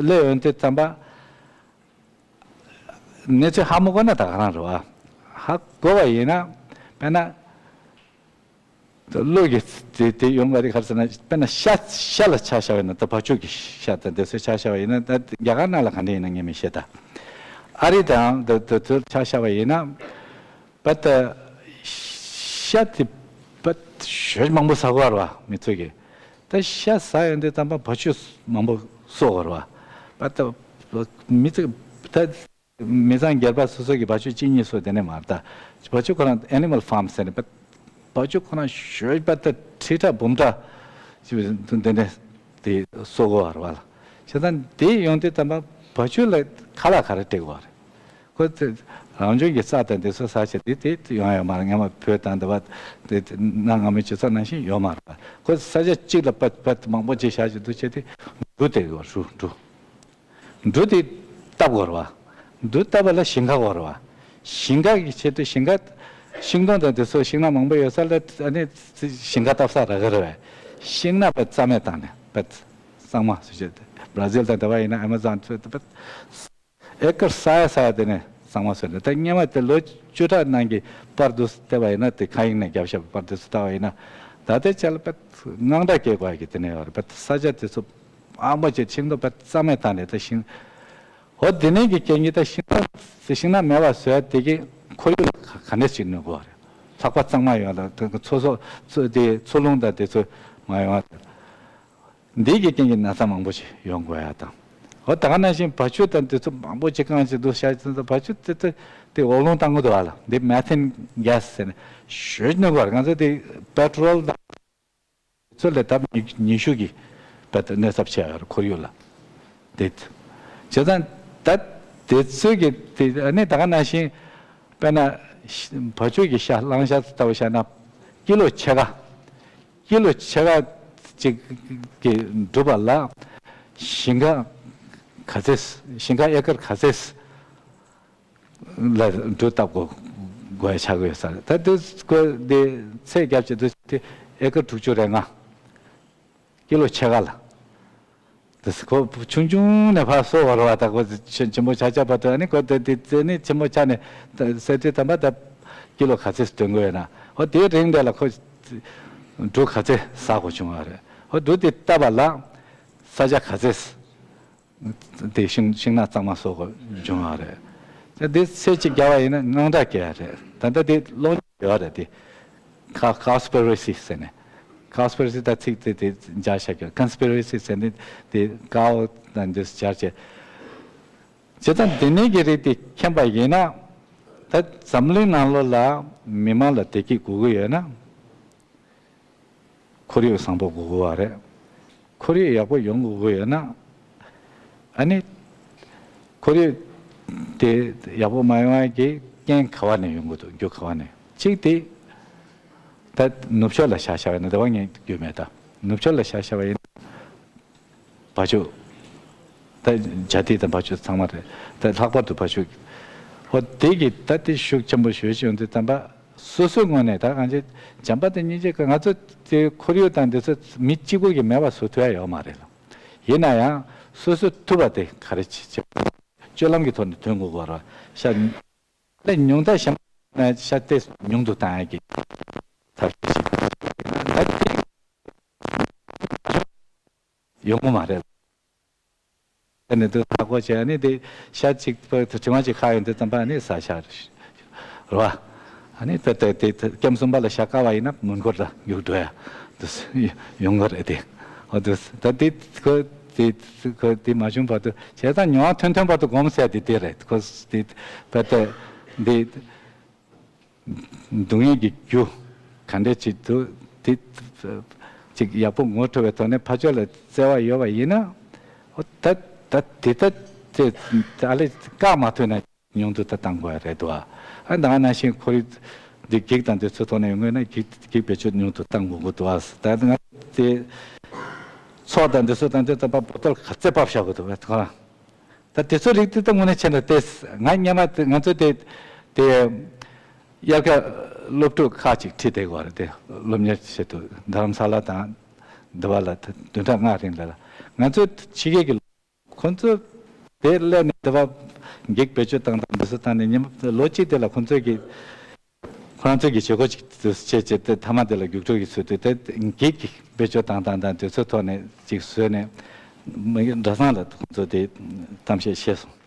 ལས་འོན་ཏེ་ཙམ་པ་གནས་ཚུལ་ཧ་མ་གོ་ན་ད་ག་རང་རེད་བ། ཧ་གོ་བ་ཡིན་ན་དཔེར་ན་བློ་གི་དེ་དེ་ཡོང་ག་རེ་ག་རེ་ཟེར་ན། དཔེར་ན་ཤ་ཤ་ལ་ཆ་བཞག་པ་ཡིན་ན། ད་བ་ཕྱུགས་ཀྱི་ཤ་དང་དེ་ཚོ་ཆ་བཞག་པ་ཡིན་ན། ད་རྒྱ་གར་ནང་ལ་ག་འདྲ་ཡིན་ན་ངས་མི་ཤེས། ད་ཨ་རི་དང་དེ་དེ་ཚོ་ཆ་བཞག་པ་ཡིན་ན། པ་ད་ཤ་དེ་པ་ཞོ་མང་པོ་ཟ་དགོས་རེད་བ་མི་ཚོ་གིས། ད་ཤ་ཟ་ཡོང་དུས་ཙམ་པ་བ་ཕྱུགས་མང་པོ་གསོ་དགོས་རེད་བ། པ་ད་མི་ཚོ་ད་མི་ཚང་སྒེར་པ་སོ་སོ་གི་བ་ཕྱུགས་གཅིག་གཉིས་གསོ་དེ་ནས་མ་རེད། ད་བ་ཕྱུགས་ཁོ་རང་ཨེ་ནི་མལ་ཕཱམ་ཟེར་ནས་པ་བ་ཕྱུགས་ཁོ་རང་ཞོ་པ་ད་ཁྲི་ཕྲག་འབུམ་ཕྲག་ཅིག་དེ་འདྲ་དེ་གསོ་དགོས་རེད་བ་ལ། བྱས་ཙང་དེ་ཡོང་དུས་ཙམ་པ་བ་ཕྱུགས་ལ་ཁ་ལག་ག་རེ་སྤྲད་དགོས་རེད། ཁོ་ཚོས་རང་བྱུང་གི་རྩྭ་དང་དེ་ཚོ་ཟ་བྱས་དེ་དེ་ཡོང་ཡོད་མ་རེད། སྔ་མ་བོད་དང་འདི་བ་དེ་གནའ་སྔ་མོའི་སྤྱི་ཚོགས་ནང་བཞིན་ཡོད་མ་རེད་པ། ཁོ་ཚོ་ས་ཆ་གཅིག་ལ་པ་པ་མང་པོ་ཅིག་བཞག་བྱས་འདུག་བྱས་དེ་འབྲུ་སྟེར་དགོས། འབྲུ་འབྲུ་འབྲུ་དེ་བཏབ་དགོས་རེད་བ། འབྲུ་བཏབ་པ་ལ་ཞིང་ཁ་དགོས་རེད་བ། ཞིང་ཁ་གི་ཆེད་དུ་ཞིང་ཁ་ཤིང་སྡོང་དང་དེ་ཚོ་ཤིང་ནགས་མང་པོ་ཡོད་ས་ལ་ཨ་ནི་ཞིང་ཁ་བཏབ་ས་རག་གི་རེད་བས། ཤིང་ནགས་པ་རྩ་མེད་བཏང་ནས་པ་གཙང་མ་བཟོ་བྱས་ཏེ་བྷ་ར་ཟིལ་དང་འདི་བ་ཡིན་ན་ཨ་མ་ཛོན་ཚོ་དེ་པ། ཨེ་ཀར་ས་ཡ་ས་ཡ་དེ་ནས་གཙང་མ་བཟོས་ནས། ད་སྔོན་མ་དེ་ལོ་བཅུ་ཕྲག་ནང་གི་པར་དུ་བལྟས་པ་ཡིན་ན། དེ་མཁའ་དབྱིངས་ནས་བརྒྱབ་བཞག་པའི་པར་དུ་བལྟས་པ་ཡིན་ན། ད་ལྟའི་ཆ་ལ་པ་དངངས་སྐྲག་སྐྱེ་དགོས་ཀྱི་དེ་ནས་ཡོད་རེད། པ་ས་ཆ་དེ་ཚོ་མང་པོ་ཅིག་ཤིང་སྡོང་པ་རྩ་མེད་བཏང་ནས། ད་ཤིང་འོ་དེ་ནས་ཀྱི་རྐྱེན་གྱིས་ད་ཤིང་ནགས་ཤིང་ནགས་མེད་པ་བཟོས་དེ་གི་ཁོར་ཡུག་ལ་ག་ག་འདྲ་ཞིག་གནོད་དགོས་རེད། ལྷགས་པ་གཙང་མ་ཡོང་ལ་དེ་མཚོ་སོགས་མཚོ་དེ་མཚོ་རླུང་དང་དེ་ཚོ་མ་ཡོང་བ། འདི་གི་རྐྱེན་གྱིས་ན་ཚ་མང་པོ་ཞིག་ཡོང་དགོས་ཡ་དང་། འོ་ད་ག་ནང་བཞིན་བ་ཕྱུགས་དང་འདི་ཚོ་མང་པོ་ཅིག་གང་ཅིག་འདུག་བྱ་ཙང་། བ་ཕྱུགས་དེ་ཚོ་དེ་འོག་རླུང་བཏང་གི་འདུག་བ་ལ། འདི་མེ་ཐན་གྷེ་སི་ཟེར་ནས་ཞོད་གནོད་པར། ང་ཚོ་དེ་པེ་ཊོ་རོལ་དང་ཚོ་ལས་ལྡབ་ཉི་ཉི་ཤུ་གི་བེད་གནོད་ཚབས་ཆེ་བ་ཁོར་ཡུག་ལ། དེ་བྱས་ཙང་ད་དེ་ཚོ་གི་དེ་ཨ་ནི་ད་ག་ནང་བཞིན་དཔེར་ན་བ་ཕྱུགས་ཀྱི་ཤ་གླང་ཤ་ལྟ་བུ་བཤད་ན་ཀི་ལོ་ཕྱེད་ཀ་ཀི་ལོ་ཕྱེད་ཀ་ཅིག་གི་འགྲུབ་པ་ལ་ཞིང་ཁ་ག་ཚད། ཞིང་ཁ་ཨེ་ཀར་ག་ཚད་ལ་འབྲུ་བཏབ་དགོས་དགོས་ཆགས་ཀྱི་ཡོད་ས་རེད། ད་དུས་ཁོ་འདི་ཚད་བརྒྱབ་བྱས་དུས་དེ་ཨེ་ཀར་དྲུག་ཅུ་རེ་ལྔ། ཀི་ལོ་ཕྱེད་ཀ་ལ། དེ་ཁོ་ཆུང་ཆུང་ནས་ཕར་གསོ་བར་བ་དང་། ཁོ་ཆེན་ཆེན་པོ་ཆགས་ཆགས་བར་དུ་ཨ་ནི་ཁོ་དེ་དེ་དེ་ནི་ཆེན་པོ་ཆགས་ནས་ད་སེ་དེ་དམ་པ་ད་ཀི་ལོ་ག་ཚད་འདོན་དགོས་ཡོད་ན། ཧོ་དེའི་རིང་དེ་ལ་ཁོ་འབྲུ་ག་ཚད་ཟ་དགོས་བྱུང་བ་རེད། ཧོ་འབྲུ་དེ་བཏབ་པ་ལ་ས་ཆ་ག་ཚད་དེ་ཤིང་ཤིང་ནགས་གཙང་མ་གསོ་དགོས་བྱུང་བ་རེད། ད་དེ་ཚད་ཅིག་བརྒྱབ་པ་ཡིན་ན་དངངས་སྐྲག་སྐྱེ་ཡ་རེད། ད་ལྟ་དེ་ཀློག་ཡོད་རེད་དེ། ཀ་ཀོ་སི་པི་རེ་སི་ཟེར་ནས། ཀོ་སི་པི་རེ་སི་ད་ཚིག་དེ་དེ་སྦྱར་བཞག་གི། ཀོན་སི་པི་རེ་སི་ཟེར་ནས་དེ་ཀའོ་དང་འདི་སྦྱར་བྱས། བྱས་ཙང་དེ་ནས་ཀྱི་རིགས་དེ་མཁྱེན་པ་ཡིན་ན། ད་འཛམ་གླིང་ནང་ལོགས་ལ་མི་མང་ལ་བདེ་སྐྱིད་དགོས་ཀྱི་ཡོད་ན། ཁོར་ཡུག་བཟང་པོ་དགོས་ཀྱི་ཡོད་རེད། ཁོར་ཡུག་ཡག་པོ་ཡོང་དགོས་ཀྱི་ཡོད་ན། ཨ་ནི། ཁོར་ཡུག་དེ་ཡག་པོ་མ་ཡོང་བ་གི་རྐྱེན་ག་བ་ནས་ཡོང་གི་འདུག་རྒྱུ་ག་བ་ནས། གཅིག་དེ་ད་ནུབ་ཕྱོགས་ལ་ཆ་བཞག་པ་ཡིན་ན། དེ་བ་ངས་རྒྱུས་མེད། ད་ནུབ་ཕྱོགས་ལ་ཆ་བཞག་པ་ཡིན་ན། བ་ཕྱུགས། ད་བྱ་དེ་དང་བ་ཕྱུགས་ཚང་མ་རེད། ད་ལྷག་པར་དུ་བ་ཕྱུགས། ཧོ་དེ་གི་ད་དེ་ཤུགས་ཆེན་པོ་ཞེ་ཅིག་ཡོང་དུས་ཙམ་པ། སོ་སོའི་ངོས་ནས་ད་གང་ཅི་བྱམས་པ་དང་སྙིང་རྗེ་གི། ང་ཚོ་དེ་ཁོར་ཡུག་དང་འདི་ཚོ་མི་གཅིག་པུ་གིས་མེད་པ་བཟོ་ཐུབ་ཡ་ཡོད་མ་རེད་ལ། ཡིན་ན་ཡང་སོ་སོས་ཐུབ་པ་དེ་ག་རེ་བྱེད་བྱེད། སྤྱོད་ལམ་གྱི་ཐོག་ནས་ཐོན་དགོས་ཀྱི་རེད། ཤ་ལས་ཉུང་མཐའ་གཞན་པ་ན་ཤ་དེ་ཉུང་དུ་བཏང་ཡ་གི་ཐབས་ཤེས་ཤིག་ད་དེ་ཡོང་གི་མ་རེད། དེ་ནས་དུ་ཧ་གོ་བྱས་ནས་དེ་ཤ་གཅིག་པ་དུ་དྲི་མ་གཅིག་ཁ་ཡོང་དུས་ཙམ་པ་ནི་ཟ་ཤ་རེད་བ། ཨ་ནི་ད་ལྟ་དེ་སྐྱམ་གསུམ་པ་ལ་ཤ་དཀར་བ་ཡིན་ན་མོན་གྷོ་ལ་རྒྱུགས་འགྲོ་ཡ་དུ་ཡོང་གི་རེད་དེ། ཨོ་དུ་ད་དེ་ཁོ་དེ་ཁོ་དེ་མ་བྱུང་བར་དུ་བྱས་ཙང་མྱོང་བ་ཐོན་ཐོན་བར་དུ་སྒོམ་ཟེར་དེ་དེ་རེད། ཁོ་དེ་ད་ལྟ་འདི། སྡུག་བསྔལ་གྱི་རྒྱུ་ག་འདྲ་ཅིག་འདུག་དེ་ཅིག་ཡག་པོ་ངོ་འཕྲོད་པའི་ཐོག་ནས་ཕར་ཕྱོགས་ལ་བརྩེ་བ་ཡོད་པ་ཡིན་ན། ཨོ་ད་ད་དེ་ད་དེ་ཨ་ལས་བཀག་མ་ཐུབ་ན་ཉུང་དུ་ད་བཏང་དགོས་ཡ་རེད་འདུག་ཨ་ད་ནང་བཞིན་ཁོར་ཡུག་འདི་འགྱིག་དང་དེ་ཚོའི་ཐོག་ནས་ཡོང་དགོས་ན་འགྱིག་འགྱིག་བེད་སྤྱོད་ཉུང་དུ་བཏང་དགོས་ཀྱི་འདུག་ཨ་ད་ང་དེ་ཚོགས་དང་དེ་ཚོ་དང་དེ་ད་པ་བོ་ཏོལ་ག་ཚད་ཕབ་བཞག་དགོས་འདུག་ཨ་ཁོ་རང་། ད་དེ་ཚོ་རིགས་དེ་ད་དངོས་གནས་བྱས་ན་དེ་ང་སྔོན་མ་དེ་ང་ཚོ་དེ་དེ་དབྱར་ཁ་སློབ་ཕྲུག་ཁག་ཅིག་ཁྲིད་བསྡད་ཡོད་རེད་དེ། སློབ་གཉེར་ཆེད་དུ་རྡ་རམ་ས་ལ་དང་འདི་པ་ལ་ད་བདུན་ཕྲག་ལྔ་རིང་ལ་ལ་ང་ཚོ་ཕྱི་རྒྱལ་གྱི་ཁོང་ཚོ་དེ་སླེབས་ནས་འདི་པ་འགྱིག་བེད་སྤྱོད་བཏང་དང་འདི་ཚོ་བཏང་ནས་ཉི་མ་ལོ་གཅིག་དེ་ལ་ཁོང་ཚོ་གི་ཁོ་རང་ཚོའི་གི་བྱེད་སྒོ་ཅིག་ཏུ་བྱས་བྱས་ཏེ་མཐའ་མ་དེ་ལ་རྒྱུགས་སྤྲོད་ཀྱི་ཚུལ་དུ་དེ་འགྱིག་གི་བེད་སྤྱོད་བཏང་བཏང་དང་དུས་ཚོད་ཐོག་ནས་ཅིག་བཟོས་ནས་མི་གྲྭ་ཚང་ལ་ཁོང་ཚོ་དེ་གཏམ་བཤད་བཤད་སོང་